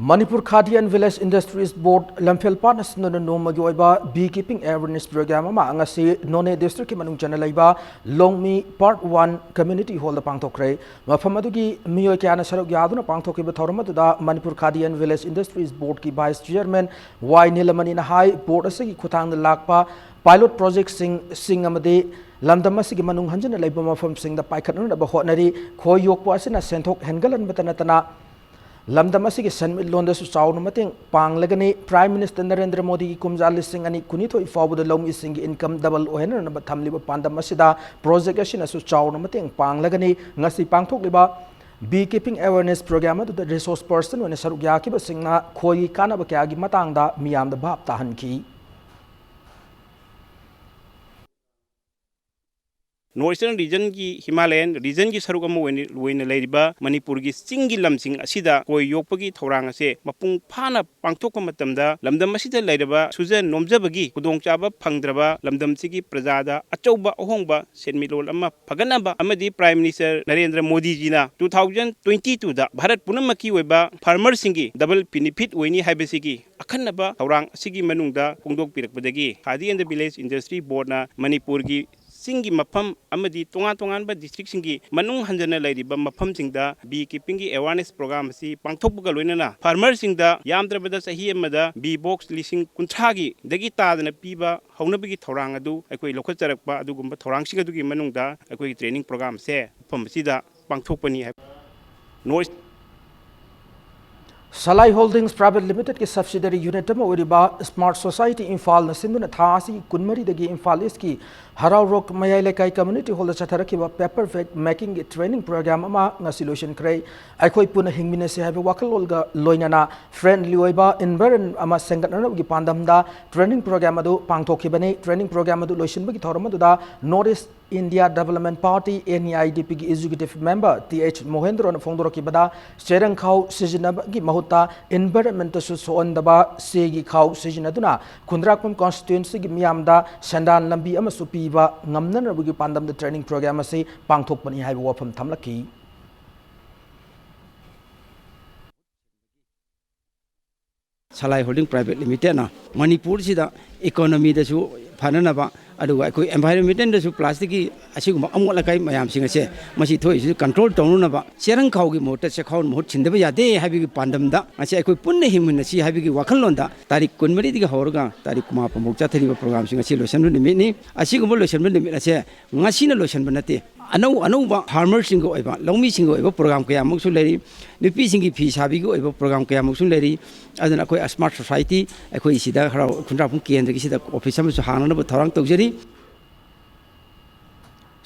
Manipur Khadi and Village Industries Board ꯂꯝꯐꯦꯜ ꯄꯥꯠ ꯑꯁꯤꯟꯅ ꯅꯣꯡꯃꯒꯤ ꯑꯣꯏꯕ bee keeping awareness program ꯑꯃ ꯉꯁꯤ ꯅꯣꯅꯦ district ꯀꯤ ꯃꯅꯨꯡ ꯆꯟꯅ ꯂꯩꯕ ꯂꯣꯡꯃꯤ Part One Community Hall ꯗ ꯄꯥꯡꯊꯣꯛꯈ꯭ꯔꯦ꯫ ꯃꯐꯝ ꯑꯗꯨꯒꯤ ꯃꯤꯑꯣꯏ ꯀꯌꯥꯅ ꯁꯔꯨꯛ ꯌꯥꯗꯨꯅ ꯄꯥꯡꯊꯣꯛꯈꯤꯕ ꯊꯧꯔꯝ ꯑꯗꯨꯗ Manipur Khadi and Village Industries Board ꯀꯤ Vice Chairman ꯋꯥꯏ ꯅꯤꯂꯃꯅꯤꯅ ꯍꯥꯏ, board ꯑꯁꯤꯒꯤ ꯈꯨꯠꯊꯥꯡꯗ ꯂꯥꯛꯄ pilot project ꯁꯤꯡ, ꯁꯤꯡ ꯑꯃꯗꯤ ꯂꯝꯗꯝ ꯑꯁꯤꯒꯤ ꯃꯅꯨꯡ ꯍꯟꯖꯤꯟꯅ ꯂꯩꯕ ꯃꯐꯝꯁꯤꯡꯗ ꯄꯥꯏꯈꯠꯅꯅꯕ ꯍꯣꯠꯅꯔꯤ꯫ ꯈꯣꯏ ꯌꯣꯛꯄ ꯑꯁꯤꯅ ꯁꯦꯟꯊꯣꯛ ꯍꯦꯟꯒꯠꯍꯟꯕꯇ ꯅꯠꯇꯅ ꯂꯝꯗꯝ ꯑꯁꯤꯒꯤ ꯁꯦꯟꯃꯤꯠꯂꯣꯟꯗꯁꯨ ꯆꯥꯎꯅ ꯃꯇꯦꯡ ꯄꯥꯡꯂꯒꯅꯤ꯫ Prime Minister ꯅꯔꯦꯟꯗ꯭ꯔ ꯃꯣꯗꯤꯒꯤ ꯀꯨꯝꯖꯥ ꯂꯤꯁꯤꯡ ꯑꯅꯤ ꯀꯨꯟꯅꯤꯊꯣꯏ ꯐꯥꯎꯕꯗ ꯂꯧꯃꯤꯁꯤꯡꯒꯤ income double ꯑꯣꯏꯍꯟꯅꯅꯕ ꯊꯝꯂꯤꯕ ꯄꯥꯟꯗꯝ ꯑꯁꯤꯗ project ꯑꯁꯤꯅꯁꯨ ꯆꯥꯎꯅ ꯃꯇꯦꯡ ꯄꯥꯡꯂꯒꯅꯤ꯫ ꯉꯁꯤ ꯄꯥꯡꯊꯣꯛꯂꯤꯕ bee keeping awareness program ꯑꯗꯨꯗ resource person ꯑꯣꯏꯅ ꯁꯔꯨꯛ ꯌꯥꯈꯤꯕꯁꯤꯡꯅ ꯈꯣꯏꯒꯤ ꯀꯥꯟꯅꯕ ꯀꯌꯥꯒꯤ ꯃꯇꯥꯡꯗ ꯃꯤꯌꯥꯝꯗ ꯚꯥꯞ ꯇꯥꯍꯟꯈꯤ꯫ North Eastern region ꯒꯤ, Himalayan region ꯒꯤ ꯁꯔꯨꯛ ꯑꯃ ꯑꯣꯏꯅ, ꯑꯣꯏꯅ ꯂꯩꯔꯤꯕ ꯃꯅꯤꯄꯨꯔꯒꯤ ꯆꯤꯡꯒꯤ ꯂꯝꯁꯤꯡ ꯑꯁꯤꯗ ꯈꯣꯏ ꯌꯣꯛꯄꯒꯤ ꯊꯧꯔꯥꯡ ꯑꯁꯦ ꯃꯄꯨꯡ ꯐꯥꯅ ꯄꯥꯡꯊꯣꯛꯄ ꯃꯇꯝꯗ, ꯂꯝꯗꯝ ꯑꯁꯤꯗ ꯂꯩꯔꯕ ꯁꯨꯖ ꯅꯣꯝꯖꯕꯒꯤ ꯈꯨꯗꯣꯡꯆꯥꯕ ꯐꯪꯗ꯭ꯔꯕ ꯂꯝꯗꯝꯁꯤꯒꯤ ꯄ꯭ꯔꯖꯥꯗ ꯑꯆꯧꯕ ꯑꯍꯣꯡꯕ ꯁꯦꯟꯃꯤꯠꯂꯣꯟ ꯑꯃ ꯐꯒꯠꯅꯕ ꯑꯃꯗꯤ Prime Minister Narendra ꯃꯣꯗꯤꯖꯤꯅ two thousand twenty two ꯗ ꯚꯥꯔꯠ ꯄꯨꯝꯅꯃꯛꯀꯤ ꯑꯣꯏꯕ farmer ꯁꯤꯡꯒꯤ double benefit ꯑꯣꯏꯅꯤ ꯍꯥꯏꯕꯁꯤꯒꯤ ꯑꯈꯟꯅꯕ ꯊꯧꯔꯥꯡ ꯑꯁꯤꯒꯤ ꯃꯅꯨꯡꯗ ꯐꯣꯡꯗꯣꯛꯄꯤꯔꯛꯄꯗꯒꯤ Khadi and the Village Industry Board ꯅ ꯃꯅꯤꯄꯨꯔꯒꯤ ꯆꯤꯡꯒꯤ ꯃꯐꯝ ꯑꯃꯗꯤ ꯇꯣꯉꯥꯟ ꯇꯣꯉꯥꯟꯕ district ꯁꯤꯡꯒꯤ ꯃꯅꯨꯡ ꯍꯟꯖꯟꯅ ꯂꯩꯔꯤꯕ ꯃꯐꯝꯁꯤꯡꯗ bee keeping ꯒꯤ awareness program ꯑꯁꯤ ꯄꯥꯡꯊꯣꯛꯄꯒ ꯂꯣꯏꯅꯅ farmer ꯁꯤꯡꯗ ꯌꯥꯝꯗ꯭ꯔꯕꯗ ꯆꯍꯤ ꯑꯃꯗ bee box ꯂꯤꯁꯤꯡ ꯀꯨꯟꯊ꯭ꯔꯥꯒꯤ ꯗꯒꯤ ꯇꯥꯗꯅ ꯄꯤꯕ ꯍꯧꯅꯕꯒꯤ ꯊꯧꯔꯥꯡ ꯑꯗꯨ ꯑꯩꯈꯣꯏ ꯂꯧꯈꯠꯆꯔꯛꯄ ꯑꯗꯨꯒꯨꯝꯕ ꯊꯧꯔꯥꯡꯁꯤꯡ ꯑꯗꯨꯒꯤ ꯃꯅꯨꯡꯗ ꯑꯩꯈꯣꯏꯒꯤ training program ꯁꯦ ꯃꯐꯝ ꯑꯁꯤꯗ ꯄꯥꯡꯊꯣꯛꯄꯅꯤ ꯍꯥꯏꯕ꯫ North Salai Holdings Private Limitedꯀꯤ subsidiary unit ꯑꯃ ꯑꯣꯏꯔꯤꯕ Smart Society ꯏꯝꯐꯥꯜꯅ ꯁꯤꯟꯗꯨꯅ ꯊꯥ ꯑꯁꯤꯒꯤ ꯀꯨꯟꯃꯔꯤꯗꯒꯤ ꯏꯝꯐꯥꯜ ꯏꯁꯀꯤ ꯍꯔꯥꯎꯔꯣꯛ ꯃꯌꯥꯏ ꯂꯩꯀꯥꯏ community hallꯗ ꯆꯠꯊꯔꯛꯈꯤꯕ paper bag makingꯒꯤ training program ꯑꯃ ꯉꯁꯤ ꯂꯣꯏꯁꯤꯟꯈ꯭ꯔꯦ꯫ ꯑꯩꯈꯣꯏ ꯄꯨꯟꯅ ꯍꯤꯡꯃꯤꯟꯅꯁꯤ ꯍꯥꯏꯕ ꯋꯥꯈꯜꯂꯣꯟꯒ ꯂꯣꯏꯅꯅ friendly ꯑꯣꯏꯕ environment ꯑꯃ ꯁꯦꯝꯒꯠꯅꯅꯕꯒꯤ ꯄꯥꯟꯗꯝꯗ training program ꯑꯗꯨ ꯄꯥꯡꯊꯣꯛꯈꯤꯕꯅꯤ꯫ Training program ꯑꯗꯨ ꯂꯣꯏꯁꯤꯟꯕꯒꯤ ꯊꯧꯔꯝ ꯑꯗꯨꯗ North East India Development Party, NEIDPꯒꯤ executive member ꯇꯤ ꯑꯩꯆ ꯃꯣꯍꯦꯟꯗ꯭ꯔꯣꯅ ꯐꯣꯡꯗꯣꯔꯛꯈꯤꯕꯗ, ꯆꯦꯔꯪꯈꯥꯎ ꯁꯤꯖꯤꯟꯅꯕꯒꯤ ꯃꯍꯨꯠꯇ environmentꯇꯁꯨ ꯁꯣꯛꯍꯟꯗꯕ ꯆꯦꯒꯤ ꯈꯥꯎ ꯁꯤꯖꯤꯟꯅꯗꯨꯅ ꯈꯨꯟꯗ꯭ꯔꯥꯛꯄꯝ constituencyꯒꯤ ꯃꯤꯌꯥꯝꯗ ꯁꯦꯟꯗꯥꯟ ꯂꯝꯕꯤ ꯑꯃꯁꯨ ꯄꯤꯕ ꯉꯝꯅꯅꯕꯒꯤ ꯄꯥꯟꯗꯝꯗ training program ꯑꯁꯤ ꯄꯥꯡꯊꯣꯛꯄꯅꯤ ꯍꯥꯏꯕ ꯋꯥꯐꯝ ꯊꯝꯂꯛꯈꯤ꯫ Salai Holding Private Limitedꯅ ꯃꯅꯤꯄꯨꯔꯁꯤꯗ economyꯗꯁꯨ ꯐꯅꯅꯕ, ꯑꯗꯨꯒ ꯑꯩꯈꯣꯏ environmentꯗꯁꯨ plasticꯀꯤ ꯑꯁꯤꯒꯨꯝꯕ ꯑꯃꯣꯠ ꯑꯀꯥꯏ ꯃꯌꯥꯝꯁꯤꯡ ꯑꯁꯦ, ꯃꯁꯤ ꯊꯣꯛꯏꯁꯤꯁꯨ control ꯇꯧꯅꯅꯕ ꯆꯦꯔꯪ ꯈꯥꯎꯒꯤ ꯃꯍꯨꯠꯇ ꯆꯦꯈꯥꯎ ꯃꯍꯨꯠ ꯁꯤꯟꯗꯕ ꯌꯥꯗꯦ ꯍꯥꯏꯕꯒꯤ ꯄꯥꯟꯗꯝꯗ ꯉꯁꯤ ꯑꯩꯈꯣꯏ ꯄꯨꯟꯅ ꯍꯤꯡꯃꯤꯟꯅꯁꯤ ꯍꯥꯏꯕꯒꯤ ꯋꯥꯈꯜꯂꯣꯟꯗ ꯇꯥꯔꯤꯛ ꯀꯨꯟꯃꯔꯤꯗꯒꯤ ꯍꯧꯔꯒ ꯇꯥꯔꯤꯛ ꯀꯨꯟꯃꯥꯄꯟ ꯐꯥꯎ ꯆꯠꯊꯔꯤꯕ programꯁꯤꯡ ꯑꯁꯤ ꯂꯣꯏꯁꯤꯟꯕ ꯅꯨꯃꯤꯠꯅꯤ꯫ ꯑꯁꯤꯒꯨꯝꯕ ꯂꯣꯏꯁꯤꯟꯕ ꯅꯨꯃꯤꯠ ꯑꯁꯦ ꯉꯁꯤꯅ ꯂꯣꯏꯁꯤꯟꯕ ꯅꯠꯇꯦ꯫ ꯑꯅꯧ ꯑꯅꯧꯕ farmerꯁꯤꯡꯒꯤ ꯑꯣꯏꯕ, ꯂꯧꯃꯤꯁꯤꯡꯒꯤ ꯑꯣꯏꯕ program ꯀꯌꯥꯃꯨꯛꯁꯨ ꯂꯩꯔꯤ꯫ ꯅꯨꯄꯤꯁꯤꯡꯒꯤ ꯐꯤ ꯁꯥꯕꯤꯒꯤ ꯑꯣꯏꯕ program ꯀꯌꯥꯃꯨꯛꯁꯨ ꯂꯩꯔꯤ꯫ ꯑꯗꯨꯅ ꯑꯩꯈꯣꯏ Smart Society, ꯑꯩꯈꯣꯏ ꯁꯤꯗ ꯍꯔꯥꯎ ꯈꯨꯟꯗ꯭ꯔꯥꯛꯄꯝ ꯀꯦꯟꯗ꯭ꯔꯒꯤ ꯁꯤꯗ office ꯑꯃꯁꯨ ꯍꯥꯡꯅꯅꯕ ꯊꯧꯔꯥꯡ ꯇꯧꯖꯔꯤ꯫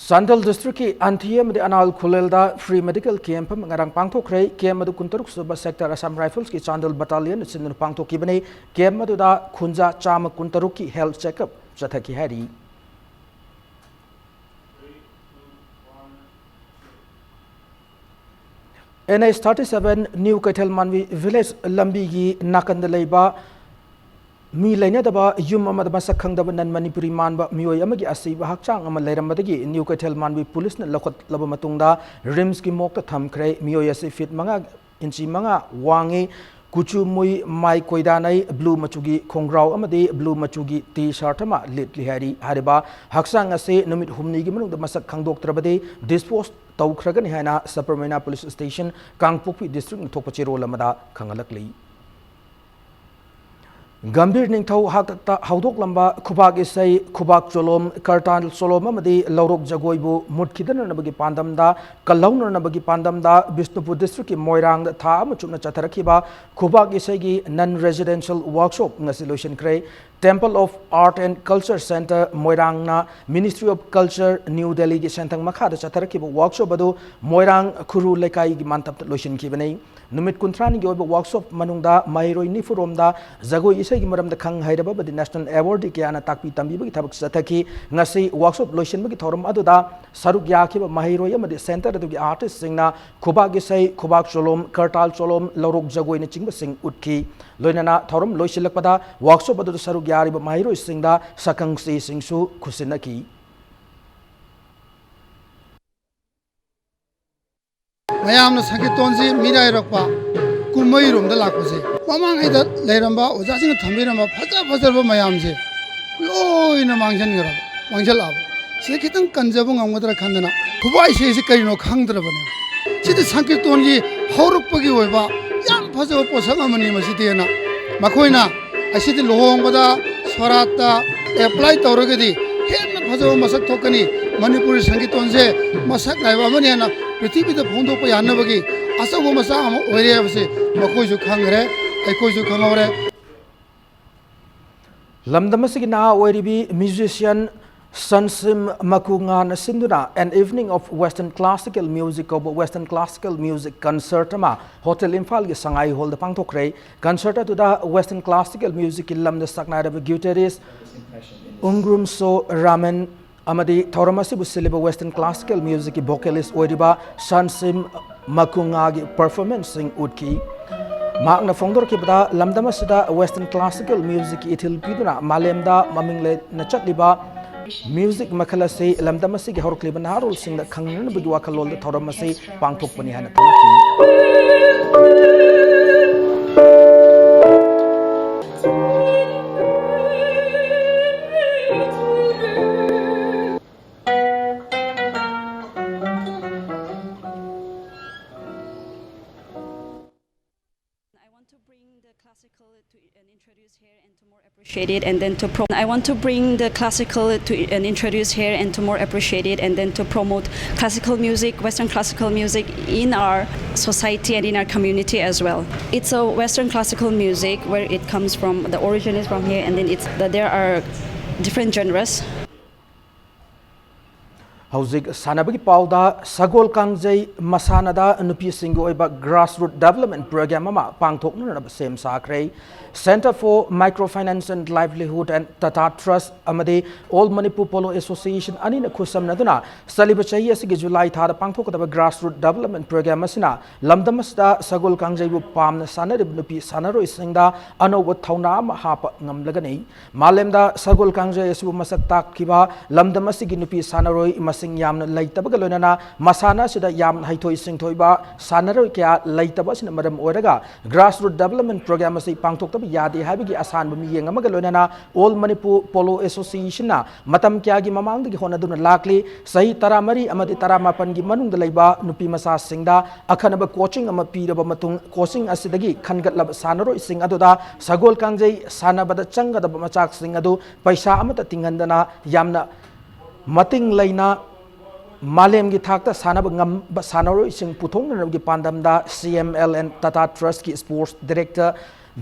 ꯆꯥꯟꯗꯦꯜ districtꯀꯤ ꯑꯟꯊꯤ ꯑꯃꯗꯤ ꯑꯅꯥꯜ ꯈꯨꯂꯦꯜꯗ free medical camp ꯑꯃ ꯉꯔꯥꯡ ꯄꯥꯡꯊꯣꯛꯈ꯭ꯔꯦ꯫ Camp ꯑꯗꯨ ꯀꯨꯟꯇꯔꯨꯛ ꯁꯨꯕ sector Assam Riflesꯀꯤ ꯆꯥꯟꯗꯦꯜ battalionꯅ ꯁꯤꯟꯗꯨꯅ ꯄꯥꯡꯊꯣꯛꯈꯤꯕꯅꯤ꯫ Camp ꯑꯗꯨꯗ ꯈꯨꯟꯖꯥ ꯆꯥꯝꯃ ꯀꯨꯟꯇꯔꯨꯛꯀꯤ health checkup ꯆꯠꯊꯈꯤ ꯍꯥꯏꯔꯤ꯫ NH thirty seven New Keithelmanbi village ꯂꯝꯕꯤꯒꯤ ꯅꯥꯀꯟꯗ ꯂꯩꯕ ꯃꯤ ꯂꯩꯅꯗꯕ ꯌꯨꯝ ꯑꯃꯗ ꯃꯁꯛ ꯈꯪꯗꯕ non Manipuri ꯃꯥꯟꯕ ꯃꯤꯑꯣꯏ ꯑꯃꯒꯤ ꯑꯁꯤꯕ ꯍꯛꯆꯥꯡ ꯑꯃ ꯂꯩꯔꯝꯕꯗꯒꯤ New Keithelmanbi policeꯅ ꯂꯧꯈꯠꯂꯕ ꯃꯇꯨꯡꯗ RIMSꯀꯤ morgueꯗ ꯊꯝꯈ꯭ꯔꯦ꯫ ꯃꯤꯑꯣꯏ ꯑꯁꯤ feet ꯃꯉꯥ inch ꯃꯉꯥ ꯋꯥꯡꯉꯤ, ꯀꯨꯆꯨ ꯃꯨꯏ, ꯃꯥꯏ ꯀꯣꯏꯗꯥꯅꯩ, blue ꯃꯆꯨꯒꯤ ꯈꯣꯡꯒ꯭ꯔꯥꯎ ꯑꯃꯗꯤ blue ꯃꯆꯨꯒꯤ T-shirt ꯑꯃ ꯂꯤꯠꯂꯤ ꯍꯥꯏꯔꯤ꯫ ꯍꯥꯏꯔꯤꯕ ꯍꯛꯆꯥꯡ ꯑꯁꯤ ꯅꯨꯃꯤꯠ ꯍꯨꯝꯅꯤꯒꯤ ꯃꯅꯨꯡꯗ ꯃꯁꯛ ꯈꯪꯗꯣꯛꯇ꯭ꯔꯕꯗꯤ dispose ꯇꯧꯈ꯭ꯔꯒꯅꯤ ꯍꯥꯏꯅ Saparmeina Police Station, ꯀꯥꯡꯄꯣꯛꯄꯤ districtꯅ ꯊꯣꯛꯄ ꯆꯦꯔꯣꯜ ꯑꯃꯗ ꯈꯪꯍꯜꯂꯛꯂꯤ꯫ ꯒꯝꯚꯤꯔ ꯅꯤꯡꯊꯧ ꯍꯥꯛꯇꯛꯇ ꯍꯧꯗꯣꯛꯂꯝꯕ ꯈꯨꯕꯥꯛ ꯏꯁꯩ, ꯈꯨꯕꯥꯛ ꯆꯣꯂꯣꯝ, ꯀꯔꯇꯥꯜ ꯆꯣꯂꯣꯝ ꯑꯃꯗꯤ ꯂꯧꯔꯣꯛ ꯖꯒꯣꯏꯕꯨ ꯃꯨꯠꯈꯤꯗꯅꯅꯕꯒꯤ ꯄꯥꯟꯗꯝꯗ, ꯀꯜꯍꯧꯅꯅꯕꯒꯤ ꯄꯥꯟꯗꯝꯗ ꯕꯤꯁꯅꯨꯄꯨꯔ district ꯀꯤ ꯃꯣꯏꯔꯥꯡꯗ ꯊꯥ ꯑꯃ ꯆꯨꯞꯅ ꯆꯠꯊꯔꯛꯈꯤꯕ ꯈꯨꯕꯥꯛ ꯏꯁꯩꯒꯤ non residential workshop ꯉꯁꯤ ꯂꯣꯏꯁꯤꯟꯈ꯭ꯔꯦ꯫ Temple of Art and Culture Centre ꯃꯣꯏꯔꯥꯡꯅ Ministry of Culture, New Delhi ꯒꯤ ꯁꯦꯟꯊꯪ ꯃꯈꯥꯗ ꯆꯠꯊꯔꯛꯈꯤꯕ workshop ꯑꯗꯨ ꯃꯣꯏꯔꯥꯡ ꯈꯨꯔꯨ ꯂꯩꯀꯥꯏꯒꯤ ꯃꯥꯟꯇꯞꯇ ꯂꯣꯏꯁꯤꯟꯈꯤꯕꯅꯤ꯫ ꯅꯨꯃꯤꯠ ꯀꯨꯟꯊ꯭ꯔꯥꯅꯤꯒꯤ ꯑꯣꯏꯕ workshop ꯃꯅꯨꯡꯗ ꯃꯍꯩꯔꯣꯏ ꯅꯤꯐꯨꯔꯣꯝꯗ ꯖꯒꯣꯏ ꯏꯁꯩꯒꯤ ꯃꯔꯝꯗ ꯈꯪ ꯍꯩꯔꯕ ꯑꯃꯗꯤ national awardee ꯀꯌꯥꯅ ꯇꯥꯛꯄꯤ ꯇꯝꯕꯤꯕꯒꯤ ꯊꯕꯛ ꯆꯠꯊꯈꯤ꯫ ꯉꯁꯤ workshop ꯂꯣꯏꯁꯤꯟꯕꯒꯤ ꯊꯧꯔꯝ ꯑꯗꯨꯗ ꯁꯔꯨꯛ ꯌꯥꯈꯤꯕ ꯃꯍꯩꯔꯣꯏ ꯑꯃꯗꯤ centre ꯑꯗꯨꯒꯤ artist ꯁꯤꯡꯅ ꯈꯨꯕꯥꯛ ꯏꯁꯩ, ꯈꯨꯕꯥꯛ ꯆꯣꯂꯣꯝ, ꯀꯔꯇꯥꯜ ꯆꯣꯂꯣꯝ, ꯂꯧꯔꯣꯛ ꯖꯒꯣꯏꯅꯆꯤꯡꯕꯁꯤꯡ ꯎꯠꯈꯤ꯫ ꯂꯣꯏꯅꯅ ꯊꯧꯔꯝ ꯂꯣꯏꯁꯤꯜꯂꯛꯄꯗ workshop ꯑꯗꯨꯗ ꯁꯔꯨꯛ ꯌꯥꯔꯤꯕ ꯃꯍꯩꯔꯣꯏꯁꯤꯡꯗ ꯁꯛꯈꯪ ꯆꯦꯁꯤꯡꯁꯨ ꯈꯨꯠꯁꯤꯟꯅꯈꯤ꯫ ꯃꯌꯥꯝꯅ ꯁꯪꯀꯤꯔꯇꯣꯟꯁꯤ ꯃꯤꯔꯥꯏꯔꯛꯄ ꯀꯨꯝꯍꯩꯔꯣꯝꯗ ꯂꯥꯛꯄꯁꯦ, ꯃꯃꯥꯡꯉꯩꯗ ꯂꯩꯔꯝꯕ ꯑꯣꯖꯥꯁꯤꯡꯅ ꯊꯝꯕꯤꯔꯝꯕ ꯐꯖ ꯐꯖꯔꯕ ꯃꯌꯥꯝꯁꯦ ꯂꯣꯏꯅ ꯃꯥꯡꯁꯤꯟꯈ꯭ꯔꯕ, ꯃꯥꯡꯁꯤꯜꯂꯛꯑꯕ꯫ ꯁꯤꯗ ꯈꯤꯇꯪ ꯀꯟꯖꯕ ꯉꯝꯒꯗ꯭ꯔꯥ ꯈꯟꯗꯅ ꯈꯨꯕꯥꯛ ꯏꯁꯩꯁꯤ ꯀꯔꯤꯅꯣ ꯈꯪꯗ꯭ꯔꯕꯅꯦ꯫ ꯁꯤꯗꯤ ꯁꯪꯀꯤꯔꯇꯣꯟꯒꯤ ꯍꯧꯔꯛꯄꯒꯤ ꯑꯣꯏꯕ ꯌꯥꯝ ꯐꯖꯕ ꯄꯣꯠꯁꯛ ꯑꯃꯅꯤ ꯃꯁꯤꯗꯤꯅ ꯃꯈꯣꯏꯅ ꯑꯁꯤꯗꯤ ꯂꯨꯍꯣꯡꯕꯗ, ꯁꯣꯔꯥꯠꯇ apply ꯇꯧꯔꯒꯗꯤ ꯍꯦꯟꯅ ꯐꯖꯕ ꯃꯁꯛ ꯊꯣꯛꯀꯅꯤ꯫ ꯃꯅꯤꯄꯨꯔꯤ ꯁꯪꯒꯤꯇꯣꯟꯁꯦ ꯃꯁꯛ ꯅꯥꯏꯕ ꯑꯃꯅꯤ ꯍꯥꯏꯅ ꯄ꯭ꯔꯤꯊꯤꯕꯤꯗ ꯐꯣꯡꯗꯣꯛꯄ ꯌꯥꯅꯕꯒꯤ ꯑꯆꯧꯕ ꯃꯆꯥꯛ ꯑꯃ ꯑꯣꯏꯔꯦ ꯍꯥꯏꯕꯁꯤ ꯃꯈꯣꯏꯁꯨ ꯈꯪꯈ꯭ꯔꯦ, ꯑꯩꯈꯣꯏꯁꯨ ꯈꯪꯍꯧꯔꯦ꯫ ꯂꯝꯗꯝ ꯑꯁꯤꯒꯤ ꯅꯍꯥ ꯑꯣꯏꯔꯤꯕꯤ musician ꯁꯟꯁꯤꯝ ꯃꯀꯨꯉꯥꯅ ꯁꯤꯟꯗꯨꯅ An Evening of Western Classical Music ꯀꯧꯕ Western Classical Music Concert ꯑꯃ Hotel ꯏꯝꯐꯥꯜꯒꯤ ꯁꯉꯥꯏ ꯍꯣꯜꯗ ꯄꯥꯡꯊꯣꯛꯈ꯭ꯔꯦ꯫ Concert ꯑꯗꯨꯗ Western Classical Musicꯀꯤ ꯂꯝꯗ ꯁꯛꯅꯥꯏꯔꯕ guitarist ꯎꯡꯒ꯭ꯔꯨꯝꯁꯣ ꯔꯥꯃꯟ ꯑꯃꯗꯤ ꯊꯧꯔꯝ ꯑꯁꯤꯕꯨ ꯁꯤꯜꯂꯤꯕ Western Classical Musicꯀꯤ vocalist ꯑꯣꯏꯔꯤꯕ ꯁꯟꯁꯤꯝ ꯃꯀꯨꯉꯥꯒꯤ performanceꯁꯤꯡ ꯎꯠꯈꯤ꯫ ꯃꯍꯥꯛꯅ ꯐꯣꯡꯗꯣꯔꯛꯈꯤꯕꯗ, ꯂꯝꯗꯝ ꯑꯁꯤꯗ Western Classical Musicꯀꯤ ꯏꯊꯤꯜ ꯄꯤꯗꯨꯅ ꯃꯥꯂꯦꯝꯗ ꯃꯃꯤꯡ ꯂꯩꯅ ꯆꯠꯂꯤꯕ music ꯃꯈꯜ ꯑꯁꯤ ꯂꯝꯗꯝ ꯑꯁꯤꯒꯤ ꯍꯧꯔꯛꯂꯤꯕ ꯅꯍꯥꯔꯣꯜꯁꯤꯡꯗ ꯈꯪꯅꯅꯕꯒꯤ ꯋꯥꯈꯜꯂꯣꯟꯗ ꯊꯧꯔꯝ ꯑꯁꯤ ꯄꯥꯡꯊꯣꯛꯄꯅꯤ ꯍꯥꯏꯅ ꯊꯝꯂꯛꯈꯤ꯫ I want to bring the classical to, and introduce here appreciate it and then to promote. I want to bring the classical to and introduce here and to more appreciate it and then to promote classical music, Western classical music in our society and in our community as well. It's a Western classical music where it comes from, the origin is from here, and then it's that there are different genres. ꯍꯧꯖꯤꯛ ꯁꯥꯟꯅꯕꯒꯤ ꯄꯥꯎꯗ ꯁꯒꯣꯜ ꯀꯥꯡꯖꯩ ꯃꯁꯥꯟꯅꯗ ꯅꯨꯄꯤꯁꯤꯡꯒꯤ ꯑꯣꯏꯕ grassroot development program ꯑꯃ ꯄꯥꯡꯊꯣꯛꯅꯅꯕ ꯁꯦꯝ ꯁꯥꯈ꯭ꯔꯦ꯫ Centre for Microfinance and Livelihood and Tata Trust ꯑꯃꯗꯤ All Manipur Polo Association ꯑꯅꯤꯅ ꯈꯨꯠꯁꯝꯅꯗꯨꯅ ꯆꯠꯂꯤꯕ ꯆꯍꯤ ꯑꯁꯤꯒꯤ ꯖꯨꯂꯥꯏ ꯊꯥꯗ ꯄꯥꯡꯊꯣꯛꯀꯗꯕ grassroot development program ꯑꯁꯤꯅ ꯂꯝꯗꯝ ꯑꯁꯤꯗ ꯁꯒꯣꯜ ꯀꯥꯡꯖꯩꯕꯨ ꯄꯥꯝꯅ ꯁꯥꯟꯅꯔꯤꯕ ꯅꯨꯄꯤ ꯁꯥꯟꯅꯔꯣꯏꯁꯤꯡꯗ ꯑꯅꯧꯕ ꯊꯧꯅꯥ ꯑꯃ ꯍꯥꯞꯄ ꯉꯝꯂꯒꯅꯤ꯫ ꯃꯥꯂꯦꯝꯗ ꯁꯒꯣꯜ ꯀꯥꯡꯖꯩ ꯑꯁꯤꯕꯨ ꯃꯁꯛ ꯇꯥꯛꯈꯤꯕ ꯂꯝꯗꯝ ꯑꯁꯤꯒꯤ ꯅꯨꯄꯤ ꯁꯥꯟꯅꯔꯣꯏ ꯃꯁꯤꯡ ꯌꯥꯝꯅ ꯂꯩꯇꯕꯒ ꯂꯣꯏꯅꯅ ꯃꯁꯥꯟꯅ ꯑꯁꯤꯗ ꯌꯥꯝꯅ ꯍꯩꯊꯣꯏ ꯁꯤꯡꯊꯣꯏꯕ ꯁꯥꯟꯅꯔꯣꯏ ꯀꯌꯥ ꯂꯩꯇꯕ ꯑꯁꯤꯅ ꯃꯔꯝ ꯑꯣꯏꯔꯒ grassroot development program ꯑꯁꯤ ꯄꯥꯡꯊꯣꯛꯇꯕ ꯌꯥꯗꯦ ꯍꯥꯏꯕꯒꯤ ꯑꯁꯥꯟꯕ ꯃꯤꯠꯌꯦꯡ ꯑꯃꯒ ꯂꯣꯏꯅꯅ All Manipur Polo Associationꯅ ꯃꯇꯝ ꯀꯌꯥꯒꯤ ꯃꯃꯥꯡꯗꯒꯤ ꯍꯣꯠꯅꯗꯨꯅ ꯂꯥꯛꯂꯤ꯫ ꯆꯍꯤ ꯇꯔꯥꯃꯔꯤ ꯑꯃꯗꯤ ꯇꯔꯥꯃꯥꯄꯟꯒꯤ ꯃꯅꯨꯡꯗ ꯂꯩꯕ ꯅꯨꯄꯤ ꯃꯆꯥꯁꯤꯡꯗ ꯑꯈꯟꯅꯕ coaching ꯑꯃ ꯄꯤꯔꯕ ꯃꯇꯨꯡ, coaching ꯑꯁꯤꯗꯒꯤ ꯈꯟꯒꯠꯂꯕ ꯁꯥꯟꯅꯔꯣꯏꯁꯤꯡ ꯑꯗꯨꯗ ꯁꯒꯣꯜ ꯀꯥꯡꯖꯩ ꯁꯥꯟꯅꯕꯗ ꯆꯪꯒꯗꯕ ꯃꯆꯥꯛꯁꯤꯡ ꯑꯗꯨ ꯄꯩꯁꯥ ꯑꯃꯠꯇ ꯇꯤꯡꯍꯟꯗꯅ ꯌꯥꯝꯅ ꯃꯇꯤꯡ ꯂꯩꯅ ꯃꯥꯂꯦꯝꯒꯤ ꯊꯥꯛꯇ ꯁꯥꯟꯅꯕ ꯉꯝꯕ ꯁꯥꯟꯅꯔꯣꯏꯁꯤꯡ ꯄꯨꯊꯣꯛꯅꯅꯕꯒꯤ ꯄꯥꯟꯗꯝꯗ C M L and Tata Trustꯀꯤ sports director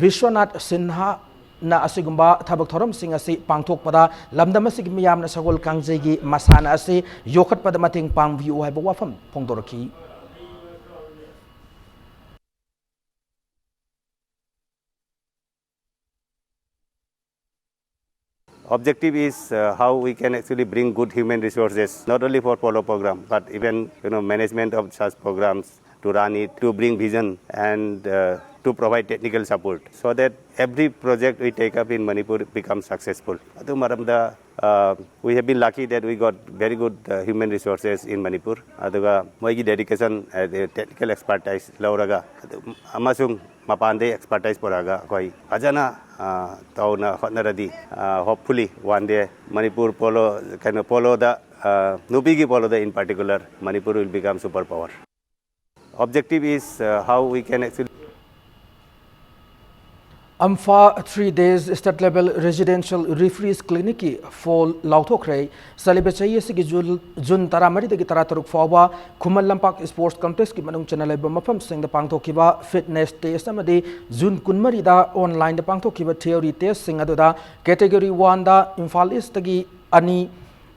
Vishwanath ꯁꯤꯟꯍꯥꯅ ꯑꯁꯤꯒꯨꯝꯕ ꯊꯕꯛ ꯊꯧꯔꯝꯁꯤꯡ ꯑꯁꯤ ꯄꯥꯡꯊꯣꯛꯄꯗ ꯂꯝꯗꯝ ꯑꯁꯤꯒꯤ ꯃꯤꯌꯥꯝꯅ ꯁꯒꯣꯜ ꯀꯥꯡꯖꯩꯒꯤ ꯃꯁꯥꯟꯅ ꯑꯁꯤ ꯌꯣꯛꯈꯠꯄꯗ ꯃꯇꯦꯡ ꯄꯥꯡꯕꯤꯌꯨ ꯍꯥꯏꯕ ꯋꯥꯐꯝ ꯐꯣꯡꯗꯣꯔꯛꯈꯤ꯫ Objective is uh, how we can actually bring good human resources, not only for polo program, but even you know management of such programs, to run it, to bring vision and uh, to provide technical support, so that every project we take up in Manipur becomes successful. ꯑꯗꯨ ꯃꯔꯝꯗ uh, we have been lucky that we got very good uh, human resources in Manipur. ꯑꯗꯨꯒ ꯃꯣꯏꯒꯤ dedication, uh, technical expertise ꯂꯧꯔꯒ ꯑꯗꯨꯝ ꯑꯃꯁꯨꯡ ꯃꯄꯥꯟꯗꯩ expertise ꯄꯨꯔꯛꯑꯒ ꯑꯩꯈꯣꯏ ꯐꯖꯅ uh, ꯇꯧꯅ ꯍꯣꯠꯅꯔꯗꯤ uh, hopefully one day Manipur polo ꯀꯩꯅꯣ ꯄꯣꯂꯣꯗ uh, ꯅꯨꯄꯤꯒꯤ ꯄꯣꯂꯣꯗ in particular Manipur will become super power. Objective is uh, how we can actually ꯑꯝꯐꯥ three days state level residential referees clinicꯀꯤ ꯐꯣꯜ ꯂꯥꯎꯊꯣꯛꯈ꯭ꯔꯦ꯫ ꯆꯠꯂꯤꯕ ꯆꯍꯤ ꯑꯁꯤꯒꯤ ꯖꯨꯟ, ꯖꯨꯟ ꯇꯔꯥꯃꯔꯤꯗꯒꯤ ꯇꯔꯥꯇꯔꯨꯛ ꯐꯥꯎꯕ ꯈꯨꯃꯟ ꯂꯝꯄꯥꯛ sports complexꯀꯤ ꯃꯅꯨꯡ ꯆꯟꯅ ꯂꯩꯕ ꯃꯐꯝꯁꯤꯡꯗ ꯄꯥꯡꯊꯣꯛꯈꯤꯕ fitness test ꯑꯃꯗꯤ ꯖꯨꯟ ꯀꯨꯟꯃꯔꯤꯗ onlineꯗ ꯄꯥꯡꯊꯣꯛꯈꯤꯕ theory testꯁꯤꯡ ꯑꯗꯨꯗ category oneꯗ ꯏꯝꯐꯥꯜ ꯏꯁꯇꯒꯤ ꯑꯅꯤ,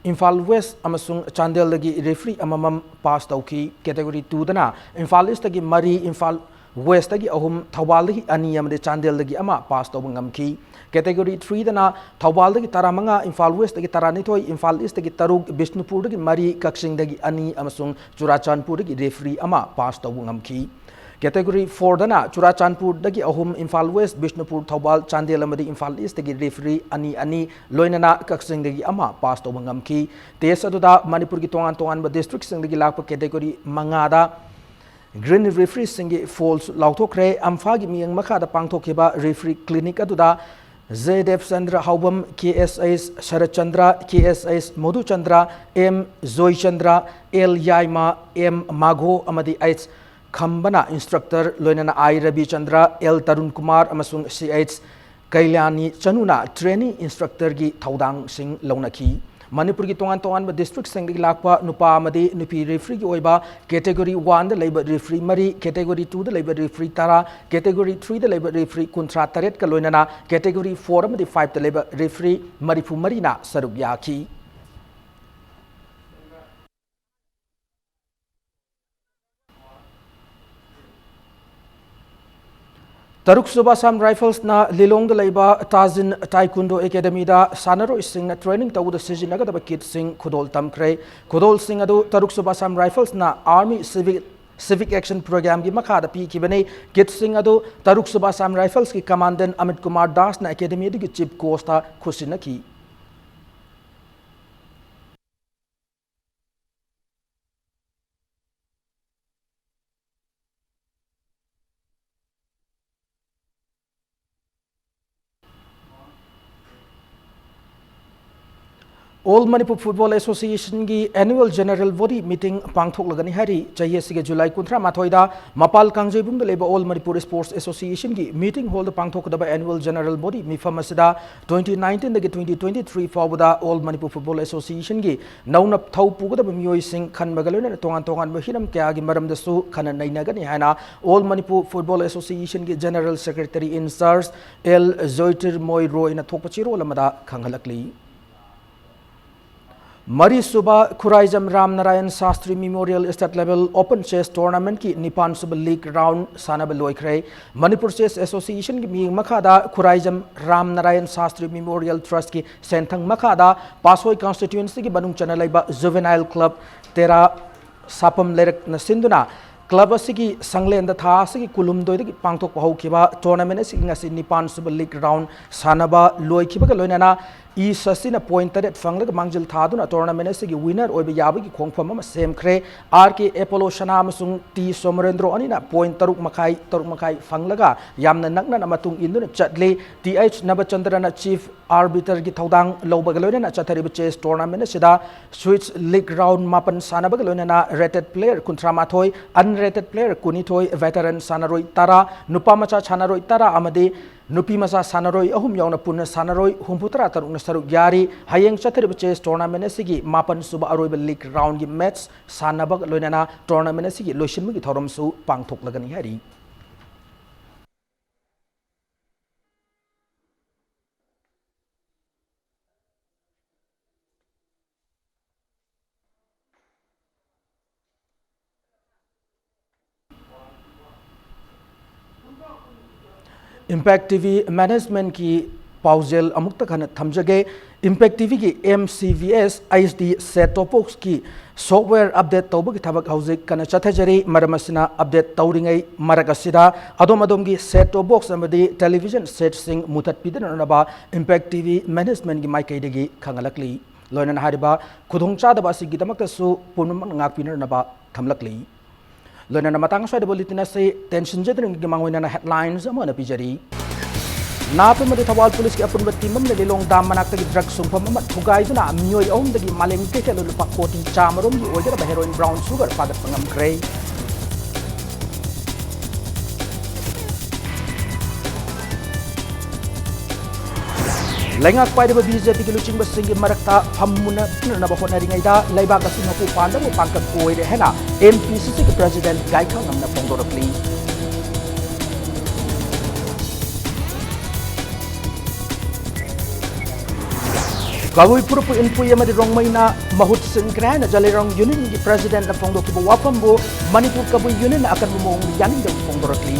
ꯏꯝꯐꯥꯜ ꯋꯦꯁ ꯑꯃꯁꯨꯡ ꯆꯥꯟꯗꯦꯜꯗꯒꯤ referee ꯑꯃꯃꯝ ꯄꯥꯁ ꯇꯧꯈꯤ꯫ Category twoꯗꯅ ꯏꯝꯐꯥꯜ ꯏꯁꯇꯒꯤ ꯃꯔꯤ, ꯏꯝꯐꯥꯜ ꯋꯦꯁꯇꯒꯤ ꯑꯍꯨꯝ, ꯊꯧꯕꯥꯜꯗꯒꯤ ꯑꯅꯤ ꯑꯃꯗꯤ ꯆꯥꯟꯗꯦꯜꯗꯒꯤ ꯑꯃ ꯄꯥꯁ ꯇꯧꯕ ꯉꯝꯈꯤ꯫ Category threeꯗꯅ ꯊꯧꯕꯥꯜꯗꯒꯤ ꯇꯔꯥꯃꯉꯥ, ꯏꯝꯐꯥꯜ ꯋꯦꯁꯇꯒꯤ ꯇꯔꯥꯅꯤꯊꯣꯏ, ꯏꯝꯐꯥꯜ ꯏꯁꯇꯒꯤ ꯇꯔꯨꯛ, ꯕꯤꯁꯅꯨꯄꯨꯔꯗꯒꯤ ꯃꯔꯤ, ꯀꯛꯆꯤꯡꯗꯒꯤ ꯑꯅꯤ ꯑꯃꯁꯨꯡ ꯆꯨꯔꯥꯆꯥꯟꯄꯨꯔꯗꯒꯤ referee ꯑꯃ ꯄꯥꯁ ꯇꯧꯕ ꯉꯝꯈꯤ꯫ Category fourꯗꯅ ꯆꯨꯔꯥꯆꯥꯟꯄꯨꯔꯗꯒꯤ ꯑꯍꯨꯝ, ꯏꯝꯐꯥꯜ ꯋꯦꯁ, ꯕꯤꯁꯅꯨꯄꯨꯔ, ꯊꯧꯕꯥꯜ, ꯆꯥꯟꯗꯦꯜ ꯑꯃꯗꯤ ꯏꯝꯐꯥꯜ ꯏꯁꯇꯒꯤ referee ꯑꯅꯤ ꯑꯅꯤ, ꯂꯣꯏꯅꯅ ꯀꯛꯆꯤꯡꯗꯒꯤ ꯑꯃ ꯄꯥꯁ ꯇꯧꯕ ꯉꯝꯈꯤ꯫ Test ꯑꯗꯨꯗ ꯃꯅꯤꯄꯨꯔꯒꯤ ꯇꯣꯉꯥꯟ ꯇꯣꯉꯥꯟꯕ districtꯁꯤꯡꯗꯒꯤ ꯂꯥꯛꯄ category ꯃꯉꯥꯗ green refereeꯁꯤꯡꯒꯤ ꯐꯣꯜꯁꯨ ꯂꯥꯎꯊꯣꯛꯈ꯭ꯔꯦ꯫ ꯑꯝꯐꯥꯒꯤ ꯃꯤꯠꯌꯦꯡ ꯃꯈꯥꯗ ꯄꯥꯡꯊꯣꯛꯈꯤꯕ referee clinic ꯑꯗꯨꯗ J ꯗꯦꯕꯆꯟꯗ꯭ꯔ ꯍꯥꯎꯕꯝ, K S H Saratchandra, K S H ꯃꯣꯙꯨꯆꯟꯗ꯭ꯔ, M Joychandra, L ꯌꯥꯏꯃ, M ꯃꯥꯒꯣ ꯑꯃꯗꯤ H ꯈꯝꯕꯅ instructor, ꯂꯣꯏꯅꯅ I ꯔꯕꯤꯆꯟꯗ꯭ꯔ, L ꯇꯔꯨꯟ ꯀꯨꯃꯥꯔ ꯑꯃꯁꯨꯡ C H ꯀꯩꯂꯥꯅꯤ ꯆꯅꯨꯅ trainee instructorꯒꯤ ꯊꯧꯗꯥꯡꯁꯤꯡ ꯂꯧꯅꯈꯤ꯫ ꯃꯅꯤꯄꯨꯔꯒꯤ ꯇꯣꯉꯥꯟ ꯇꯣꯉꯥꯟꯕ districtꯁꯤꯡꯗꯒꯤ ꯂꯥꯛꯄ ꯅꯨꯄꯥ ꯑꯃꯗꯤ ꯅꯨꯄꯤ refereeꯒꯤ ꯑꯣꯏꯕ category oneꯗ ꯂꯩꯕ referee ꯃꯔꯤ, category twoꯗ ꯂꯩꯕ referee ꯇꯔꯥ, category threeꯗ ꯂꯩꯕ referee ꯀꯨꯟꯊ꯭ꯔꯥ ꯇꯔꯦꯠꯀ ꯂꯣꯏꯅꯅ category four ꯑꯃꯗꯤ fiveꯇ ꯂꯩꯕ referee ꯃꯔꯤꯐꯨ ꯃꯔꯤꯅ ꯁꯔꯨꯛ ꯌꯥꯈꯤ꯫ ꯇꯔꯨꯛ ꯁꯨꯕ Assam Riflesꯅ ꯂꯤꯂꯣꯡꯗ ꯂꯩꯕ ꯇꯥꯖꯤꯟ Taekwondo Academyꯗ ꯁꯥꯟꯅꯔꯣꯏꯁꯤꯡꯅ training ꯇꯧꯕꯗ ꯁꯤꯖꯤꯟꯅꯒꯗꯕ kitꯁꯤꯡ ꯈꯨꯗꯣꯜ ꯇꯝꯈ꯭ꯔꯦ꯫ ꯈꯨꯗꯣꯜꯁꯤꯡ ꯑꯗꯨ ꯇꯔꯨꯛ ꯁꯨꯕ Assam Riflesꯅ Army Civic, Civic Action Programꯒꯤ ꯃꯈꯥꯗ ꯄꯤꯈꯤꯕꯅꯤ꯫ Kitꯁꯤꯡ ꯑꯗꯨ ꯇꯔꯨꯛ ꯁꯨꯕ Assam Riflesꯀꯤ Commandant Amit Kumar ꯗꯥꯁꯅ Academy ꯑꯗꯨꯒꯤ Chief Coachꯇ ꯈꯨꯠꯁꯤꯟꯅꯈꯤ꯫ All Manipur Football Association ꯒꯤ Annual General Body Meeting ꯄꯥꯡꯊꯣꯛꯂꯒꯅꯤ ꯍꯥꯏꯔꯤ꯫ ꯆꯍꯤ ꯑꯁꯤꯒꯤ ꯖꯨꯂꯥꯏ ꯀꯨꯟꯊ꯭ꯔꯥ ꯃꯥꯊꯣꯏꯗ ꯃꯄꯥꯜ ꯀꯥꯡꯖꯩꯕꯨꯡꯗ ꯂꯩꯕ All Manipur Sports Association ꯒꯤ meeting hall ꯗ ꯄꯥꯡꯊꯣꯛꯀꯗꯕ Annual General Body ꯃꯤꯐꯝ ꯑꯁꯤꯗ twenty nineteen ꯗꯒꯤ twenty twenty-three ꯐꯥꯎꯕꯗ All Manipur Football Association ꯒꯤ ꯅꯧꯅ ꯊꯧ ꯄꯨꯒꯗꯕ ꯃꯤꯑꯣꯏꯁꯤꯡ ꯈꯟꯕꯒ ꯂꯣꯏꯅꯅ ꯇꯣꯉꯥꯟ ꯇꯣꯉꯥꯟꯕ ꯍꯤꯔꯝ ꯀꯌꯥꯒꯤ ꯃꯔꯝꯗꯁꯨ ꯈꯟꯅ ꯅꯩꯅꯒꯅꯤ ꯍꯥꯏꯅ All Manipur Football Association ꯒꯤ General Secretary in charge L ꯖꯣꯏꯇꯤꯔꯃꯣꯏ ꯔꯣꯏꯅ ꯊꯣꯛꯄ ꯆꯦꯔꯣꯜ ꯑꯃꯗ ꯈꯪꯍꯜꯂꯛꯂꯤ꯫ ꯃꯔꯤꯁꯨꯕ Khuraijam Ram Narayan Shastri Memorial State Level Open Chess Tournament ꯀꯤ ꯅꯤꯄꯥꯟ ꯁꯨꯕ league round ꯁꯥꯟꯅꯕ ꯂꯣꯏꯈ꯭ꯔꯦ꯫ ꯃꯅꯤꯄꯨꯔ Chess Association ꯒꯤ ꯃꯤꯠꯌꯦꯡ ꯃꯈꯥꯗ ꯈꯨꯔꯥꯏꯖꯝ ꯔꯥꯝ ꯅꯥꯔꯥꯌꯟ ꯁꯥꯁꯇ꯭ꯔꯤ Memorial Trust ꯀꯤ ꯁꯦꯟꯊꯪ ꯃꯈꯥꯗ ꯄꯥꯠꯁꯣꯏ constituency ꯒꯤ ꯃꯅꯨꯡ ꯆꯟꯅ ꯂꯩꯕ Juvenile Club ꯇꯦꯔꯥ ꯁꯥꯄꯝ ꯂꯩꯔꯛꯅ ꯁꯤꯟꯗꯨꯅ club ꯑꯁꯤꯒꯤ ꯁꯪꯂꯦꯟꯗ ꯊꯥ ꯑꯁꯤꯒꯤ ꯀꯨꯟꯍꯨꯝꯗꯣꯏꯗꯒꯤ ꯄꯥꯡꯊꯣꯛꯄ ꯍꯧꯈꯤꯕ tournament ꯑꯁꯤꯒꯤ ꯉꯁꯤ ꯅꯤꯄꯥꯟ ꯁꯨꯕ league round ꯁꯥꯟꯅꯕ ꯂꯣꯏꯈꯤꯕꯒ ꯂꯣꯏꯅꯅ ꯏ ꯁꯁꯤꯅ point ꯇꯔꯦꯠ ꯐꯪꯂꯒ ꯃꯥꯡꯖꯤꯜ ꯊꯥꯗꯨꯅ tournament ꯑꯁꯤꯒꯤ winner ꯑꯣꯏꯕ ꯌꯥꯕꯒꯤ ꯈꯣꯡꯐꯝ ꯑꯃ ꯁꯦꯝꯈ꯭ꯔꯦ꯫ ꯑꯥꯔ ꯀꯦ ꯑꯦꯄꯣꯂꯣ ꯁꯅꯥ ꯑꯃꯁꯨꯡ ꯇꯤ ꯁꯣꯃꯔꯦꯟꯗ꯭ꯔꯣ ꯑꯅꯤꯅ point ꯇꯔꯨꯛ ꯃꯈꯥꯏ, ꯇꯔꯨꯛ ꯃꯈꯥꯏ ꯐꯪꯂꯒ ꯌꯥꯝꯅ ꯅꯛꯅꯅ ꯃꯇꯨꯡ ꯏꯟꯗꯨꯅ ꯆꯠꯂꯤ꯫ ꯇꯤ ꯑꯩꯆ ꯅꯕꯆꯟꯗ꯭ꯔꯅ chief arbiter ꯒꯤ ꯊꯧꯗꯥꯡ ꯂꯧꯕꯒ ꯂꯣꯏꯅꯅ ꯆꯠꯊꯔꯤꯕ chess tournament ꯑꯁꯤꯗ Swiss league round ꯃꯥꯄꯟ ꯁꯥꯟꯅꯕꯒ ꯂꯣꯏꯅꯅ rated player ꯀꯨꯟꯊ꯭ꯔꯥ ꯃꯥꯊꯣꯏ, unrated player ꯀꯨꯟꯅꯤꯊꯣꯏ, veteran ꯁꯥꯟꯅꯔꯣꯏ ꯇꯔꯥ, ꯅꯨꯄꯥ ꯃꯆꯥ ꯁꯥꯟꯅꯔꯣꯏ ꯇꯔꯥ ꯑꯃꯗꯤ ꯅꯨꯄꯤ ꯃꯆꯥ ꯁꯥꯟꯅꯔꯣꯏ ꯑꯍꯨꯝ ꯌꯥꯎꯅ ꯄꯨꯟꯅ ꯁꯥꯟꯅꯔꯣꯏ ꯍꯨꯝꯐꯨꯇꯔꯥ ꯇꯔꯨꯛꯅ ꯁꯔꯨꯛ ꯌꯥꯔꯤ꯫ ꯍꯌꯦꯡ ꯆꯠꯊꯔꯤꯕ chess tournament ꯑꯁꯤꯒꯤ ꯃꯥꯄꯟ ꯁꯨꯕ ꯑꯔꯣꯏꯕ league round ꯒꯤ match ꯁꯥꯟꯅꯕꯒ ꯂꯣꯏꯅꯅ tournament ꯑꯁꯤꯒꯤ ꯂꯣꯏꯁꯤꯟꯕꯒꯤ ꯊꯧꯔꯝꯁꯨ ꯄꯥꯡꯊꯣꯛꯂꯒꯅꯤ ꯍꯥꯏꯔꯤ꯫ Impact T V management ꯀꯤ ꯄꯥꯎꯖꯦꯜ ꯑꯃꯨꯛꯇ ꯍꯟꯅ ꯊꯝꯖꯒꯦ꯫ Impact T V ꯒꯤ M C V S H D set top box ꯀꯤ software update ꯇꯧꯕꯒꯤ ꯊꯕꯛ ꯍꯧꯖꯤꯛ ꯀꯟꯅ ꯆꯠꯊꯖꯔꯤ꯫ ꯃꯔꯝ ꯑꯁꯤꯅ update ꯇꯧꯔꯤꯉꯩ ꯃꯔꯛ ꯑꯁꯤꯗ ꯑꯗꯣꯝ ꯑꯗꯣꯝꯒꯤ set top box ꯑꯃꯗꯤ television set ꯁꯤꯡ ꯃꯨꯊꯠꯄꯤꯗꯅꯕ Impact T V management ꯀꯤ ꯃꯥꯏꯀꯩꯗꯒꯤ ꯈꯪꯍꯜꯂꯛꯂꯤ꯫ ꯂꯣꯏꯅꯅ ꯍꯥꯏꯔꯤꯕ ꯈꯨꯗꯣꯡꯆꯥꯗꯕ ꯑꯁꯤꯒꯤꯗꯃꯛꯇꯁꯨ ꯄꯨꯝꯅꯃꯛ ꯉꯥꯛꯄꯤꯅꯅꯕ ꯊꯝꯂꯛꯂꯤ꯫ ꯂꯣꯏꯅꯅ ꯃꯇꯥꯡ ꯑꯁ꯭ꯋꯥꯏꯗ bulletin ꯑꯁꯤ ꯇꯦꯟꯁꯤꯟꯖꯗ꯭ꯔꯤꯉꯩꯒꯤ ꯃꯥꯡꯑꯣꯏꯅꯅ headlines ꯑꯃ ꯑꯣꯏꯅ ꯄꯤꯖꯔꯤ꯫ ꯅꯥꯄꯦꯃꯗ ꯊꯧꯕꯥꯜ ꯄꯨꯂꯤꯁꯀꯤ ꯑꯄꯨꯟꯕ ꯇꯤꯝ ꯑꯃꯅ ꯂꯤꯂꯣꯡ ꯗꯥꯝ ꯃꯅꯥꯛꯇꯒꯤ ꯗ꯭ꯔꯒ ꯁꯨꯡꯐꯝ ꯑꯃ ꯊꯨꯒꯥꯏꯗꯨꯅ ꯃꯤꯑꯣꯏ ꯑꯍꯨꯝꯗꯒꯤ ꯃꯥꯂꯦꯝꯒꯤ ꯀꯩꯊꯦꯜꯗ ꯂꯨꯄꯥ ꯀꯣꯇꯤ ꯆꯥꯃꯔꯣꯝꯒꯤ ꯑꯣꯏꯒꯗꯕ ꯍꯦꯔꯣꯏꯟ ꯕ꯭ꯔꯥꯎꯟ ꯁꯨꯒꯔ ꯐꯥꯒꯠꯄ ꯉꯝꯈ꯭ꯔꯦ꯫ ꯂꯩꯉꯥꯛ ꯄꯥꯏꯔꯤꯕ ꯕꯤ ꯖꯦ ꯄꯤꯒꯤ ꯂꯨꯆꯤꯡꯕꯁꯤꯡꯒꯤ ꯃꯔꯛꯇ ꯐꯝꯃꯨꯟꯅꯅꯕ ꯍꯣꯠꯅꯔꯤꯉꯩꯗ ꯂꯩꯕꯥꯛ ꯑꯁꯤ ꯃꯄꯨ ꯄꯥꯟꯗꯕ ꯄꯥꯡꯀꯛ ꯑꯣꯏꯔꯦ ꯍꯥꯏꯅ ꯑꯦꯝ ꯄꯤ ꯁꯤ ꯁꯤꯒꯤ ꯄ꯭ꯔꯦꯁꯤꯗꯦꯟꯠ ꯒꯥꯏꯈꯥꯉꯝꯅ ꯐꯣꯡꯗꯣꯔꯛꯂꯤ꯫ ꯀꯕꯨꯏ ꯐꯨꯔꯨꯞꯄꯨ ꯏꯟꯄꯨꯏ ꯑꯃꯗꯤ ꯔꯣꯡꯃꯩꯅ ꯃꯍꯨꯠ ꯁꯤꯟꯈ꯭ꯔꯦ ꯍꯥꯏꯅ ꯖꯂꯤꯔꯣꯡ ꯌꯨꯅꯤꯌꯟꯒꯤ ꯄ꯭ꯔꯦꯁꯤꯗꯦꯟꯠꯅ ꯐꯣꯡꯗꯣꯛꯈꯤꯕ ꯋꯥꯐꯝꯕꯨ ꯃꯅꯤꯄꯨꯔ ꯀꯕꯨꯏ ꯌꯨꯅꯤꯌꯟꯅ ꯑꯀꯟꯕ ꯃꯑꯣꯡꯗ ꯌꯥꯅꯤꯡꯗꯕ ꯐꯣꯡꯗꯣꯔꯛꯂꯤ꯫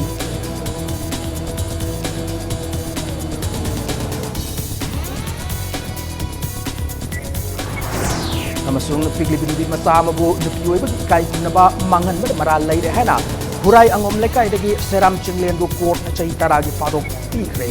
ꯑꯃꯁꯨꯡ ꯄꯤꯛꯂꯤꯕꯤ ꯅꯨꯄꯤ ꯃꯆꯥ ꯑꯃꯕꯨ ꯅꯨꯄꯤ ꯑꯣꯏꯕꯒꯤ ꯏꯀꯥꯏ ꯈꯨꯝꯅꯕ ꯃꯥꯡꯍꯟꯕꯗ ꯃꯔꯥꯜ ꯂꯩꯔꯦ ꯍꯥꯏꯅ ꯈꯨꯔꯥꯏ ꯑꯉꯣꯝ ꯂꯩꯀꯥꯏꯗꯒꯤ ꯁꯦꯔꯥꯝ ꯆꯤꯡꯂꯦꯟꯕꯨ ꯀꯣꯔꯠꯅ ꯆꯍꯤ ꯇꯔꯥꯒꯤ ꯐꯥꯗꯣꯛ ꯄꯤꯈ꯭ꯔꯦ꯫